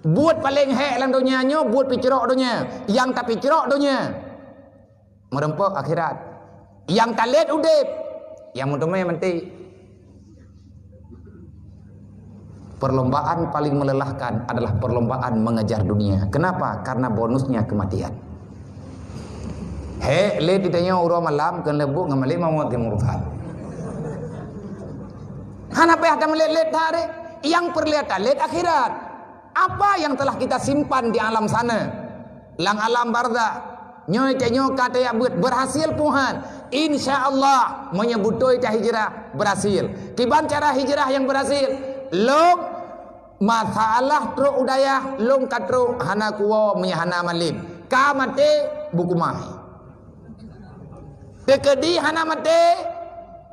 Buet paleng hék lam donya nyoe, buet picrok donya, nyang tapicrok donya. Meureumpok akhirat. Nyang talét udeb. Nyang meuteumé meuti. Perlombaan paling melelahkan adalah perlombaan mengejar dunia. Kenapa? Karena bonusnya kematian. Hé, lé di tanyoe uroe malam keu leubuk ngon malik mawöt di murusan. Hana payah tameulet-let that deh. Nyang peureulée talet akhirat. Apa yang telah kita simpan di alam sana? Lam alam barzakh. Nyoe tanyoe ka tajak beuet, berhasil puhan. Insya Allah, meunyoe beutôi tahijrah, berhasil. Kiban cara hijrah nyang berhasil? Lôn masalah trok u dayah, lôn ka trok hana kuwoe meunyoe hana malem. Ka maté, beukumaih. Teukeudi hana maté,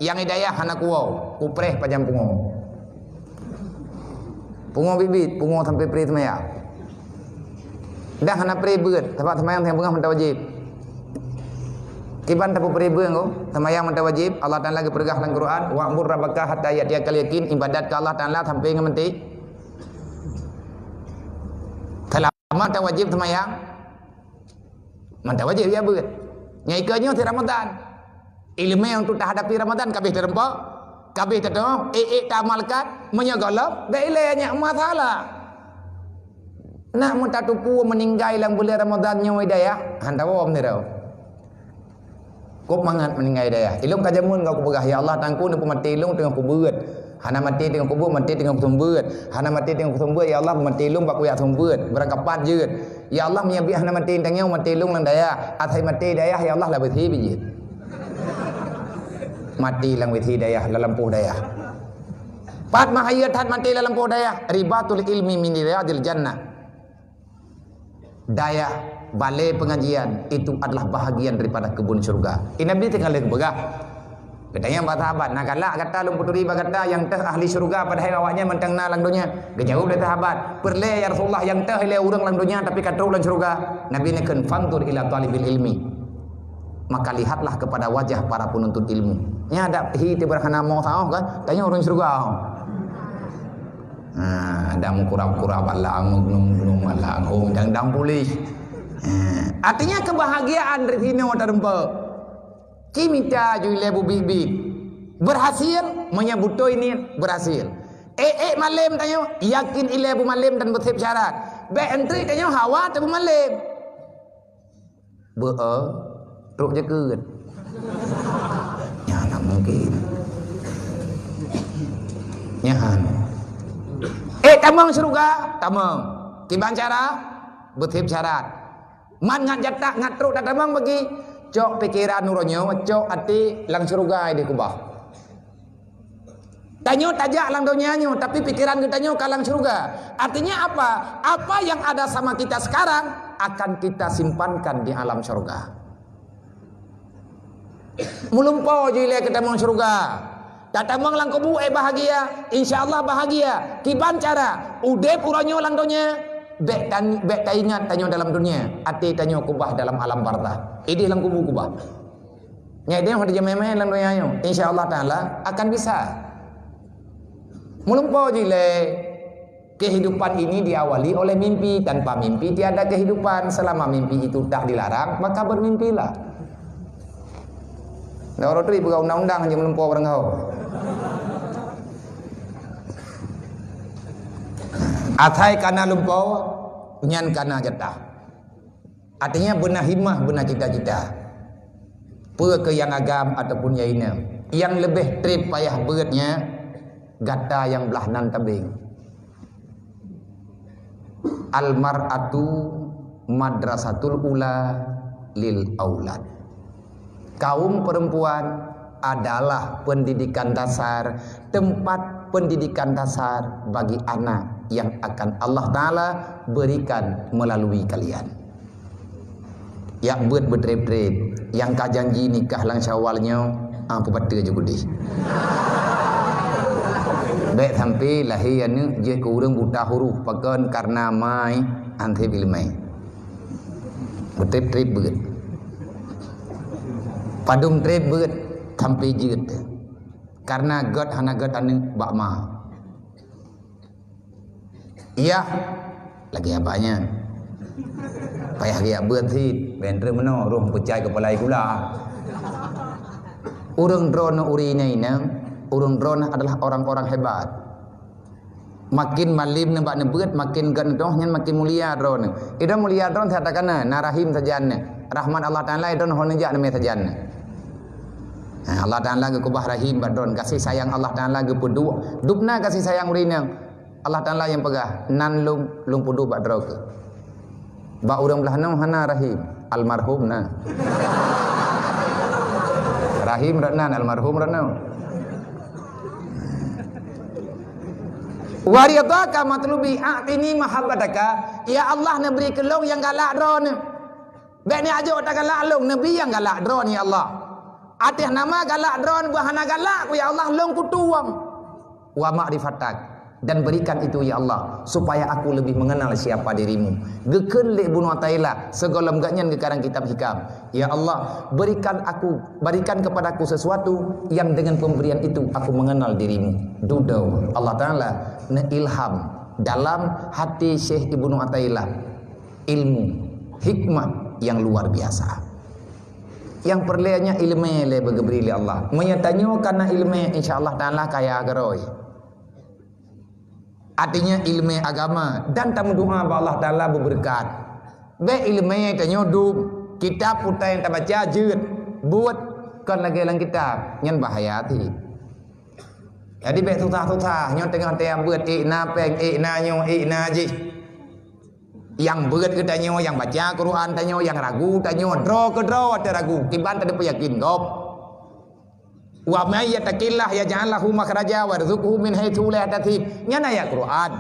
nyang di dayah hana kuwoe, kupreh pajan pungo. Pungo biet-biet, pungo sampoe preh seumayang. Dah hana preh beuet, sabab seumayang nyang beungoh mantong wajéb. Kiban tapeupreh beuet ko, seumayang mantong wajéb, Allah Taala geupeugah lam Quran, "Wa'bud rabbaka hatta ya'tiyakal yaqin," ibadat keu Allah Taala sampoe ngon maté. Seulama mantong wajéb seumayang, mantong wajéb jak beuet. Nyang ikeue nyoe si Ramadan. Ileumé untuk tahadapi Ramadan ka abéh teurimong, ka abéh teurimong, ék-ék taamalkan, meunyoe gohlom, bék ilée nyak masalah. Nak meutateupeue meuninggai lam buleuen Ramadan nyoe di dayah, han tawoe meunirau. Kok mangat meuninggai di dayah. Ilôn ka jameun ka kupeugah, "Ya Allah, Teungku, neupeumaté lôn teungoh kubeuet." Hana maté teungoh kubeuet, maté teungoh kuseumeubeuet. Hana maté teungoh kuseumeubeuet, ya Allah, maté lôn bak kujak seumeubeuet. Beurangkapat jeuet. Ya Allah, meunyoe biet hana maté tanyoe, maté lôn lam dayah. Asai maté dayah, ya Allah, lam W C jeuet. Maté lam W C dayah, lam lampôh dayah. Pat meuhai that maté lam lampôh dayah, ribatul ilmi min riyadil jannah. Dayah, balée pengajian, itu adalah bahagian daripada kebun syurga. Di Nabi teuka lheueh geupeugah. Geutanyong bak sahabat, "Na galak gata lôn peuturi bak gata nyang teuh ahli syurga padahai awaknyan mantong na lam donya?" Geujaweueb lé sahabat, "Peureulée ya Rasulullah, nyang teuh ilée ureuëng lam donya tapi ka trok lam syurga?" Nabi neukheun, "Fanzur ila talibil ilmi." Maka lihatlah kepada wajah para penuntut ilmu. Nyan adak hi teuh hana mo saoh kan? Tanyoe ureuëng syurga. Ha, ada meukurab-kurab alang, meugnum-gnum alang, hom dang-dang puléh. Ha, artinya kebahagiaan dari sinoe teurimong. Ci mita ju ilée beubiet-biet. Berhasil, meunyoe beutôi niet, berhasil. Ék-ék malem tanyoe, yakin ilée beumalem dan beuseb syarat. Bék enteuk tanyoe hawa teubeumalem. Beu-e, trok jakeuet. Nyan hana mungkin. Nyan. Ék tamong syeuruga, tamong. Kiban cara, beuseb syarat. Man ngat jatak ngat trok tatamong bagi. Cok pikeran uroe nyoe, cok até lam syeuruga di kubah. Tanyoe tajak lam donya nyoe, tapi pikeran geutanyoe ka lam syeuruga. Artinya apa? Apa yang ada sama kita sekarang akan kita simpankan di alam syeuruga. Meulumpoe ju ilée keu tamong syeuruga. Tatamong lam kubu ék bahagia, insya Allah bahagia. Kiban cara? Udeb uroe nyoe lam donya, bék tan-, bék taingat tanyoe dalam dunia. Até tanyoe kubah dalam alam barzakh. Ideh lam kubu kubah. Nyan ideh watée jamé-jamé lam donya nyoe, insya Allah Taala akan bisa. Meulumpoe ju ilée, kehidupan ini diawali oleh mimpi. Tanpa mimpi tiada kehidupan. Selama mimpi itu tak dilarang, maka bermimpilah. Dah orang teri peugah undang-undang je meulumpoe barangkaho. Asai kana lumpoe, nyan kana jatah. Artinya beuna himmah, beuna cita-cita. Peue keu nyang agam ataupun nyang inong. Nyang leubeh treb payah beuet nyan gata nyang blaih nan tabeng. Al mar'atu madrasatul ula lil aulad. Kaum perempuan adalah pendidikan dasar, tempat pendidikan dasar bagi anak yang akan Allah Taala berikan melalui kalian. Jak beuet beutreb-treb, nyang ka janji nikah lam Syawal nyoe, ah, peubateue ju keudeh. Bék sampai lahé aneuëk jeuet keu ureuëng buta huruf, pakon karena mai, han seb iéleumé. Beutreb-treb beuet. Padum treb beuet sampai jeuet. Karena gét hana gét aneuëk bak ma. Yah, lagée abah nyan. Payah geujak beuet cit, bék treuk meunoe, roh peucai keupala sikula. Ureuëng droeneuh ureuëng inong, ureuëng droeneuh adalah orang-orang hebat. Makin malem neuh bak neubeuet, makin gét neuh nyan makin mulia droeneuh. Idong mulia droeneuh that takana, na rahim sajan neuh. Rahmat Allah Taala idong hana jak neumé sajan neuh. Ha, Allah Taala geukeubah rahim bak droeneuh, gaséh sayang Allah Taala geupeuduek. Dubna gaséh sayang ureuëng inong. Allah Taala nyang peugah, "Nan lôn, lôn peuduek bak droe keuh." Bak ureuëng blah nyoe hana rahim, almarhum na. Rahim rot nan, almarhum rot nyoe. "Wa ridhaka matlubi, a'tini mahabbataka." Ya Allah, neubri keu lôn nyang galak droeneuh. Bék ni ajok tagalak lôn, neubri nyang galak droeneuh, ya Allah. Ateueh nama galak droeneuh, bah hana galak ku, ya Allah, lôn kutueng. "Wa ma'rifatak, dan berikan itu, ya Allah, supaya aku lebih mengenal siapa dirimu." Geukheun lé Ibnu Athaillah, sigohlom gobnyan geukarang kitab Hikam, "Ya Allah, berikan aku, berikan kepadaku sesuatu yang dengan pemberian itu aku mengenal dirimu." Dudoe Allah Taala neuilham dalam hati Syekh Ibnu Athaillah ilmu, hikmah yang luar biasa. Nyang peureulée nyan iéleumé lé beugeubri lé Allah. Meunyoe tanyoe kana iéleumé, insya Allah Taala kaya keurôi. Artinya iéleumé agama dan tameudoa bak Allah Taala beubeureukat. Bék iéleumé tanyoe dum, kitab peue nyang tabaca jeuet, buet kon lagée lam kitab, nyan bahaya cit. Jadi bék susah-susah, nyoe teungoh teuka beuet, ék na péng, ék na nyoe, ék na jih. Nyang beuet geutanyoe, nyang baca Quran tanyoe, nyang ragu tanyoe, droe keudroe teuh ragu, kiban teuh peuyakin gob. "Wa may yattaqillaha yaj'al lahu makhraja wa yarzuqhu min haitsu la yahtasib." Nyan ayat Quran.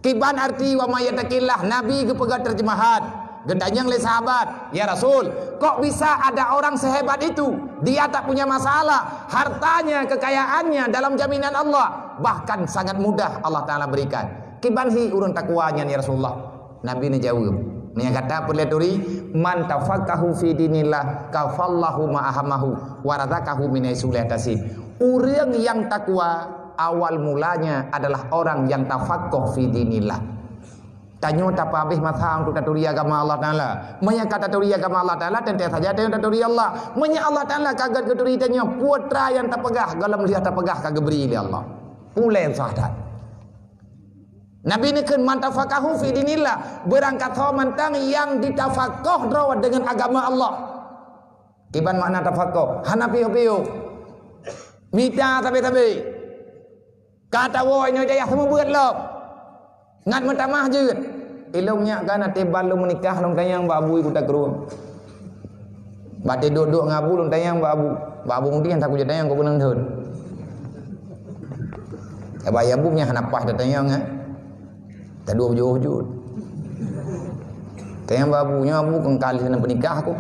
Kiban arti "wa may yattaqillaha", Nabi geupeugah terjemahan. Geutanyong lé sahabat, "Ya Rasul, kok bisa ada orang sehebat itu? Dia tak punya masalah, hartanya, kekayaannya dalam jaminan Allah, bahkan sangat mudah Allah Taala berikan." Kiban hi ureuëng takwa nyan, ya Rasulullah? Nabi neujaweueb, meunyoe gata peureulée turi, "Man tafaqqahu fi dinillah, kafallahu ma ahammahu, wa razaqahu min haitsu la yahtasib." Ureuëng nyang takwa, awal mulanya adalah orang nyang tafaqqah fi dinillah. Tanyoe tapeuhabéh masa untuk taturi agama Allah Taala. Meunyoe ka taturi agama Allah Taala, teuntée saja tanyoe taturi Allah. Meunyoe Allah Taala ka gét geuturi tanyoe, peue teuma nyang tapeugah, gohlom lheueh tapeugah ka geubri lé Allah. Ulée sah that. Nabi neukheun, "Man tafaqqahu fi dinillah," beurangkat ho mantong nyang jitafaqqah droe deungon agama Allah. Kiban makna tafaqqah? Hana piôh-piôh. Mita sabe-sabe. Ka tawoe inoe jayah seumeubeuet lom. Ngat meutamah jeuet. Ilôn nyak kan até ban lôn meunikah lôn tanyong bak abu i Kuta Krueng. Bak duek-duek ngon abu lôn tanyong bak abu. Bak abu mudi nyang takujak tanyong keu beunang thon. Bak abu nyan hana paih tatanyong, eh. Tadua bujôh jeuet. Tanyong bak abu, nyoe abu kon ka lheueh na peunikah ku.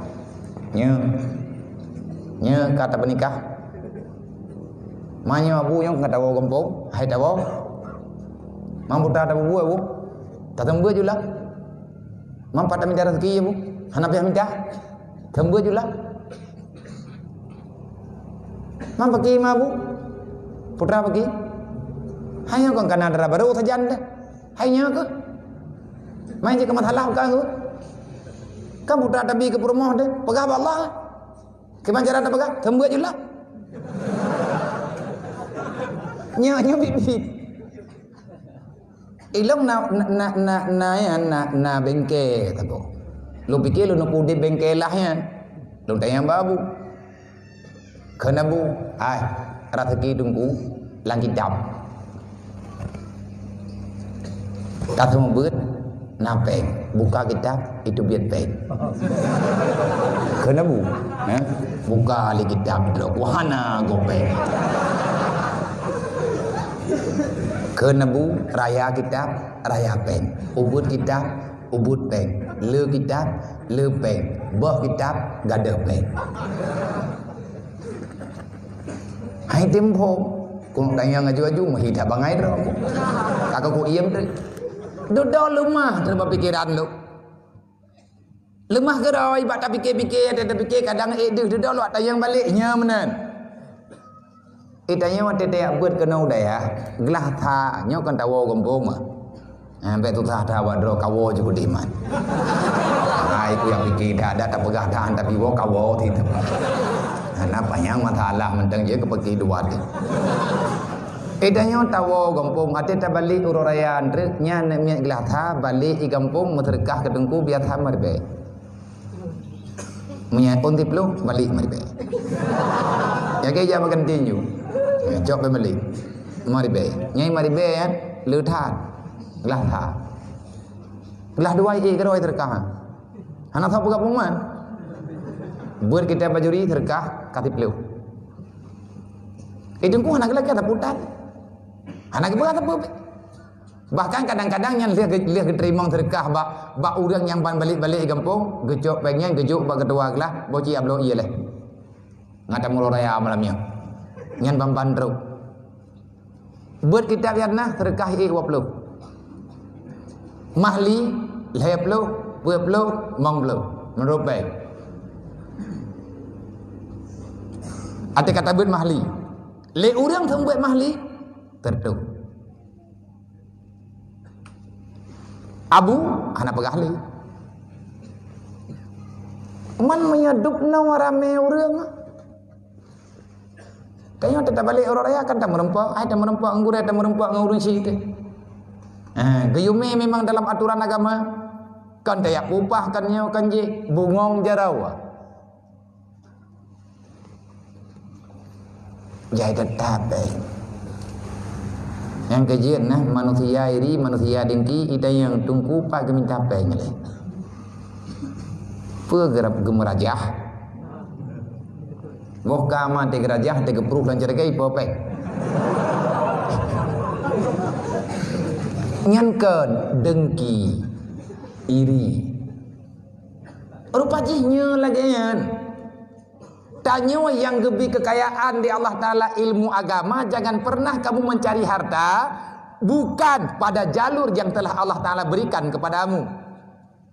Nyoe. Nyoe ka tapeunikah. Meunyoe abu nyoe ka tawoe gampông, hai tawoe. Mam peue tapeubeuet abu? Taseumeubeuet jula. Mam pat tamita raseuki abu? Hana piah mita. Seumeubeuet jula. Mam paki ma abu? Peue tapeugah? Hai nyoe kon kana dara barô sajan deh. Hai nyoe keuh. Mai jeuet keu masalah bukan keuh. Kan peue tabi keu peurumoh deh. Peugah bak Allah. Kiban cara tapeugah? Seumeubeuet jula. Nyoe, nyoe biet-biet. Ilôn na, na, na, na, na, ya, na, na bengke saboh. Lôn pike lôn neupeuudeb bengke lah nyan. Lôn tanyong bak abu. Kheun abu, "Hai, raseuki teungku lam kitab. Taseumeubeuet na péng, buka kitab, itu biet péng." Kheun abu, eh, buka lé kitab droe, hana gob péng. Kheun abu, raya kitab, raya péng. Ubeuet kitab, ubeuet péng. Le kitab, le péng. Boh kitab, gadôh péng. Hai tempo, keuneuk tanyong aju-aju, meuhi that bangai droe. Ka keuh iem teuh. Dudoe leumah teuma pikiran lôn. Leumah keudroe bak tapike-pike, tapike kadang ék deuh dudoe lôn tanyong balek nyoe meunan. Ék tanyong watée tajak beuet keunoe u dayah, glah that nyoe kan tawoe gampông mah. Ha, bék susah that bak droe kawoe jeuet keu diman. Hai ku nyang pike that, dak tapeugah that tapi woe kawoe sit. Hana panyang masalah, mantong jih keu peuki dua tu. Eh, tanyoe tawoe gampông, até tabalek uroe raya treuk, nyan miet glah that, balek i gampông meuseudeukah keu teungku biasa meuribèe. Meunyoe phôn siplôh, balek meuribèe. Nyang keu ija makan tinju. Cok bèe balek. Meuribèe. Nyang meuribèe nyan, le that. Glah that. Glah dua, eh, keudroe seudeukah. Hana soe peugah pengumuman. Buet kitab bajuri seudeukah ka siplôh. Eh, teungku hana geulakèe sapu tan. Hana geupeugah sapeue. Bahkan kadang-kadang nyan lheueh ge-, lheueh geuteurimong seudeukah bak, bak ureueng nyang ban balek-balek i gampông, geucok péng nyan geujok bak keutua glah, boh ci abloe ié lé. Ngat tamulo raya malam nyan. Nyan ban-ban trôk. Beuet kitab nyan na seudeukah ié dua ploh. Mahli lhèe ploh, peuet ploh, limong ploh. Meunurot péng. Até ka tabeuet mahli. Lé ureueng seumeubeuet mahli, teureutôh. Abu, hana peugah lé. Man meunyoe dub na ramé ureueng, tanyoe teutabalek uroe raya kan tameurumpok, ai tameurumpok ngon gurèe, tameurumpok ngon ureueng syiek teuh. Ha, geuyue mé memang dalam aturan agama. Kan tajak pupah, kan nyoe, kan jéh, bungong jaroe. Jai teutap péng. Nyang keujeuet na manusia iri, manusia dengki, ita nyang teungku pat geuminta péng lé. Peue geurab geumeurajah? Boh ka aman teugeurajah, teugeupruh lam syeuruga, ipo péng. Nyan kon dengki, iri. Rupa jih nyoe lagèe nyan. Tanyoe nyang geubri keukayaan di Allah Taala ilmu agama, jangan pernah kamu mencari harta bukan pada jalur yang telah Allah Taala berikan kepadamu.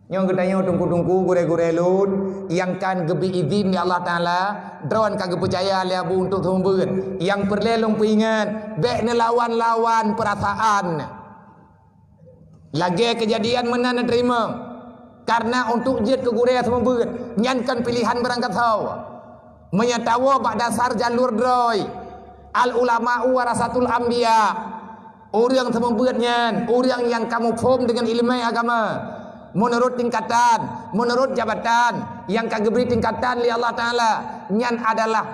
Nyoe geutanyoe teungku-teungku, gurèe-gurèe lôn, nyang kan geubri izin di Allah Taala, droen ka geupeucaya lé Abu untuk seumeubeuet. Nyang peureulèe lôn peuingat, bèk neulawan-lawan peurasaan. Lagèe keujadian meunan neuteurimong, kareuna untuk jeuet keu gurèe seumeubeuet, nyan kon pilehan barangkasoe. Meunyoe tawoe bak dasar jalur droe, al ulama'u warasatul anbiya. Ureueng seumeubeuet nyan ureueng nyang ka muphom deungon ileumèe agama, meunurot tingkatan, meunurot jabatan nyang ka geubri tingkatan lé Allah Taala, nyan adalah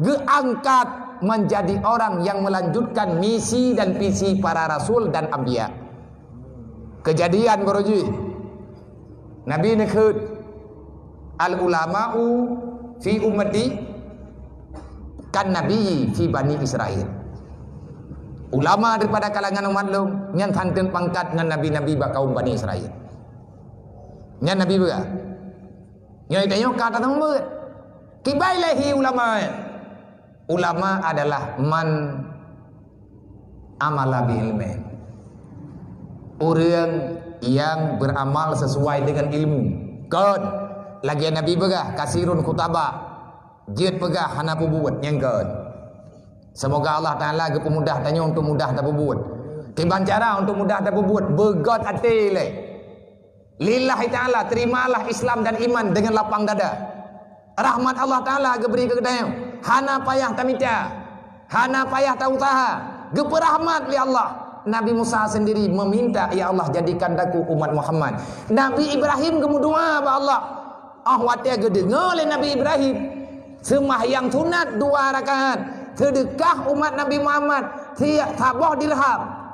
geuangkat menjadi orang yang melanjutkan misi dan visi para rasul dan anbiya. Keujadian baroe jih, Nabi neukheun, "Al ulama'u fi ummati kan nabi fi Bani Israil." Ulama daripada kalangan umat lôn nyan santeueng pangkat ngon nabi-nabi bak kaum Bani Israil. Nyan Nabi peugah. Nyoe tanyoe ka taseumeubeuet. Kiban ilèe hi ulama, eh? Ulama adalah man amala bi ilmi. Ureueng nyang beuramal sesuai dengan ilmu. Kon lagèe Nabi peugah, "Kasirun khutaba." Jeuet peugah hana peubuet, nyan kon. Seumoga Allah Taala geupeumudah tanyoe untuk mudah tapeubuet. Kiban cara untuk mudah tapeubuet, beugöt até lé. Lillahi ta'ala, terimalah Islam dan iman dengan lapang dada. Rahmat Allah Ta'ala geubri keu geutanyoe. Hana payah tamita, hana payah tausaha. Geupeurahmat lé Allah. Nabi Musa sendiri meminta, "Ya Allah, jadikan aku umat Muhammad." Nabi Ibrahim geumeudoa bak Allah. Ah watèe geudeungoe lé Nabi Ibrahim, seumahyang sunat dua rakaat, seudeukah umat Nabi Muhammad si-, saboh dirham.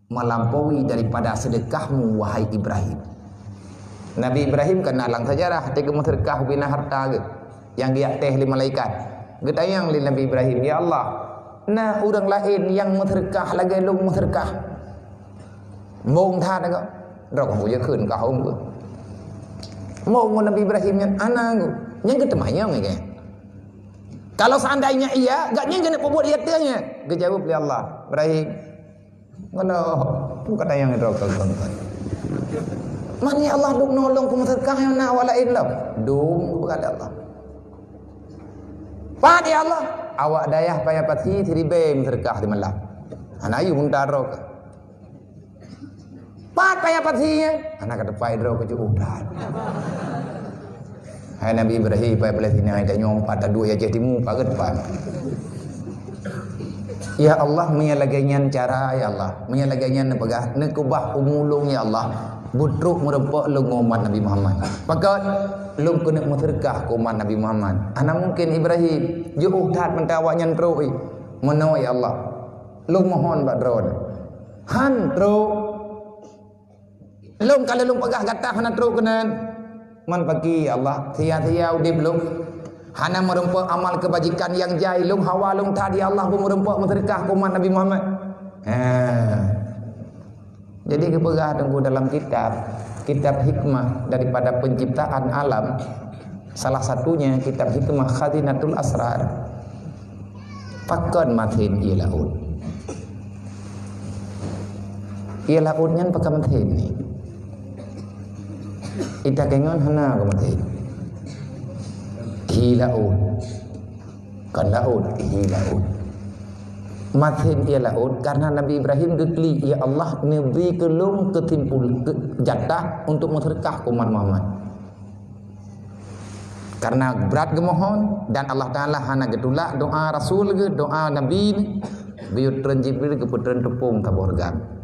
Melampaui daripada seudeukahmu, wahai Ibrahim. Nabi Ibrahim ka na lam seujarah, teuka meuseudeukah ubena harta geuh nyang geujak teh lé malaikat. Geutanyong lé Nabi Ibrahim, "Ya Allah, na ureueng laén nyang meuseudeukah lagèe lôn meuseudeukah?" Mong that agak. Droe ka bujeukeuen ka hom geuh. Mong ngon Nabi Ibrahim nyan, "Ana geuh." Nyan geuteumanyong lagèe. Kalau seandainya iya, gak nyan keuneuk peubuet iya teuh nyan. Geujaweueb lé Allah, "Ibrahim, Ngono, peue kata nyang droe keu kon? Man ya Allah, dum nolong keu meuseudeukah nyang na awak laén lom." Dum, peugah lé Allah. Pat ya Allah, awak dayah Paya Pasi siribèe meuseudeukah di malam. Hana yue unta droe keu. Pat Paya Pasi nyan, hana ka teupeu droe keu jeuet unta. Hai Nabi Ibrahim, pai Palestina, hai tanyoe pat taduek di Aceh Timu, paget pat. Ya Allah, meunyo lagée nyan cara, ya Allah. Meunyo lagée nyan neupeugah, neukeubah umu lôn, ya Allah. Beutrok meureumpok lôn ngon umat Nabi Muhammad. Pakon lôn keuneuk meuseudeukah keu umat Nabi Muhammad. Hana mungken Ibrahim, jiôh that mantong awaknyan trok, eh. Meunoe, ya Allah. Lôn mohon bak Droe. Han trok. Lôn ka lheueh lôn peugah gata hana trok keunan. Man paki, ya Allah, sia-sia udeb lôn. Hana meureumpok amal keubajikan nyang jai lôn, hawa lôn that, ya Allah, beumeureumpok meuseudeukah keu umat Nabi Muhammad. Ha. Jadi geupeugah teungku dalam kitab, kitab hikmah daripada penciptaan alam, salah satunya kitab hikmah Khazinatul Asrar. Pakon mathén ié laôt? Ié laôt nyan pakon mathén ni? Ita keungon hana keu mathén. Hi laôt. Kon laôt, hi laôt. Mathén ié laôt karena Nabi Ibrahim geuklik, "Ya Allah, neubri keu lôn keusimpul, keu jatah untuk meuseudeukah keu umat Muhammad." Karena brat geumohon dan Allah Taala hana geutulak doa rasul geuh, doa nabi nyan, geuyue treun Jibril geupeutreun teupông saboh reugam.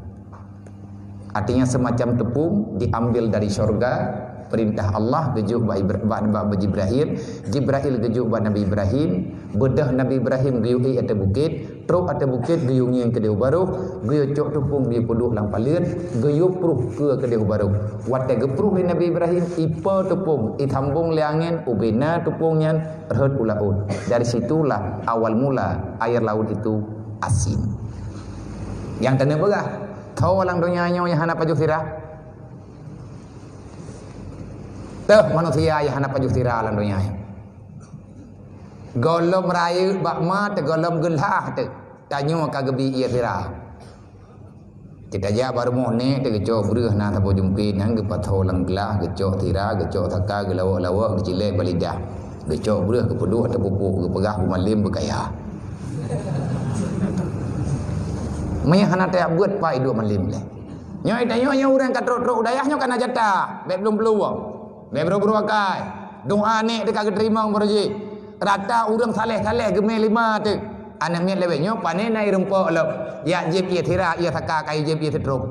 Artinya semacam teupông diambil dari syurga, perintah Allah geujok bak, Ibra- bak, bak Jibril, Jibril geujok bak Nabi Ibrahim, beudôh Nabi Ibrahim geuyue ék ateueh bukét, trok ateueh bukét geuyue ngieng keudéh u barôh, geuyue cok teupông geuyue peuduek lam paleuet, geuyue pruh keue keudéh u barôh. Watée geupruh lé Nabi Ibrahim, ipo teupông, isambong lé angén, ubena teupông nyan rhot u laôt. Dari situlah awal mula air laut itu asin. Nyang keuneuk peugah, tho lam donya nyoe nyang hana pajoh sira. Teuh manusia nyang hana pajoh sira lam donya nyoe. Gohlom rayeuk bak ma teuh, gohlom geulah teuh. Tanyoe ka geubi ié sira. Kita jak bak rumoh nek teuh geucok breuh na saboh jumpit nyan geupatho lam glah, geucok sira, geucok saka, geulawok-lawok, geucilek bak lidah. Geucok breuh geupeuduek ateueh pupuk, geupeugah beumalem beukaya. Meunyo hana tajak beuet, pai duek malem lé. Nyoe tanyoe nyang ureuëng ka trok-trok u dayah nyoe kana jatah, bék blueng-blueng, bék brôk-brôk akai. Doa nek teuka geuteurimong baroe jih. Rata ureuëng saleh-saleh geumé lima teuh. Aneuk miet lewat nyoe pane na irumpok lom. Yak jieb ié sira, ié saka, kai jieb ié seutrok.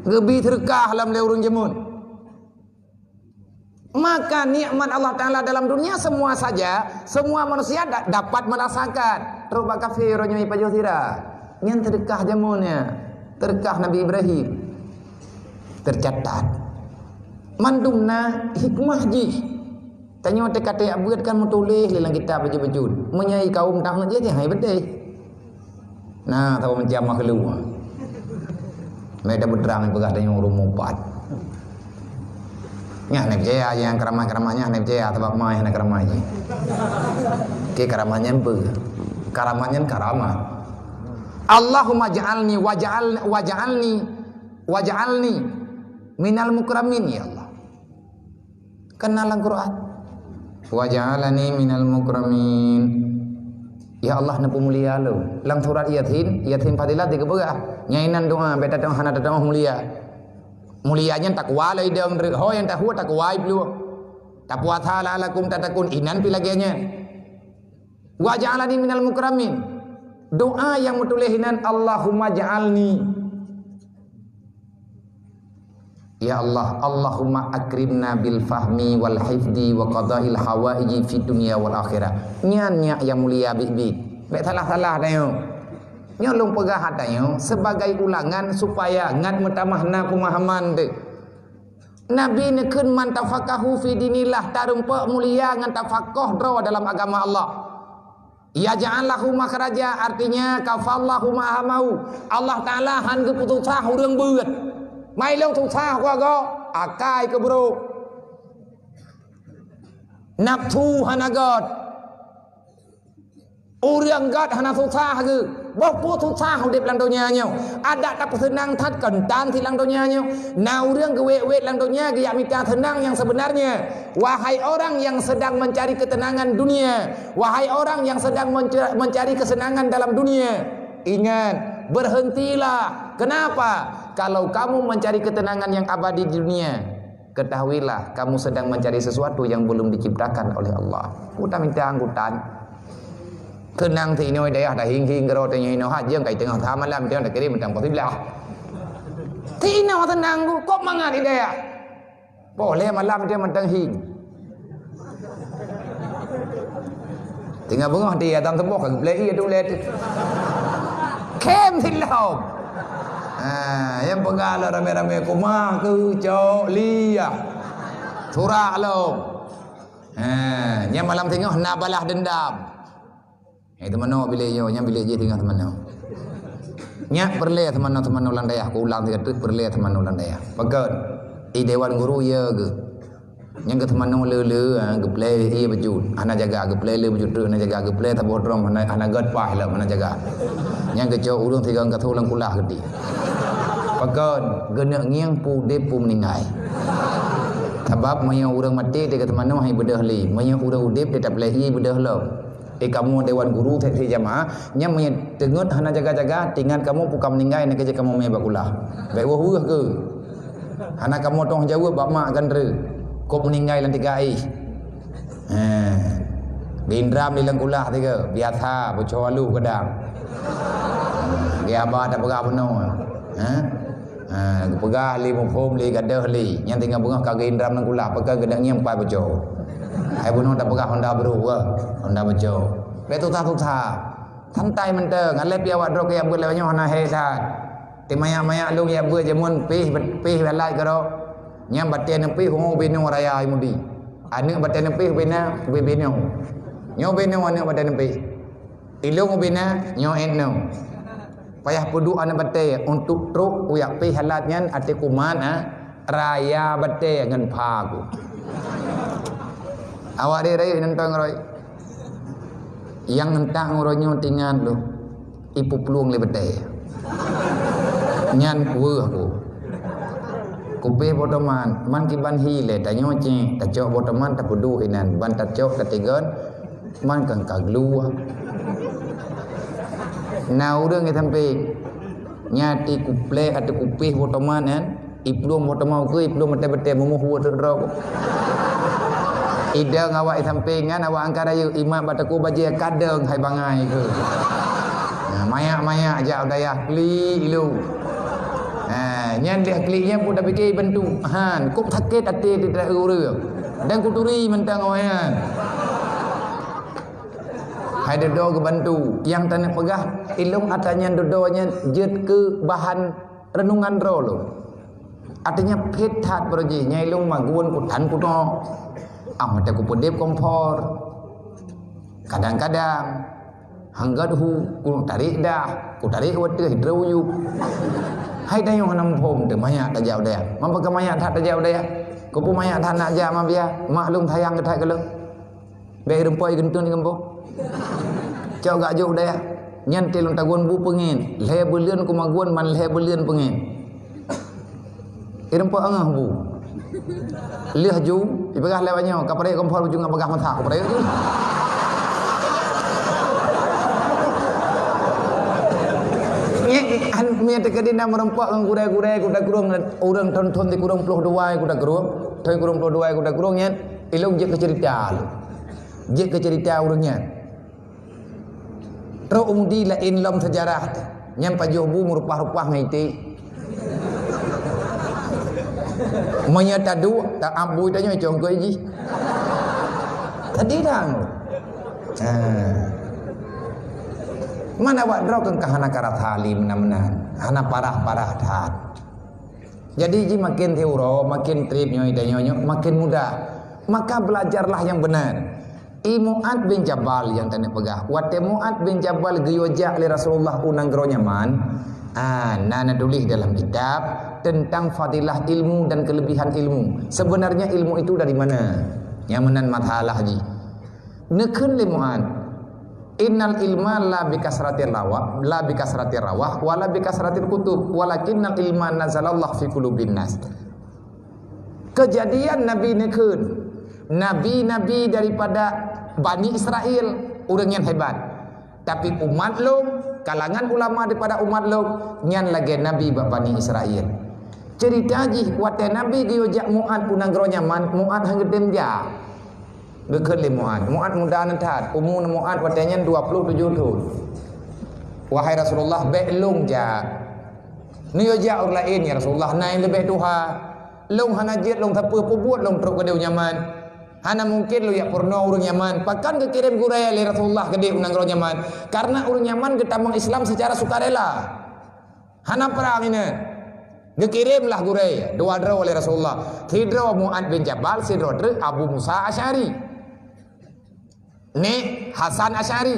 Geubi seudeukah lom lé ureuëng jameun. Maka nikmat Allah Taala dalam dunia semua saja, semua manusia da- dapat merasakan. Trok bak kafé uroe nyoe pajoh sira. Nyan seudeukah jameun nyan. Seudeukah Nabi Ibrahim. Tercatat. Mandum na hikmah jih. Tanyoe teuka tajak beuet kan meutuléh lé lam kitab bacut-bacut. Meunyo kaum tanggong jih, hai beuteh. Nah, tahu macam makhluk. Mereka berterang peugah tanyoe ureuëng mupat. Nyan hana peucaya nyang keramat-keramat nyan, hana peucaya sabab mai hana keramat jih. Oke, keramat nyan beu. Keramat nyan keramat. Allahumma ja'alni waja'al waja'alni waja'alni minal mukramin, ya Allah. Kan na lam Quran. Waja'alani minal mukramin. Ya Allah, neupeumulia lôn. Lam surat Yasin, Yasin Fadilat geupeugah. Nyan inan doa, bék tateu'oh hana tateu'oh mulia. Mulia nyan takwa lom idong, ho nyang tahu takwa iplueng. Tapuasa la'allakum tattaqun, inan pi lagée nyan. Waja'alani minal mukramin. Doa nyang meutuléh inan, Allahumma ja'alni. Ya Allah, Allahumma akrimna bil fahmi wal hifdi wa qadail hawaiji fid dunya wal akhirah. Nyan nyak nyang mulia biet-biet. Bék salah-salah tanyoe. Nyoe lôn peugah tanyoe sebagai ulangan supaya ngat meutamah na peumahaman teuh. Nabi neukheun, "Man tafaqahu fi dinillah," tarumpok mulia ngon tafakoh droe dalam agama Allah. Yaj'al lahu makhraja, artinya kafallahu ma hamahu. Allah Taala han geupeususah ureuëng beuet. Mai lôn susah kuagoe, akai keubrôk. Nafsu hana göt. Ureuëng göt hana susah geuh. Boh peue susah udeb lam donya nyoe. Adak tapeuseunang that keutan silang donya nyoe. Na ureuëng geuwet-wet lam donya geujak mita seunang nyang seubeunarnya. Wahai orang yang sedang mencari ketenangan dunia, wahai orang yang sedang menca- mencari kesenangan dalam dunia, ingat, berhentilah. Kenapa? Kalau kamu mencari ketenangan yang abadi di dunia, ketahuilah kamu sedang mencari sesuatu yang belum diciptakan oleh Allah. Utam minta angkutan. Keunong si inoe dayah dah hing-hing gero teuh inoe hajeng kai teungoh sa malam teuh dah kirim tang poh siblah. Si inoe teunang ku, kok mangat di dayah. Poh lhèe malam teuh mantong hing. Teungoh beungoh di atang teuboh ka geuplei ié tu lé. Khem silom. Ha, nyang peugah lom ramé-ramé kumah keu cok liah. Surak lom. Ha, nyang malam singoh na balah dendam. Eh, teumanoe bilék nyoe, nyang bilék jih teungoh teumanoe. Nyak peureulèe teumanoe-teumanoe lam dayah, kulang sigoe teuk peureulèe teumanoe lam dayah. Pakon? I dewan guru ya geuh. Nyang geuteumanoe le-le, ha, geuplè ié bacut. Hana jaga, geuplè le bacut treuk, hana jaga, geuplè saboh drom, hana, hana gèt paih lom, hana jaga. Nyang geucok ureueng sigoe geutoh lam kulah geuti. Pakon? Geuneuk ngieng peue udép peue meuninggai. Sabab meunyoe ureueng maté teuka teumanoe hai beudôh lé. Meunyoe ureueng udép teutab lé ié beudôh lom. Eh, kamoe dewan guru seksi jamaah, nyang meunyoe teungeut hana jaga-jaga, teuingat kamoe peue ka meuninggai, na keujeuet kamoe mé bak kulah. Bèk weueh-weueh keu. Hana kamoe tong jaweueb bak mak kan re. Kok meuninggai lam tiga ih. Ha. Di indram di lam kulah tiga, biasa, boco alu kadang. Di aba tak peugah bunoe. Ha? Ha, geupeugah lé muphom lé gadôh lé. Nyang teungoh beungoh ka geuindram lam kulah, pakon geuneuk ngieng pat boco. Hai bunoe tapeugah honda brôk, Honda boco. Bèk tusa-tusa. Santai mantong, alah pih awak droe keu jak beuet lagèe nyoe hana hé that. Teumayak-mayak lôn jak beuet jameun pih, pih alat keudroe. Nyang batèe neupih, ho, ubé noe raya i mudi. Aneuk batèe neupih, ubé na, ubé binoe. Nyoe ubé noe aneuk batèe neupih. Ilôn ubé na, nyoe inoe. Payah peuduek aneuk batèe untuk trok kujak pih alat nyan ateueh kuman, ha, raya batèe ngon pha ku. Awak deh rayeuk nonton ngon roh. Nyang entak ngon roh nyoe teuingat lôn. Ipeuplueng lé batèe. Nyan weueh ku. Kupih boh toman, man kiban hi lé, tanyoe cit, tacok boh toman tapeuduek inan, ban tacok tategon, man kan ka gluwa. Na ureueng i sampéng, nyan ti kuplek ateueh kupih boh toman nyan, iplueng boh toman ukeue, iplueng batèe-batèe mumuh ueh teuk droe. Idong awak i sampéng nyan, awak angkat rayeuk, imat bak takue bajèe kadong hai bangai keu. Nah, mayak-mayak jak u dayah klik ilôn. Ha, nyan deh klik nyan pun tapike bantu. Han, kok sakét até di ureueng. Dan kuturi mantong awak nyan. Hai dudoe geubantu. Nyang taneuk peugah, ilôn atra nyan dudoe nyan jeuet keu bahan reunungan droe lôn. Artinya, phét that baroe jih, nyan ilôn magun kutan kunoe. Ah, watèe kupeudép kompor. Kadang-kadang, hanggat hu, kutarek dah, kutarek watèe hidro uyup. Hai tanyoe hana muphom teuh, mayak tajak u dayah. Man pakon mayak that tajak u dayah? Keupeue mayak that nak jak mabiya? Mak lôn sayang keu that keu lôn. Bèk rumpok i geunteun i geumbôh. Cok gak jok u dayah. Nyan teuh lôn tagun bu peungén. Lhèe buleuen kumagun man lhèe buleuen peungén. I rumpok angah bu. Lheueh ju, ipeugah lé awak nyoe, ka parek kompor baju ngon bagah masa, ka parek ju. Nyan, an, nyan teuka di na meurumpok ngon gurèe-gurèe, kuda krueng, ureueng thon-thon di kureueng ploh dua kuda krueng, thon kureueng ploh dua kuda krueng nyan, ilôn jeuet keu ceurita lôn. Jeuet keu ceurita ureueng nyan. Trok u mudi laén lom seujarah teuh. Nyan pajoh bu meurupah-rupah ngon iték. Meunyoe taduek, ta-, abu tanyoe congkoi jih. Tadi dang. Ha. Man awak droe kan ka hana karasa lé meunan-meunan. Hana parah-parah that. Jadi, ji makin siuroe, makin trép nyoe dan nyoe, nyoe, makin mudah. Maka belajarlah yang benar. I Mu'adz bin Jabal nyang taneuk peugah. Watèe Mu'adz bin Jabal geuyue jak lé Rasulullah u nanggroe Yaman, ah, na neutuléh dalam kitab tentang fadilah ilmu dan kelebihan ilmu. Sebenarnya ilmu itu dari mana? Nyang meunan masalah jih. Neukheun lé Mu'adz, "Innal ilma la bi kasratil rawa, la bi kasratir rawah, wa la bi kasratil kutub, walakinnal ilma nazalallahu fi qulubin nas." Keujadian Nabi neukheun, nabi-nabi daripada Bani Israel, ureueng nyang hebat. Tapi umat lôn, kalangan ulama daripada umat lôn, nyan lagée nabi bak Bani Israel. Ceurita jih, watée Nabi geuyue jak Mu'ad u nanggroe Yaman, Mu'ad hana geutem jak. Geukheun lé Mu'ad. Mu'ad muda nan that, umu Mu'ad watée nyan dua puluh tujoh thon. "Wahai Rasulullah, bék lôn jak." "Neuyue jak ureuëng laén, ya Rasulullah, na nyang leubeh tuha. Lôn hana jeuet lôn sapeue, peubuet lôn trok keudeh u Yaman. Hana mungken lôn jak peurunoe ureuëng Yaman." Pakon geukirém gurée lé Rasulullah keudeh u nanggroe Yaman? Karena ureuëng Yaman geutamong Islam secara sukarela. Hana prang inan. Geukirém lah gurée, dua droe lé Rasulullah. Sidroe Mu'ad bin Jabal, sidroe treuk Abu Musa Asy'ari. Nek Hasan Asy'ari.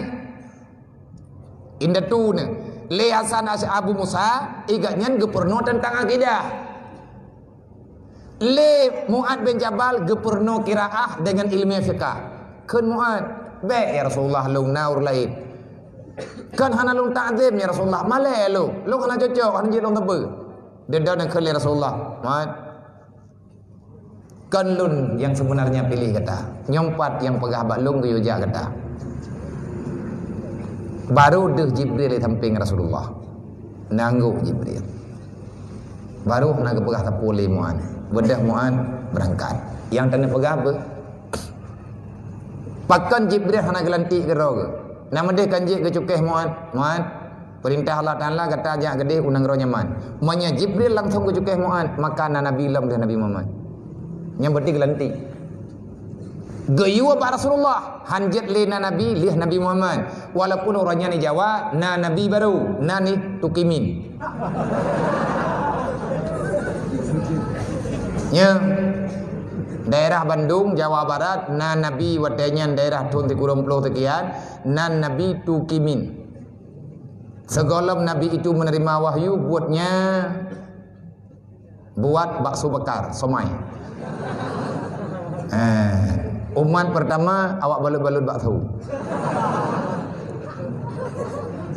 Indatu ne. Lé Hasan Asy-, Abu Musa, i gobnyan geupeurunoe teuntang akidah. Lé Mu'ad bin Jabal geupeurunoe qiraah deungon ileumèe fiqah. Kheun Mu'ad, "Bék, ya Rasulullah, lôn na ureuëng laén. Kan hana lôn takzim, ya Rasulullah, malèe lôn. Lôn hana cocok, hana jeuet lôn teupeu." Deungon kheun lé Rasulullah, "Mu'ad, kon lôn nyang seubeunarnya piléh gata. Nyoe pat nyang peugah bak lôn geuyue jak gata." Barô deuh Jibril di sampéng Rasulullah. Neunanggok Jibril. Barô na geupeugah sapeue lé Mu'ad. Beudôh Mu'ad beurangkat. Nyang teungoh peugah beuh. Pakon Jibril hana geulantik keudroe geuh? Na meudeh kan jeuet geucukéh Mu'ad? "Mu'ad, peurintah Allah Taala gata jak keudeh u nanggroe Yaman." Meunyoe Jibril langsong geucukéh Mu'ad, maka na nabi lom deuh Nabi Muhammad. Nyan berarti geulantik. Geuyue bak Rasulullah, han jeuet lé na nabi, lheueh Nabi Muhammad. Walaupun uroe nyan di Jawa na nabi barô, na nih Tukimin. Nya, daerah Bandung, Jawa Barat, na nabi watèe nyan daerah thôn sikureueng ploh seukian, nan nabi Tukimin. Sigohlom nabi itu menerima wahyu, buatnya buat bakso bakar, somai. Eh, umat pertama awak balut-balut bakso.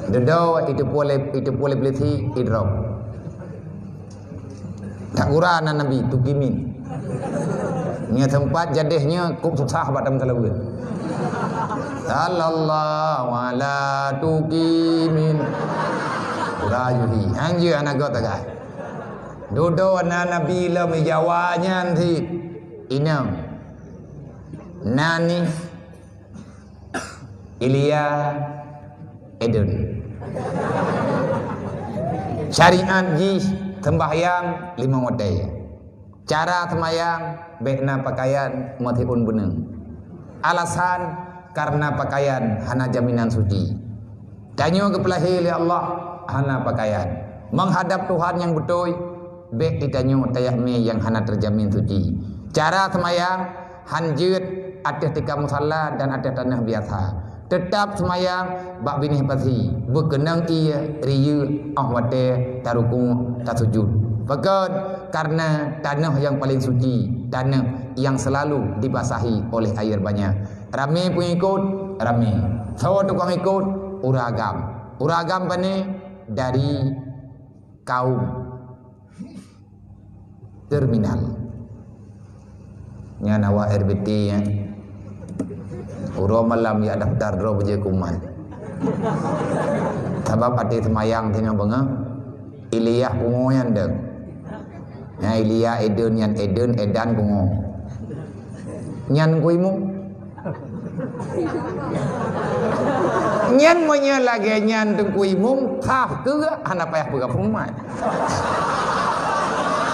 Dedo itu pole, itu pole polisi idrop. Tak gura nan nabi Tukimin. Nya sempat jadehnya kok susah bak tamu salawat. Sallallahu ala Tukimin. Rajuhi. Anjir anak gota gai. Dudoe na nabi lom Jawa nyan cit. Inong. Nani Ilia Eden. Syariat jih sembahyang lima watèe. Cara sembahyang bék na pakaian meusiôn beuneung. Alasan karena pakaian hana jaminan suci. Tanyoe geupeulahé lé Allah hana pakaian. Menghadap Tuhan nyang beutôi, bék tanyoe tajak mé nyang hana teujamin suci. Cara seumayang han jeuet ateueh tika musalla dan ateueh tanoh biasa. Teutab seumayang bak binéh pasi, beukeunong ié riyeuk óh watée tarukuk tasujud. Pakon? Karena tanoh nyang paleng suci, tanoh nyang seulalu dibasahi oleh air banyak. Ramé peungikot, ramé. Soe tukang ikot? Ureuëng agam. Ureuëng agam pane? Dari kaum terminal. Nyan awak R B T nyan. Uroe malam jak daftar droe beujeuet kuman. Sabab até seumayang singoh beungoh, Ilia pungo nyan deuh. Nyan Ilia Eden nyan, Eden, Edan pungo. Nyan Teungku Imum. Nyan meunyoe lagée nyan Teungku Imum, sah keuh hana payah peugah peurumat.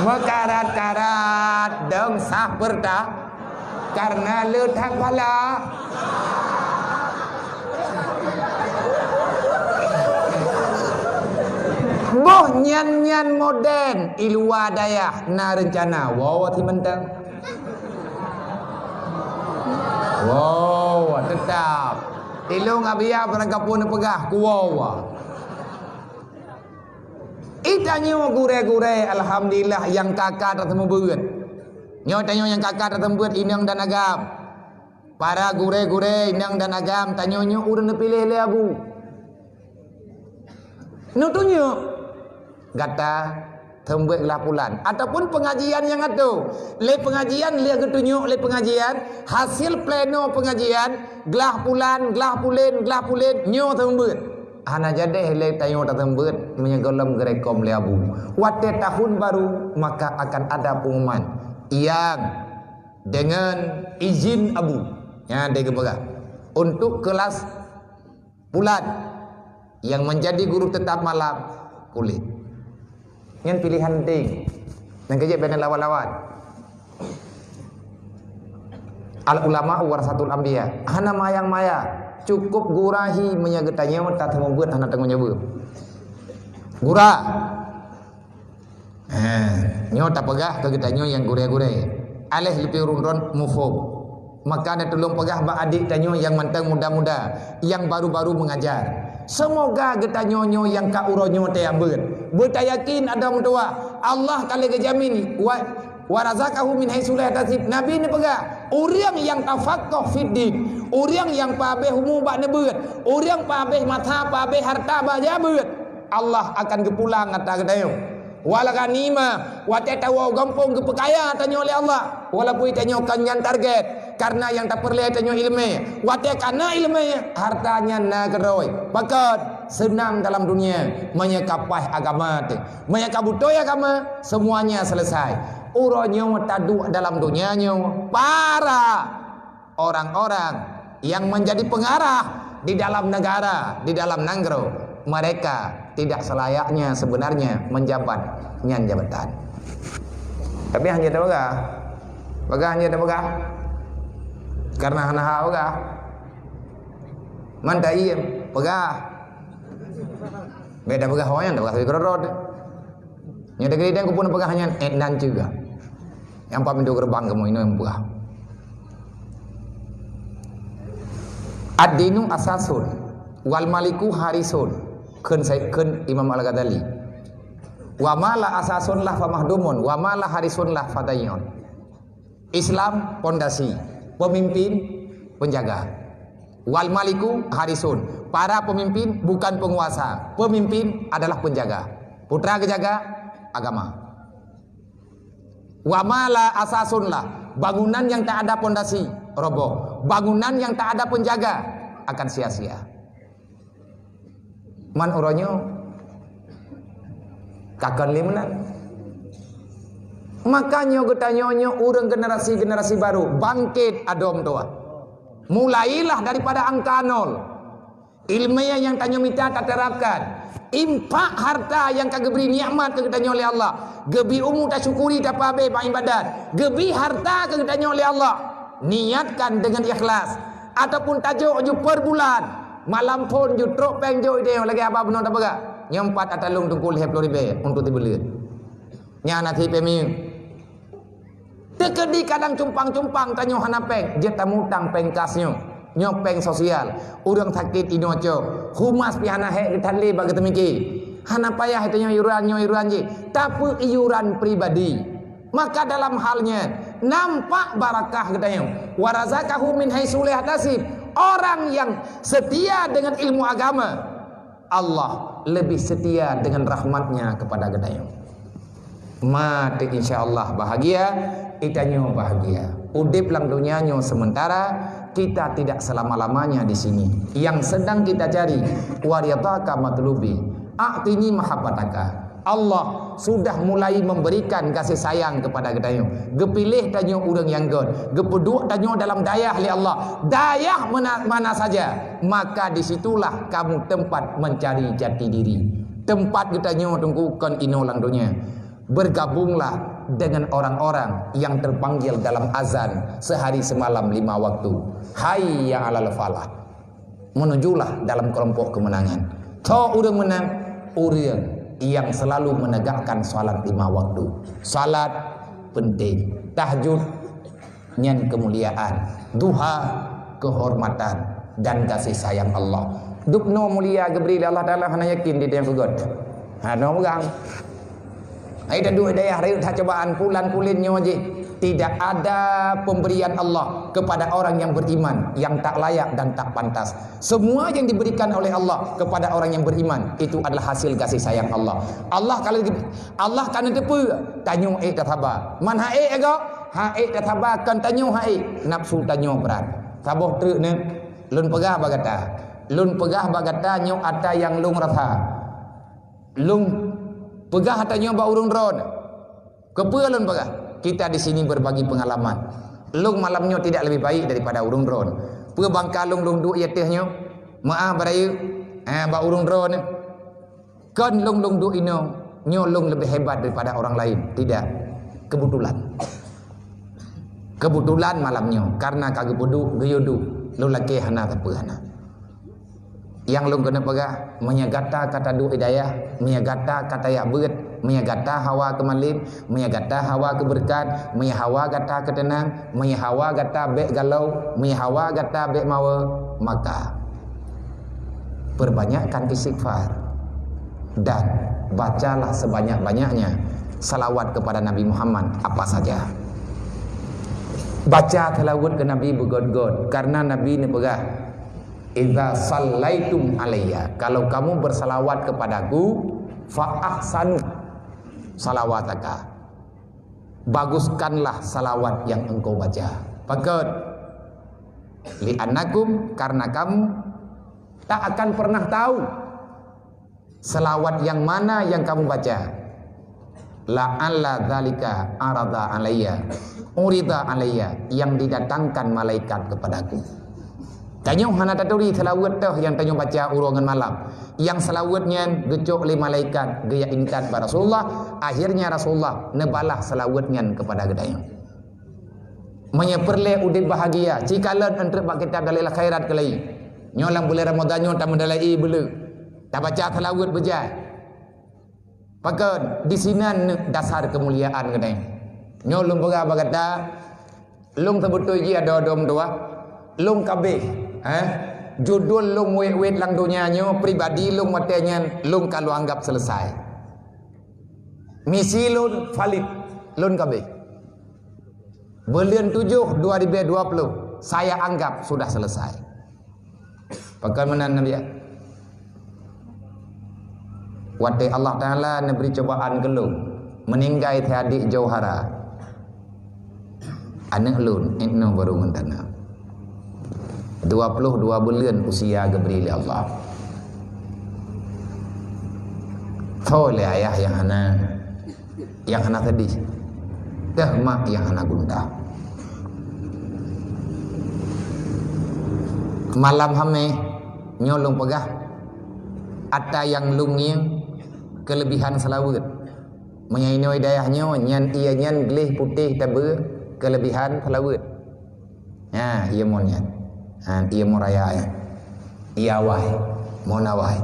Meukarat-karat dong sah peurta karena le that phala. Boh nyan-nyan modern i luwa dayah na reuncana woe simantang. Woe, teutap. Ilong Abia barang kapeue neupeugah, kuwoe. Itanyoe gurée-gurée, alhamdulillah, nyang ka-ka taseumeubeut. Nyoe tanyoe nyang ka-ka taseumeubeut inong dan agam. Para gurée-gurée inong dan agam, tanyoe nyoe ureuëng neupiléh lé Abu. Neutunyok gata Seumeubeuet glah pulan. Ataupun pengajian nyang atoe. Lé pengajian, lé geutunyok lé pengajian, hasil pleno pengajian, glah pulan, glah pulen, glah pulen, nyoe seumeubeuet. Hana jadeh lé tanyoe taseumeubeuet meunyoe gohlom geurekom lé abu. Watée tahun baru, maka akan ada pengumuman yang dengan izin abu. Nyan deh geupeugah. Untuk kelas pulan yang menjadi guru tetap malam, kulét. Nyan pilihan ding. Nyang keujeuet bèk lawan-lawan. Al ulama warasatul anbiya. Hana mayang maya. Cukup gurahi meunyoe geutanyoe taseumeubeuet hana tanggong jaweueb. Gura. Ha, nyoe tapeugah keu geutanyoe nyang gurée-gurée. Aléh leupie ureueng ron muphom. Maka neutulông peugah bak adék tanyoe nyang mantong muda-muda, nyang baru-baru mengajar. Seumoga geutanyoe nyoe nyang ka uroe nyoe teuh beuet. Beutayakin adoe meutuwah, Allah ka lheueh geujamin wa, wa razaqahu min haitsu la yahtasib. Nabi neupeugah, ureueng nyang tafaqqah fid din, ureueng nyang pabeh umu bak neubeuet, ureueng pabeh mata, pabeh harta bak jabeuet. Allah akan geupulang ata geutanyoe. Wal ghanimah, watée tawoe gampông geupeukaya tanyoe lé Allah. Walaupun tanyoe kon nyan target, karena nyang tapeureulée tanyoe ileumé. Watée kana ileumé, harta nyan na keudroe. Pakon? Seunang dalam dunia, meunyoe ka paih agama teuh. Meunyoe ka beutôi agama, semuanya selesai. Uroe nyoe taduek dalam dunia nyoe, para orang-orang yang menjadi pengarah di dalam negara, di dalam nanggroe, mereka tidak selayaknya sebenarnya menjabat nyan jabatan. Tapi hana tapeugah. Peugah hana tapeugah. Karena hana hak peugah. Man taiem, peugah. Beda peugah awaknyan, peugah sabe keudroe-droe. Nyoe degri dan kupun peugah nyan, eh, nan juga. Nyang pah pintoe geureubang kamoe inoe nyang peugah. Ad-dinu asasun, wal maliku harisun. Kheun sai-, kheun Imam Al-Ghazali. Wa ma la asasun lah famahdumun, wa ma la harisun lah fadayun. Islam pondasi, pemimpin penjaga. Wal maliku harisun, para pemimpin bukan penguasa, pemimpin adalah penjaga. Putra geujaga agama. Wa ma la asasun lah, bangunan yang tak ada pondasi roboh, bangunan yang tak ada penjaga akan sia-sia. Man uroe nyoe ka kon lé meunan. Makanya geutanyoe nyoe ureueng generasi-generasi baru, bangkit adoe meutuwah. Mulailah daripada angka nol. Ilmu nyang tanyoe mita taterapkan. Infak harta nyang ka geubri nikmat keu geutanyoe lé Allah. Geubri umu tasyukuri tapabeh bak ibadat. Geubri harta keu geutanyoe lé Allah. Niatkan dengan ikhlas. Ataupun tajok ju per bulan. Malam phon ju trok péng jok idéh lagèe haba bunoe tapeugah. Nyoe pat ata lôn teungku lhèe ploh ribèe untuk tibeuleuen. Nyan na si péng miyueb. Teukeudi kadang cumpang-cumpang tanyoe hana péng, jeuet tamutang péng kas nyoe. Nyoe péng sosial. Ureueng sakét inoe cok. Humas pih hana hék geutanlé bak geuteumiki. Hana payah tanyoe iuran nyoe iuran jih. Tapi iuran pribadi. Maka dalam hal nyan, nampak barakah geutanyoe. Wa razaqahu min haitsu la yahtasib. Orang yang setia dengan ilmu agama, Allah lebih setia dengan rahmat-Nya kepada geutanyoe. Maté insya Allah bahagia, geutanyoe bahagia. Udép lam dunia nyoe sementara, kita tidak selama-lamanya di sini. Yang sedang kita cari, wa ridhaka matlubi. A'tini mahabbataka. Allah sudah mulai memberikan kasih sayang kepada geutanyoe. Geupiléh tanyoe ureueng nyang göt. Geupeuduek tanyoe dalam dayah lé Allah. Dayah mana, mana saja, maka di situlah kamu tempat mencari jati diri. Tempat geutanyoe teungku kon inoe lam donya. Bergabunglah dengan orang-orang yang terpanggil dalam azan sehari semalam lima waktu. Hayya 'alal falah. Menujulah dalam kelompok kemenangan. Tho ureueng meunang, ureueng yang selalu menegakkan salat lima waktu. Salat penting. Tahajud nyan kemuliaan. Duha kehormatan dan kasih sayang Allah. Dubnoe mulia geubri lé Allah Taala hana yakin di dayah peugot. Hana urang. Hai taduek dayah rayeuk that cobaan pulan pulen nyoe jih. Tidak ada pemberian Allah kepada orang yang beriman yang tak layak dan tak pantas. Semua yang diberikan oleh Allah kepada orang yang beriman, itu adalah hasil kasih sayang Allah. Allah kalau, Allah ka neuteupeue, tanyoe ék tasaba. Man han ék agoe, han ék tasaba, kon tanyoe han ék, nafsu tanyoe brat. Saboh treuk nyoe, lôn peugah bak gata. Lôn peugah bak gata nyoe ata nyang lôn rasa. Lôn peugah ata nyoe bak ureuëng droeneuh. Keupeue lôn peugah? Kita di sini berbagi pengalaman. Lôn malam nyoe tidak lebih baik daripada ureuëng droeneuh. Peue bangka lôn, lôn duek ateueh nyoe? Meu'ah beurayeuk, eh, bak ureuëng droeneuh. Kon lôn, lôn duek inoe, nyoe lôn lebih hebat daripada orang lain. Tidak. Kebetulan. Kebetulan malam nyoe, karena ka geupeuduek, geuyue duek, lôn lakée hana sapeue hana. Nyang lôn keuneuk peugah, meunyoe gata ka taduek i dayah, meunyoe gata ka tajak beuet, meunyoe gata hawa keu malem, meunyoe gata hawa keu beureukat, meunyoe hawa gata keu teunang, meunyoe hawa gata bék galau, meunyoe hawa gata bék mawe, maka perbanyakkan istighfar dan bacalah sebanyak-banyaknya salawat kepada Nabi Muhammad apa saja. Baca salawat keu Nabi beugöt-göt, karena Nabi neupeugah, "Idza sallaitum alayya," kalau kamu bersalawat kepadaku, "fa ahsinu salawataka," baguskanlah salawat yang engkau baca. Pakon? "Li'annakum," karena kamu tak akan pernah tahu salawat yang mana yang kamu baca. "La'alla dzalika arada alayya, urida alayya," yang didatangkan malaikat kepadaku. Tanyoe hana taturi salawat teuh nyang tanyoe baca uroe ngon malam. Nyang salawat nyan geucok lé malaikat geujak intat bak Rasulullah, akhirnya Rasulullah neubalah salawat nyan kepada geutanyoe. Meunyoe peureulée udeb bahagia, cikalon euntreuk bak kitab Dalail Khairat keulai. Nyoe lam buleuen Ramadhan nyoe tameudalai beuleu. Tabaca salawat beujai. Pakon? Di sinan dasar keumuliaan geutanyoe. Nyoe lôn peugah bak gata, lôn seubeutôi jih adoe-adoe meutuwah, lôn kabeh, eh, judul lôn wét-wét lam donya nyoe pribadi lôn watée nyan lôn ka lôn anggab selesai. Misi lôn valid, lôn kabeh. Buleuen tujoh dua ribu dua puluh, saya anggap sudah selesai. Pakon meunan Nabi? Watée Allah Taala neubri cobaan keu lôn, meuninggai si adik Jauhara, aneuëk lôn, inong baru ngon tanah. Dua puluh dua buleuen usia geubri lé Allah. Tho lé ayah nyang hana, nyang hana sedih. Teuh mak nyang hana gunta. Malam Hameh nyoe lôn peugah, ata nyang lôn ngieng keulebihan seulaweuet. Meunyoe inoe dayah nyoe, nyan ié nyan gleh putéh tabeue keulebihan seulaweuet. Ha, ié mon nyan. Ha, ié mon raya nyan. Ié awai, mon awai.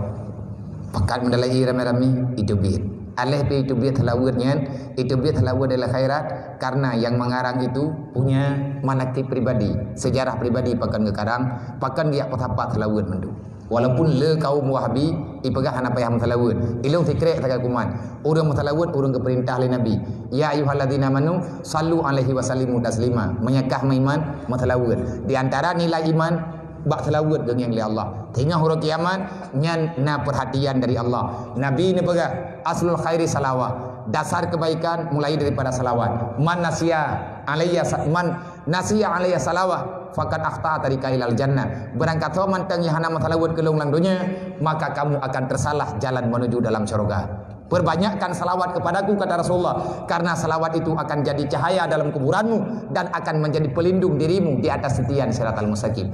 Pakat meudalai ié ramé-ramé, iteubiet. Aléh pih iteubiet seulaweuet nyan, iteubiet seulaweuet adalah khairat, karena yang mengarang itu punya manakib pribadi, sejarah pribadi pakon geukarang, pakon geujak peusapat seulaweuet mandum. Walaupun le kaum Wahabi ipeugah hana payah meuseulaweuet. Ilong sikrek sagai kuman. Ureuëng meuseulaweuet ureuëng geupeurintah lé Nabi. "Ya ayyuhalladzina amanu sallu alaihi wa sallimu taslima." Meunyoe kah meuiman, meuseulaweuet. Di antara nilai iman, bak seulaweuet geungieng lé Allah. Teungoh uroe kiamat, nyan na peurhatian dari Allah. Nabi neupeugah, "Aslul khairi salawah." Dasar kebaikan mulai daripada salawat. "Man nasiya alayya sa-, man nasiya alayya salawah, faqad akhta tariqa ilal jannah." Barangkasoe mantong nyang hana meuseulaweuet keu lôn lam donya, maka kamu akan tersalah jalan menuju dalam syurga. "Perbanyakkan salawat kepadaku," kata Rasulullah, "karena salawat itu akan jadi cahaya dalam kuburanmu dan akan menjadi pelindung dirimu di atas titian siratal mustaqim."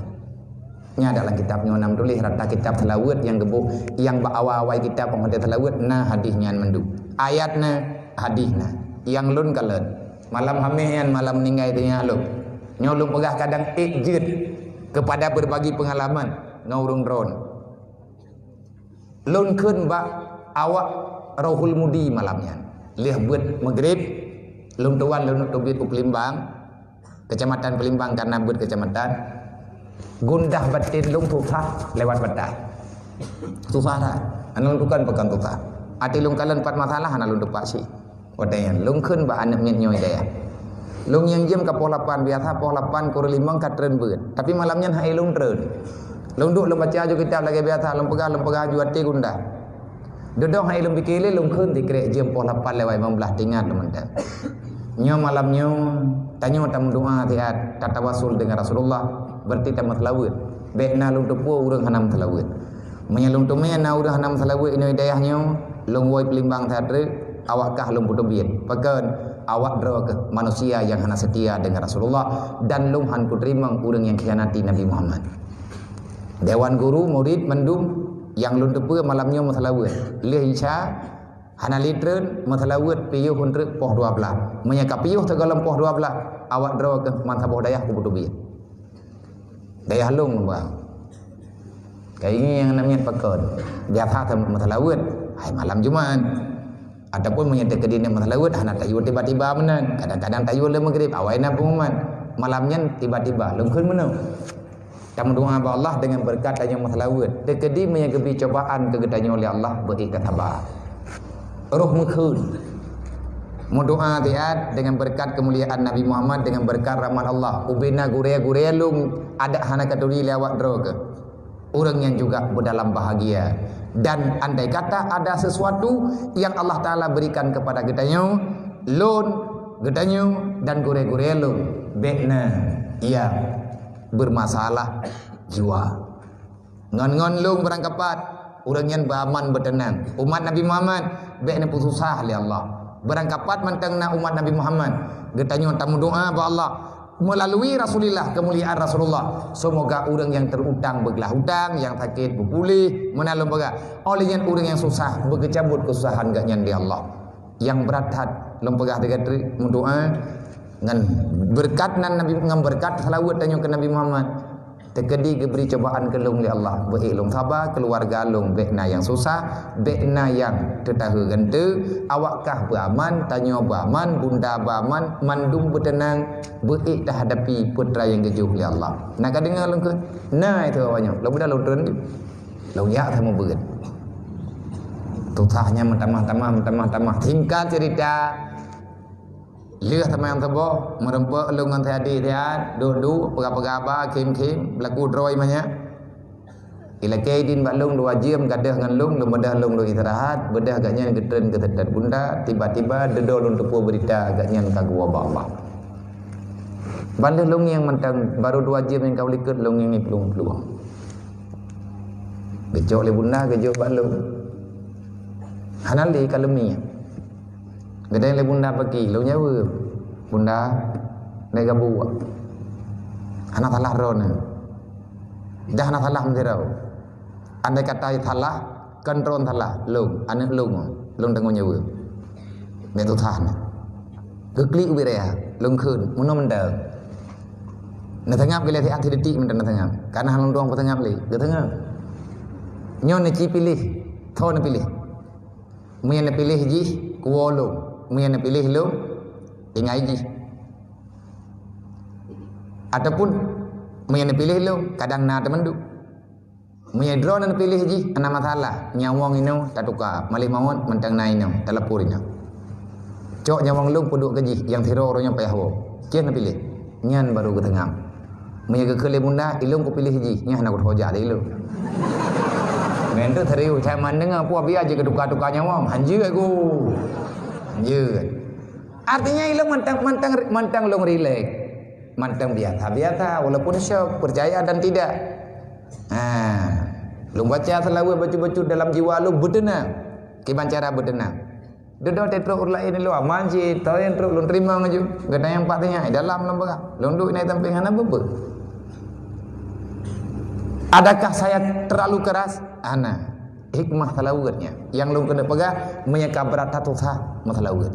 Nyan dalam kitab nyoe na meutuléh rata kitab seulaweuet nyang geuboh, nyang bak awai-awai kitab peunghadé seulaweuet na hadih nyan mandum. Ayat na, hadih na. Nyang lôn kalon. Malam Hameh nyan malam ninggai teungoh lôn. Nyoe lôn peugah kadang ék jeuet kepada berbagi pengalaman ngon ureuëng droen. Lôn kheun bak awak Rohul Mudi malam nyan. Lheueh beuet Maghrib, lôn tuan lôn teubiet u Peulimbang, Kecamatan Peulimbang, karena beuet kecamatan. Gundah batin lôn susah lewat batas. Susah that. Hana lôn tukon pakon susah. Até lôn kalon pat masalah hana lôn tupat sih. Watée nyan lôn kheun bak aneuëk miet nyoe dayah. Lôn nyang jeuem ka poh lapan, biasa poh lapan kureueng limong ka treun beuet. Tapi malam nyan hai lôn treun. Lôn duek lôn baca aju kitab lagèe biasa, lôn peugah, lôn peugah aju até gundah. Dudoe hai lôn pike lé, lôn kheun sikrek jeuem poh lapan lewat limong blah, teuingat lôn mantong. Nyoe malam nyoe, tanyoe tameudoa siat, tatawasul deungon Rasulullah, berarti tameuseulaweuet. Bèk na lôn teupeue ureueng hana meuseulaweuet. Meunyoe lôn teumé na ureueng hana meuseulaweuet inoe di dayah nyoe, lôn woe peulimbang that treuk, awak kah lôn peuteubiet. Pakon? Awak droe keuh manusia nyang hana seutia deungon Rasulullah, dan lôn han kuteurimong ureueng nyang khianati Nabi Muhammad. Dewan guru, murit, mandum nyang lôn teupeue malam nyoe meuseulaweuet. Lheueh Isya, hana lé treun, meuseulaweuet piôh untreuk poh dua blah. Meunyoe ka piôh teugohlom poh dua blah, awak droe keuh meusaboh dayah kupeuteubiet. Dayah lôn bang. Ka ingat nyang namanya pakon. Biasa meuseulaweuet, hai malam Jumat. Ataupun meunyoe teukeudi meuseulaweuet, hana tayue tiba-tiba meunan. Kadang-kadang tayue lé maghrib, awai na pengumuman. Malam nyan tiba-tiba, lôn kheun meunoe. Tameudoa bak Allah deungon beureukat tanyoe meuseulaweuet. Teukeudi meunyoe geubri cobaan keu geutanyoe lé Allah, beuék tasaba. Roh meukheun. Meudoa siat deungon beureukat keumuliaan Nabi Muhammad, deungon beureukat rahmat Allah. Ubena gurèe-gurèe lôn adak hana katuri lé awak droe keuh. Ureueng nyan juga beudalam bahagia. Dan andai kata ada sesuatu yang Allah Taala berikan kepada geutanyoe, lôn, geutanyoe dan gurèe-gurèe lôn, bèk na nyang bermasalah jua. Ngon-ngon lôn beurangkapat, ureueng nyan beuaman beuteunang. Umat Nabi Muhammad bèk neupeususah lé Allah. Beurangkapat mantong na umat Nabi Muhammad. Geutanyoe tameudoa bak Allah melalui Rasulillah, keumuliaan Rasulullah. Seumoga ureueng nyang teuutang beuglah utang, nyang sakét beupuléh, meunan lôn peugah. Óh lheueh nyan ureueng nyang susah beugeucabut keususahan geuh nyan lé Allah. Nyang brat that lôn peugah teuka treuk meudoa ngon beureukat nan Nabi, ngon beureukat seulaweuet tanyoe keu Nabi Muhammad. Teukeudi geubri cobaan keu lôn lé Allah, beuék lôn saba, keuluwarga lôn bèk na nyang susah, bèk na nyang teutahe gante, awak kah beuaman, tanyoe beuaman, bunda beuaman, mandum beuteunang, beuék tahadapi peue nyang geujok lé Allah. Na ka deungoe lôn kheun? Na itu awak nyoe. Lôn beudôh lôn treun. Lôn jak sama beuet. Susah nyan meutamah-tamah, meutamah-tamah. Singkat cerita, Lheueh teuma nyang saboh, meurumpok lôn ngon si Adi siat, duek-duek, peugah-peugah haba, khém-khém, beulaku droe manyak. Ilakèe idin bak lôn dua jeuem gadôh ngon lôn, lôn beudôh lôn, lôn istirahat, beudôh gobnyan geutreun keu seutôt bunda, tiba-tiba dudoe lôn teupeue beurita gobnyan ka geuwoe bak Allah. Ban lheueh lôn ngieng mantong, barô dua jeuem nyang ka u likôt lôn ngieng iplueng-plueng. Geucok lé bunda, geujok bak lôn. Hana lé ka leumiek. Geutanyong lé bunda pakri, lôn jaweueb, "Bunda, bèk gabuek. Hana salah droeneuh. Dah hana salah meusidroe. Andai kata salah, kon droeneuh salah, lôn, aneuk lôn, lôn tanggông jaweueb. Bèk susah neuh." Geuklik ubit raya, lôn kheun, meunoe mantong. Neuseungab geulèe siat sideutiek mantong neuseungab. Kana lôn tueng peuseungab lé, geuseungab. Nyoe neuci piléh, soe neupiléh. Meunyo neupiléh jih, kuwoe lôn. Meunyo neupiléh lôn, tinggai jih. Ataupun, meunyo neupiléh lôn, kadang na teumandum. Meunyo droeneuh neupiléh jih, hana masalah. Nyawöng inoe tatuka, malèe mawöt mantong na inoe, talapor inoe. Cok nyawöng lôn peuduek keu jih, nyang sidroe uroe nyoe payah woe. Cit neupiléh. Nyan barô geuseungab. Meunyo geukheun lé bunda, ilôn kupiléh jih, nyan hana kutoe jak lé ilôn. Meunan serius, saya mandeng apa biar jih geutuka-tuka nyawöng. Hanjeuet ku. Hanjeuet. Artinya ilôn mantong, mantong, mantong lôn rilek. Mantong biasa-biasa, walaupun syok, percaya dan tidak. Ha. Lôn baca seulaweuet bacut-bacut dalam jiwa lôn beuteunang. Kiban cara beuteunang. Dudoe trok ureueng laén di luwa, manjé, tayang trok lôn teurimong laju. Geutanyoe pat teuingat, dalam lôn peugah. Lôn duek inan sampéng hana beubeue. Adakah saya terlalu keras? Hana. Hikmah seulaweuet nyan. Nyang lôn keuneuk peugah, meunyo ka brat that susah, meuseulaweuet.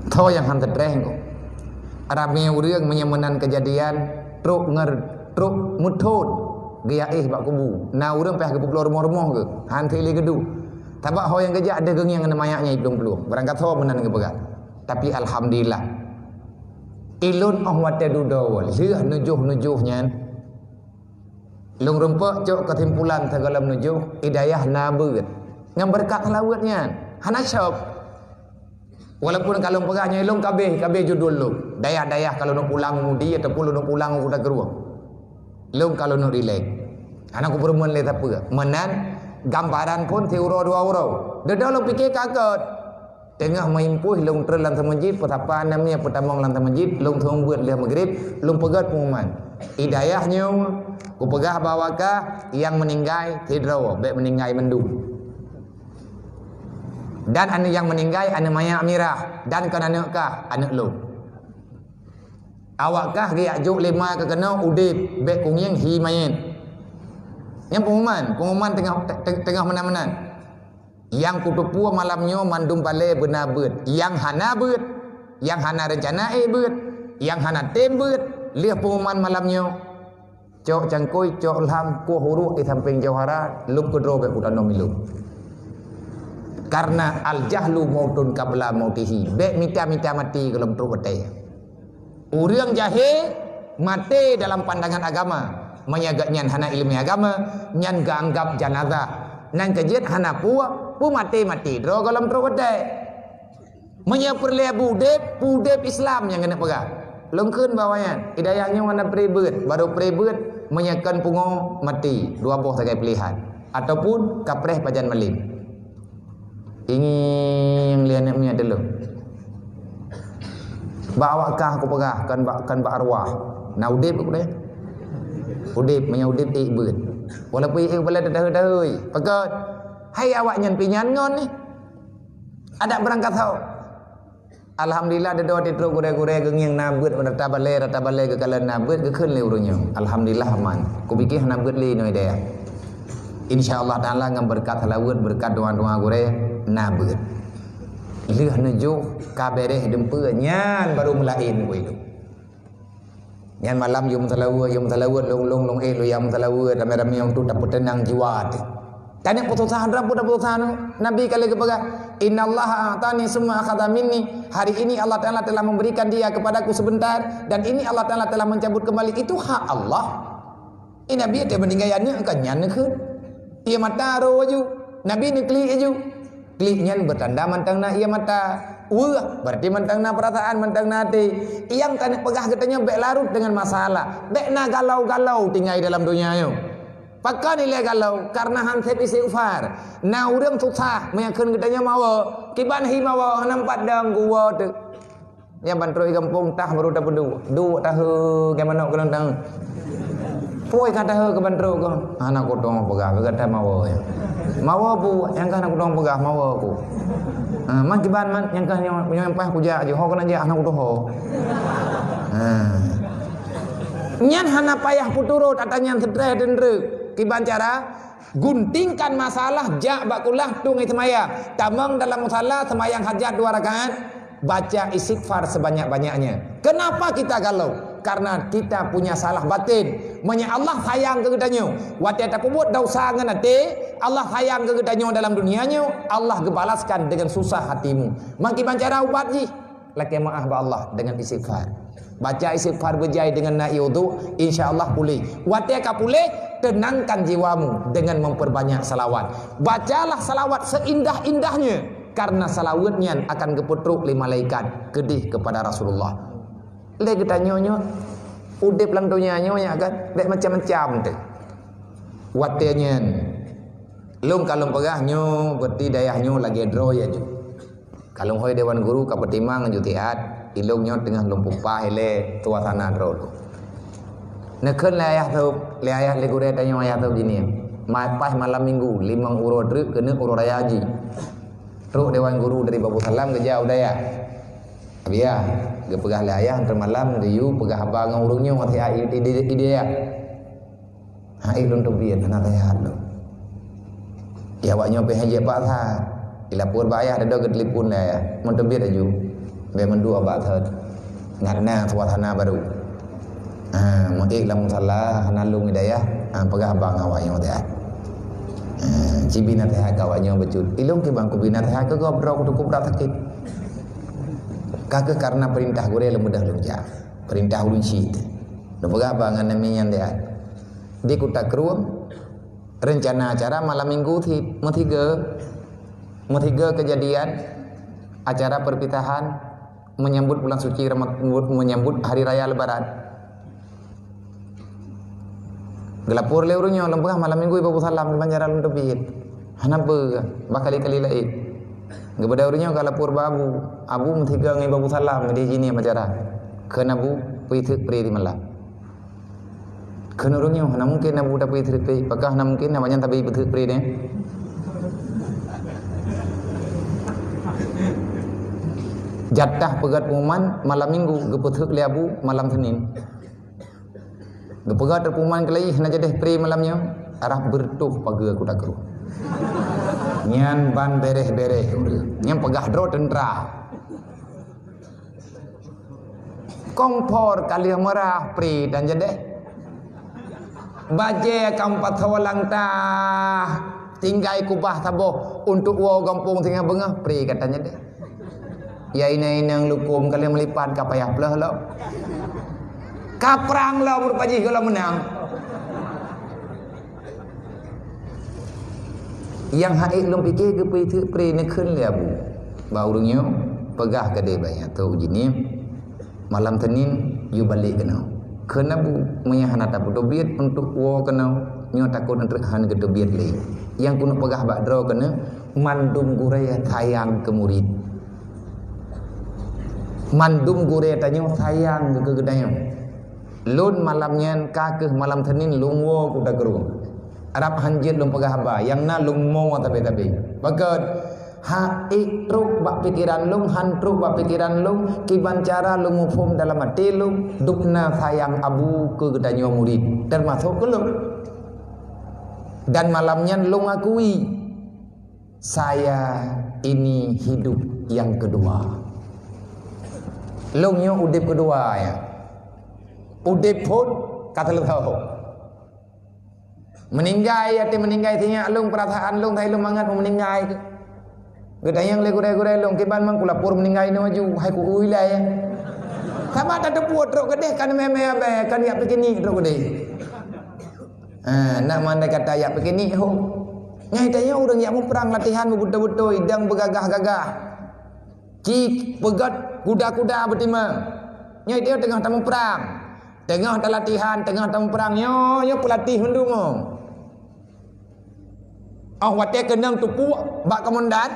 Soe nyang han teutreh engko. Ramé ureueng meunyo meunan keujadian, trok nger-, trok meuthon geuyaéh bak kubu. Na ureueng payah geupeubloe rumoh-rumoh geuh, han trok lé geuduek. Sabab ho nyang geujak deuh geungieng ngon manyak nyan iplueng-plueng. Barangkasoe meunan geupeugah. Tapi alhamdulillah. Ilôn óh watèe dudoe lheueh nujoh-nujoh nyan, lôn rumpok cok keusimpulan sigohlom nujoh, i dayah na beuet. Ngon beureukat seulaweuet nyan, hana syok. Walaupun ka lôn peugah nyoe lôn ka abéh, ka abéh judul lôn. Dayah-dayah ka lôn pulang mudi ataupun lôn pulang u Kuta Krueng. Lôn ka lôn rilek. Hana kupeurumeun lé sapeue. Meunan gambaran phon siuroe dua uroe. Deudeuh lôn pike ka göt. Teungoh meuimpôh lôn treun lam seumeujid, peusapa aneuk miet peutamong lam seumeujid, lôn seumeubeuet lheueh Maghrib, lôn peugöt pengumuman. Di dayah nyoe, kupeugah bahwa kah nyang meuninggai sidroe, bék meuninggai mandum. Dan aneuk nyang meuninggai aneuk manyak mirah, dan kon aneuk kah, aneuk lôn. Awak kah geujak jok lé ma keu keunoe udeb, bék kungieng hi manyét. Nyan pengumuman, pengumuman teungoh, te-, teungoh meunan-meunan. Nyang kuteupeue malam nyoe mandum balée beuna beuet. Nyang hana beuet, nyang hana reuncana ék beuet, nyang hana tem beuet, lheueh pengumuman malam nyoe, cok cangkôi, cok lham, kueh uruek di sampéng jawhara, lôb keudroe bék kutanom ilôn. Karena al-jahlu mautun qabla mautihi. Bék mita-mita maté gohlom trok watée. Ureuëng jahé maté dalam pandangan agama, meunyoe geuhnyan hana iéleumé agama, nyan geuanggab janazah. Nan keu jeuet hana peue, peumaté-maté droe gohlom trok watée. Meunyoe peureulée beudeb, beudeb Islam nyang keuneuk peugah. Lôn kheun bahwa nyan, di dayah nyoe hana pré beuet, barô pré beuet meunyoe kon pungo maté, dua boh sagai pilihan, ataupun kapreh pajan malem. Ingieng lé aneuk miet teulheueh. Bak awak kah kupeugah, kon bak, kon bak arwah. Na udeb ku deh. Udeb, meunyoe udeb ék beuet. Walaupun ék balée teudahui-dahui. Pakon? Hai awak nyan pih nyan ngon ni. Adak beurangkat saho. Alhamdulillah, dudoe titrok gurée-gurée geungieng na beuet rata balée, rata balée geukalon na beuet geukheun lé ureuëng nyoe. Alhamdulillah, aman. Kupike hana beuet lé inoe dayah. Insya Allah Taala ngon beureukat salaweuet, beureukat doa-doa gurée na beuet. Lheueh neujôh ka béréh dumpeue nyan barô meulaén ku ilôn. Nyan malam yum salaweuet, yum salaweuet, lôn, lôn, lôn, éh, lôn yum salaweuet, ramé-ramé nyang tu tapeuteunang jiwa teuh. Tanyoe peususah, droe pun tapeususah nyoe. Nabi ka lheueh geupeugah, "Innallaha a'tani summa akhadha minni." Hari ini Allah Taala telah memberikan dia kepadaku sebentar, dan ini Allah Taala telah mencabut kembali. Itu hak Allah. Di Nabi teuh meuninggai aneuk ka nyan neukheun. Ié mata ro laju. Nabi neuklik laju. Klik nyan beutanda mantong na ié mata. Weueh, berarti mantong na peurasaan, mantong na até. Nyang keuneuk peugah geutanyoe bék larot deungon masalah. Bék na galau-galau tinggai dalam donya nyoe. Pakon ilée galau? Karena han sép istighfar. Na ureuëng susah meunyoe kheun geutanyoe mawoe. Kiban hi mawoe, hana meupat dong geuwoe teuh. Nyang ban trok i gampông tah barô tapeuduek. Duek tahe ngon manok keuneuk tahe. Pue ka tahe keu ban trok keuh. Hana kutong peugah, keu gata mawoe. Mawoe pue, nyang ka hana kutong peugah, mawoe ku. Ha, man kiban man, nyang ka nyoe, nyoe paih kujak aju. Ho keuneuk jak, hana kutong ho. Ha. Nyan hana payah peuturot, ata nyan seutreh dan treuk. Kiban cara, guntingkan masalah, jak bak kulah, tueng i seumayang. Tamong dalam musala, seumayang hajat dua rakaat. Baca istighfar sebanyak-banyaknya. Kenapa kita galau? Karena kita punya salah batin. Meunyoe Allah sayang keu geutanyoe, watée tapeubuet desya ngon até, Allah sayang keu geutanyoe dalam dunia nyoe, Allah geubalaskan dengan susah hatimu. Meukiban cara ubat jih, lakée meuáh bak Allah dengan istighfar. Baca istighfar beujai dengan na ié udhu, insya Allah puléh. Watée ka puléh, tenangkan jiwamu dengan memperbanyak salawat. Bacalah salawat seindah-indahnya. Karena salaweuet nyan akan geupeutrok lé malaikat keudeh keupada Rasulullah. Lé geutanyoe nyoe, udeb lam donya nyoe nyan kan, bék macam-macam teuh. Watée nyan, lôn ka lôn peugah nyoe, berarti dayah nyoe lagée droe ya ju. Ka lôn hôi dewan guru ka peutimang ju siat, ilôn nyoe teungoh lôn peupah ilée suasana droe lôn. Neukheun lé ayah sôb, lé ayah lé gurée tanyoe ayah sôb jinieng. Ma-, paih malam minggu, limong uroe treuk keuneuk uroe raya haji. Trok dewan guru dari Babussalam geujak u dayah. Abiya, geupeugah lé ayah, teuma malam geuyue peugah haba ngon ureuëng nyoe watée i, i, i, i dayah. Ha, éh lôn teubiet, hana sehat lôn. Ya, awak nyoe pih han jeuet paksa. Ilapor bak ayah, dadua geutelepon lé ayah. Mon teubiet laju. Bék mandua bak thot. Ngat na suasana baru. Ha, meuék lam musala, hana lôn hidayah, ha, peugah bang awak nyoe teuh. Ha, ci bina teuh ka awak nyoe bacut. Ilôn keu bang kubina teuh keu gob droe kutu kubra sakét. Ka keuh karena perintah gurée lôn beudôh lôn jak. Perintah ulôn cit. Lôn peugah bang ngon nami nyan teuh. Di Kuta Krueng, rencana acara malam minggu cit, meusiga. Meusiga kejadian, Acara perpisahan menyambut bulan suci Ramadhan, menyambut hari raya Lebaran. Geulapor lé ureuëng nyoe, lôn peugah malam minggu Ibu Salam di Banjaran lôn teubiet. Hana peue, bah kali-kali laén. Geubeudôh ureuëng nyoe ka lapor bak Abu. Abu meusigoe ngon Ibu Salam di sini acara. Kheun Abu, peuteuk pri di malam. Kheun ureuëng nyoe, hana mungkin Abu tapeuteuk pri. Pakon hana mungkin, awaknyan tabi peuteuk pri nyoe. Jatah peugét pengumuman malam minggu geupeuteuk lé Abu malam Senin. Geupeugah teupeuman keulayi hana jadeh pri malam nyoe, arah beureutoh pageue kuda kru. Nyan ban bereh-bereh ureuëng. Nyan peugah droe teuntra. Kompor ka lheueh meurah pri dan jadeh. Bajée ka meupasoe lam tah, tinggai kubah saboh untuk woe gampông singoh beungoh pri ka tan jadeh. Ya inong-inong lukôm ka lheueh meulipat ka payah pleueh lom. Ka prang lom rupa jih gohlom meunang. Nyang hase lôn pike geupeuteuk pri neukheun lé Abu. Bak ureuëng nyoe peugah keudeh bak nyan, "Toh uji nyoe, malam Senin yue balek keunoe." Kheun Abu, "Meunyoe hana tapeuteubiet untuk woe keunoe, nyoe takot treuk hana geuteubiet lé. Nyang keuneuk peugah bak droe keunoe, mandum gurée sayang keu murit." Mandum gurée tanyoe sayang keu geutanyoe. Lôn malam nyan ka kheueh malam Senin lôn woe kuda kru. Rab hanjeuet lôn peugah haba, nyang na lôn mo tabe-tabe. Pakon, hase trok bak pikeran lôn, han trok bak pikeran lôn, kiban cara lôn muphom dalam até lôn, dub na sayang Abu keu geutanyoe murit, teumasok keu lôn. Dan malam nyan lôn akui, saya ini hidup yang kedua. Lôn nyoe udeb keudua, ya. Udeb phon ka teuleusoe. Meuninggai, até meuninggai sinyak lôn, peurasaan lôn, hai lôn mangat meuninggai. Geutanyong lé gurée-gurée lôn, kiban mang kulapor meuninggai nyoe aju, hai ku ui lai, ya. Sama tateupeue trok keudeh kan mé-mé abée, kan yak piknik trok keudeh. Ha, nak mandai kata yak piknik ho. Ngai tanyoe ureuëng yak muprang latihan beubeutôi-beutôi, idang beugagah-gagah. Ci peugét kuda-kuda beutimang. Nyoe dia teungoh tamuprang. Teungoh talatihan, teungoh tamuprang. Nyoe, nyoe peulatéh mandum. Oh, watée keunong tupuk bak komandan,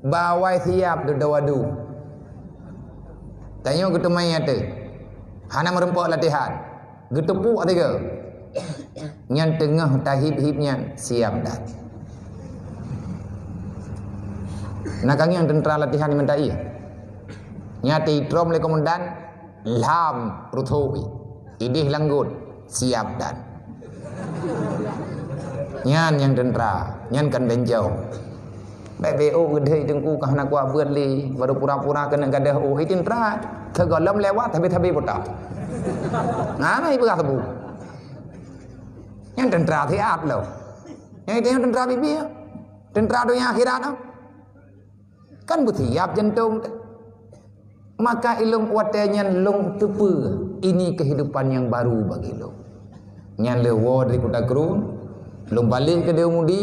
bawai siap dudoe adu. Tanyoe geuteumai até. Hana meureumpok latihan. Geutupuk tiga. Nyan teungoh tahib-hib nyan siap dah. Nah, ka ngieng teuntra latihan meutai. Nyan titrom lé komandan lam ruthoi. Ideh langgut siap dan. Nyan nyang teuntra, nyan kan benjong. Bèk-bèk ôk geude teungku ka hana kuat beuet lé, baru pura-pura keuneuk gadôh ôk, i teuntra, teugohlom lewat habéh-habéh buta. Nah, nah, ipeugah tebu. Nyang teuntra siat lom. Nyang itu nyang teuntra bibi, teuntra donya akhirat, ah. Kan beusiap jantong teuh. Maka ilong watèe nyan long teupeue, ini kehidupan yang baru bagi long. Nyan lheueh woe dari Kuta Krueng, long balek keudéh u Mudi,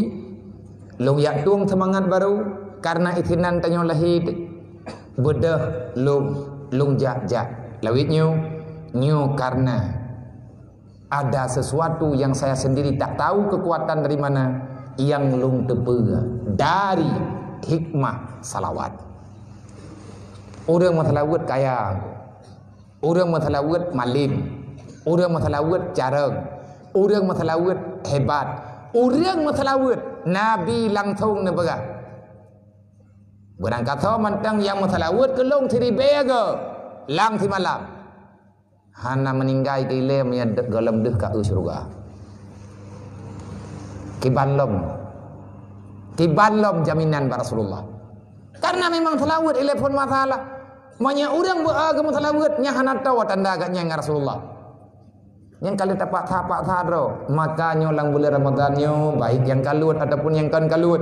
long jak tueng seumangat baru, karena isinan tanyoe lahé beudôh long, long jak-jak lawét nyoe, nyoe karena ada sesuatu yang saya sendiri tak tahu kekuatan dari mana, yang long teupeue dari hikmah salawat. Ureueng meusalaweuet kaya, ureueng meusalaweuet malem, ureueng meusalaweuet carông, ureueng meusalaweuet hebat, ureueng meusalaweuet Nabi langsong neupeugah, "Beurangkasoe mantong nyang meusalaweuet keu long siribèe goe lam simalam, hana meuninggai keu ilèe meunyo gohlom deuh ka u syeuruga." Kiban lom, kiban lom jaminan bak Rasulullah. Karena memang salaweuet ilèe phôn masalah. Meunyo ureueng beu-, a, geumeusalaweuet, nyan hana toe tanda gobnyan ngon Rasulullah. Nyang ka lheueh tapaksa-paksa droe, maka nyoe lam buleuen Ramadhan nyoe, baik nyang kaluet ataupun nyang kon kaluet.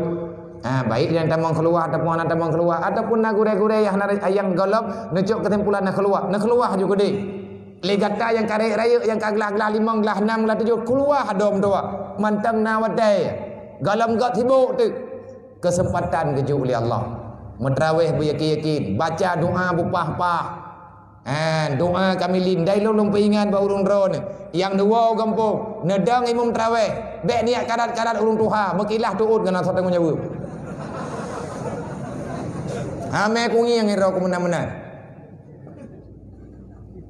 Ha, baik nyang tamong keuluwa ataupun hana tamong keuluwa, ataupun na gurèe-gurèe nyang hana, nyang gohlom neucok keusimpulan na keuluwa, na keuluwa ju keudéh. Lé gata nyang ka rayeuk-rayeuk, nyang ka glah-glah limong, glah nam, glah tujoh, keuluwa dum dua. Mantong na watèe. Gohlom göt sibok teuk. Keuseumpatan geujok lé Allah. Meutrawéh beuyakin-yakin, baca doa beupah-pah. Ha, doa kami lindai lôn, lôn peuingat bak ureuëng droeneuh nyang neuwoe gampông, neudong imum trawéh, bék niyak karat-karat ureuëng tuha, meukilah teuôt keunan soe teungoh jaweueb. Hamé kungieng ngon droe keu meunan-meunan.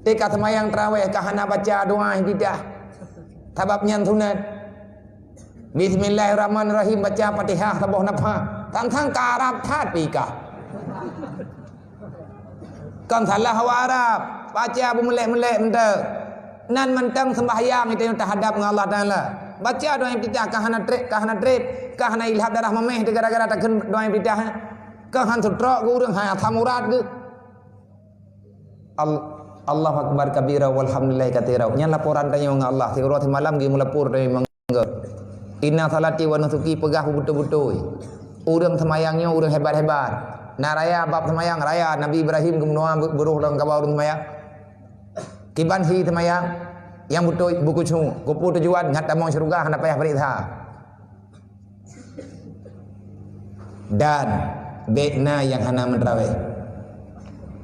Teuka seumayang trawéh ka hana baca doa iftitah, sabab nyan sunat. Bismillahirrahmanirrahim, baca Fatihah saboh nafah. Tang-tang karab that pih kah. Kon salah awak Arab, baca beumeulek-meulek mantong. Nan mantong seumbahyang geutanyoe teuhadab ngon Allah Taala. Baca doa iftitah ka hana treb, ka hana treb, ka hana ilhab darah meumeh teuh gara-gara takheun doa iftitah. Ka han seutrok geu ureuëng, hai asam urat geuh. Al-, Allahu Akbar kabira walhamdulillahi katsira. Nyan laporan tanyoe ngon Allah. Siuroe simalam geumeulapor tanyoe mangga. Inna salati wa nusuki peugah beubeutôi-beutôi. Ureuëng seumayang nyoe ureuëng hebat-hebat. Na raya bab seumayang, raya Nabi Ibrahim geumeunoe beu-, beurôh lam kaba ureuëng seumayang. Kiban hi seumayang nyang beutôi beukusu, keupeue tujuan ngat tamong syeuruga hana payah peuriksa. Dan bék na nyang hana meutrawéh.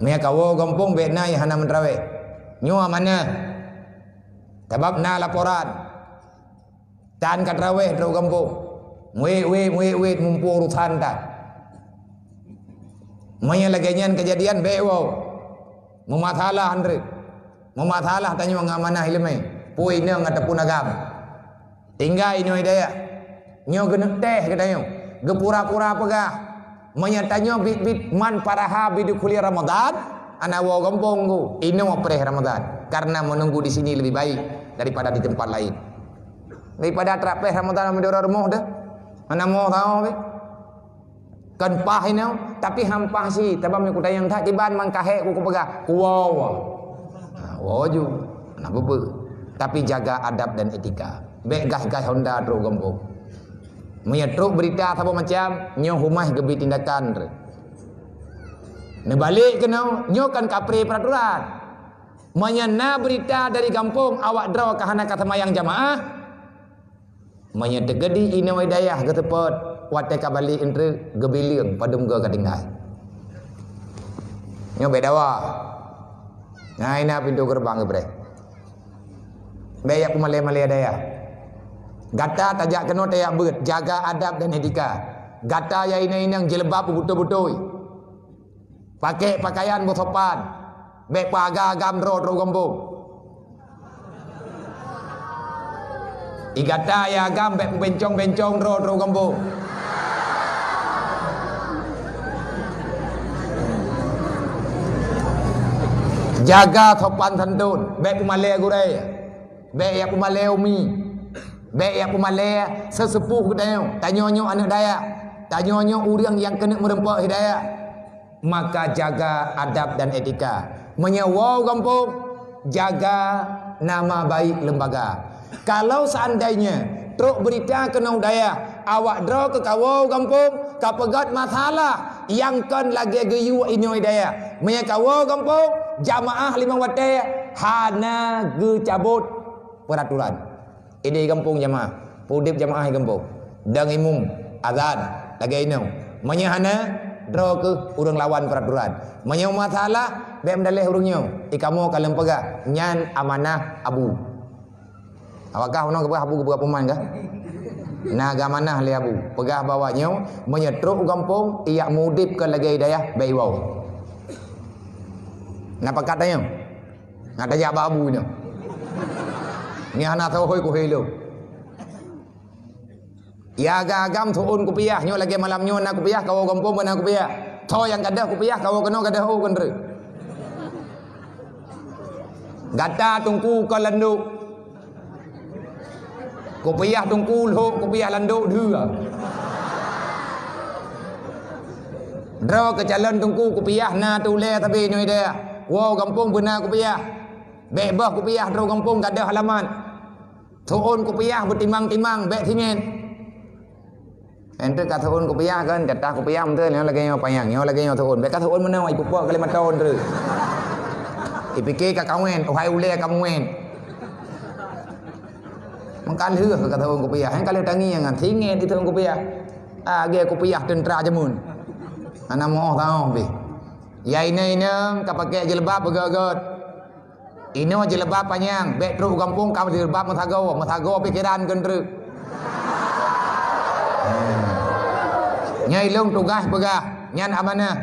Meunyo kawoe gampông bék na nyang hana meutrawéh. Nyoe amanah. Sabab na laporan. Tan ka trawéh trok gampông. Wét-wét, wét-wét mumpung urosan tan. Meunyo lagée nyan keujadian bék woe. Meumasalah han treb. Meumasalah tanyoe ngon amanah iéleumé, peue inong ataupun agam. Tinggai inoe hidayah. Nyoe geuneuk teh geutanyoe. Geupura-pura peugah. Meunyo tanyoe bit-bit man faraha bidukhuli Ramadan, hana woe gampông geuh, inoe preh Ramadan. Karena menunggu di sini lebih baik daripada di tempat lain. Daripada trap preh Ramadan meudoro rumoh deh. Hana moh sahoe pih. Kon paih inoe, tapi han paih sit, sabab meunyo kutanyong that kiban man kahé ku kupeugah, kuwoe. Ha, woe ju. Hana peue-peue. Tapi jaga adab dan etika. Bék gaih-gaih honda trok gampông. Meunyo trok beurita saboh macam, nyoe humaih geubi tindakan. Neubalek keunoe, nyoe kan kapreh peuraturan. Meunyo na beurita dari gampông awak droe ka hana ka seumayang jamaah, meunyo teukeudi inoe hidayah geuseupôt, watée ka balek eunteuk geubileueng padum goe ka tinggai. Nyoe bék dawa. Nah, ina pintoe geureubang geupreh. Bék jak peumalée-malée dayah. Gata tajak keunoe tajak beuet, jaga adab dan etika. Gata ya inong-inong jilbab beutôi-beutôi. Pakai pakaian beusopan. Bék peuaga agam droe trok gampông. Igata ya agam bék peubencong-bencong droe trok gampông. Jaga sopan santun, bék peumalée gurée. Bék jak peumalée umi. Bék jak peumalée seuseupôh geutanyoe. Tanyoe nyoe aneuëk dayah. Tanyoe nyoe ureuëng nyang keuneuk meureumpok hidayah. Maka jaga adab dan etika. Meunyoe woe gampông, jaga nama baik lembaga. Kalau seandainya trok beurita keunoe dayah, awak droe keu kawoe gampông, ka peugét masalah nyang kon lagée geuyue inoe dayah. Meunyoe kawoe gampông, jamaah limong watée hana geucabot peuraturan. Idéh gampông jamaah, peudeb jamaah di gampông. Dang imum, azan, lagée inoe. Meunyoe hana, droe keuh ureuëng lawan peuraturan. Meunyoe masalah, bék meudaleh ureuëng nyoe. Ikamoe ka lheueh peugah, nyan amanah abu. Awak kah unoe geupeugah abu geupeugah puman kah? Na geuamanah lé abu. Peugah bahwa nyoe, meunyoe trok u gampông, ijak meudeb keu lagée dayah, bék iwoe. Na pakat tanyoe? Ngat tajak bak abu nyoe. Nyoe hana sohôi kuhôi lom. Ya agam-agam su'un kupiah, nyoe lagée malam nyoe na kupiah, kawoe gampông beuna kupiah. Tho nyang gadôh kupiah, kawoe keunoe gadôh oh keunreuk. Gata teungku kon landok. Kupiah teungku lhok, kupiah landok dheue. Droe keu calon teungku kupiah na teu ulée sabe nyoe deh. Woe gampông beuna kupiah. Bék boh kupiah droe gampông gadôh alamat. Su'un kupiah beutimang-timang, bék singet. Enteuk ka su'un kupiah kan, jatah kupiah meuteun, nyoe lagée nyoe panyang, nyoe lagée nyoe su'un. Bék ka su'un meunoe, ipupo kali mata enteuk. Ipike ka kawen, oh hai ulée ka muwen. Meukalheueh ka su'un kupiah, han kalheueh tangieng nyan, singet di su'un kupiah. Ah, lagée kupiah teuntra jameun. Hana meu-óh taôh pih. Ya inong-inong ka pakai jilbab beugét-gét. Inoe jilbab panyang, bèk trok gampông ka jilbab meusagoe, meusagoe pikeran keu treuk. Nyan ilong tugaih peugah, nyan amanah.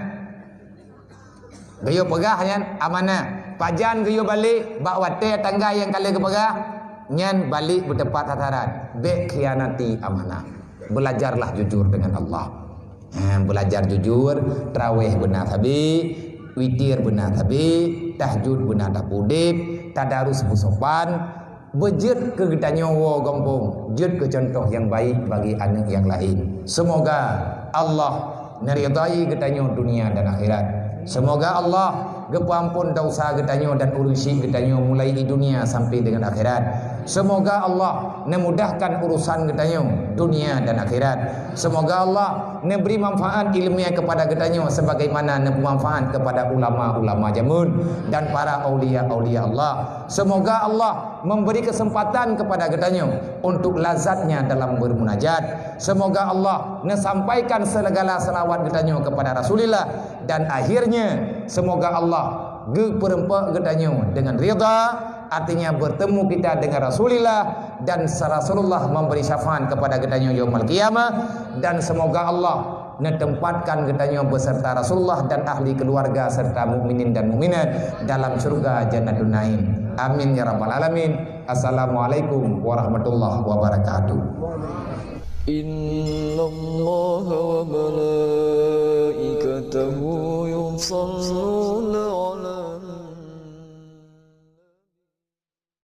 Geuyue peugah nyan amanah. Pajan geuyue balek bak watèe tanggai nyang ka lheueh geupeugah, nyan balek beuteumpat sasaran. Bèk khianati amanah. Belajarlah jujur dengan Allah. Ha, belajar jujur, traweh beuna sabe, witir beuna sabe, tahajud beuna tapeudeb, tadarus beusopan, beujeuet keu geutanyoe woe gampông, jeuet keu cuntoh nyang baik bagi aneuk nyang laén. Seumoga Allah neuridai geutanyoe dunia dan akhirat. Seumoga Allah geupeuamphon desya geutanyoe dan ureueng syik geutanyoe mulai di dunia sampai dengan akhirat. Seumoga Allah neumudahkan urusan geutanyoe dunia dan akhirat. Seumoga Allah neubri manfaat ileumèe keupada geutanyoe sebagaimana neupeumanfaat keupada ulama-ulama jameun dan para aulia-aulia Allah. Seumoga Allah memberi kesempatan kepada geutanyoe untuk lazatnya dalam bermunajat. Seumoga Allah neusampaikan segala selawat geutanyoe kepada Rasulullah dan akhirnya seumoga Allah geupeureumpok geutanyoe dengan ridha, artinya bertemu kita dengan Rasulullah dan Rasulullah memberi syafaat kepada geutanyoe yaumul qiyamah, dan semoga Allah neutempatkan geutanyoe beserta Rasulullah dan ahli keluarga serta mukminin dan mukminat dalam syurga Jannatun Naim. Amin ya rabbal alamin. Assalamualaikum warahmatullahi wabarakatuh. إن الله وملائكته يصلون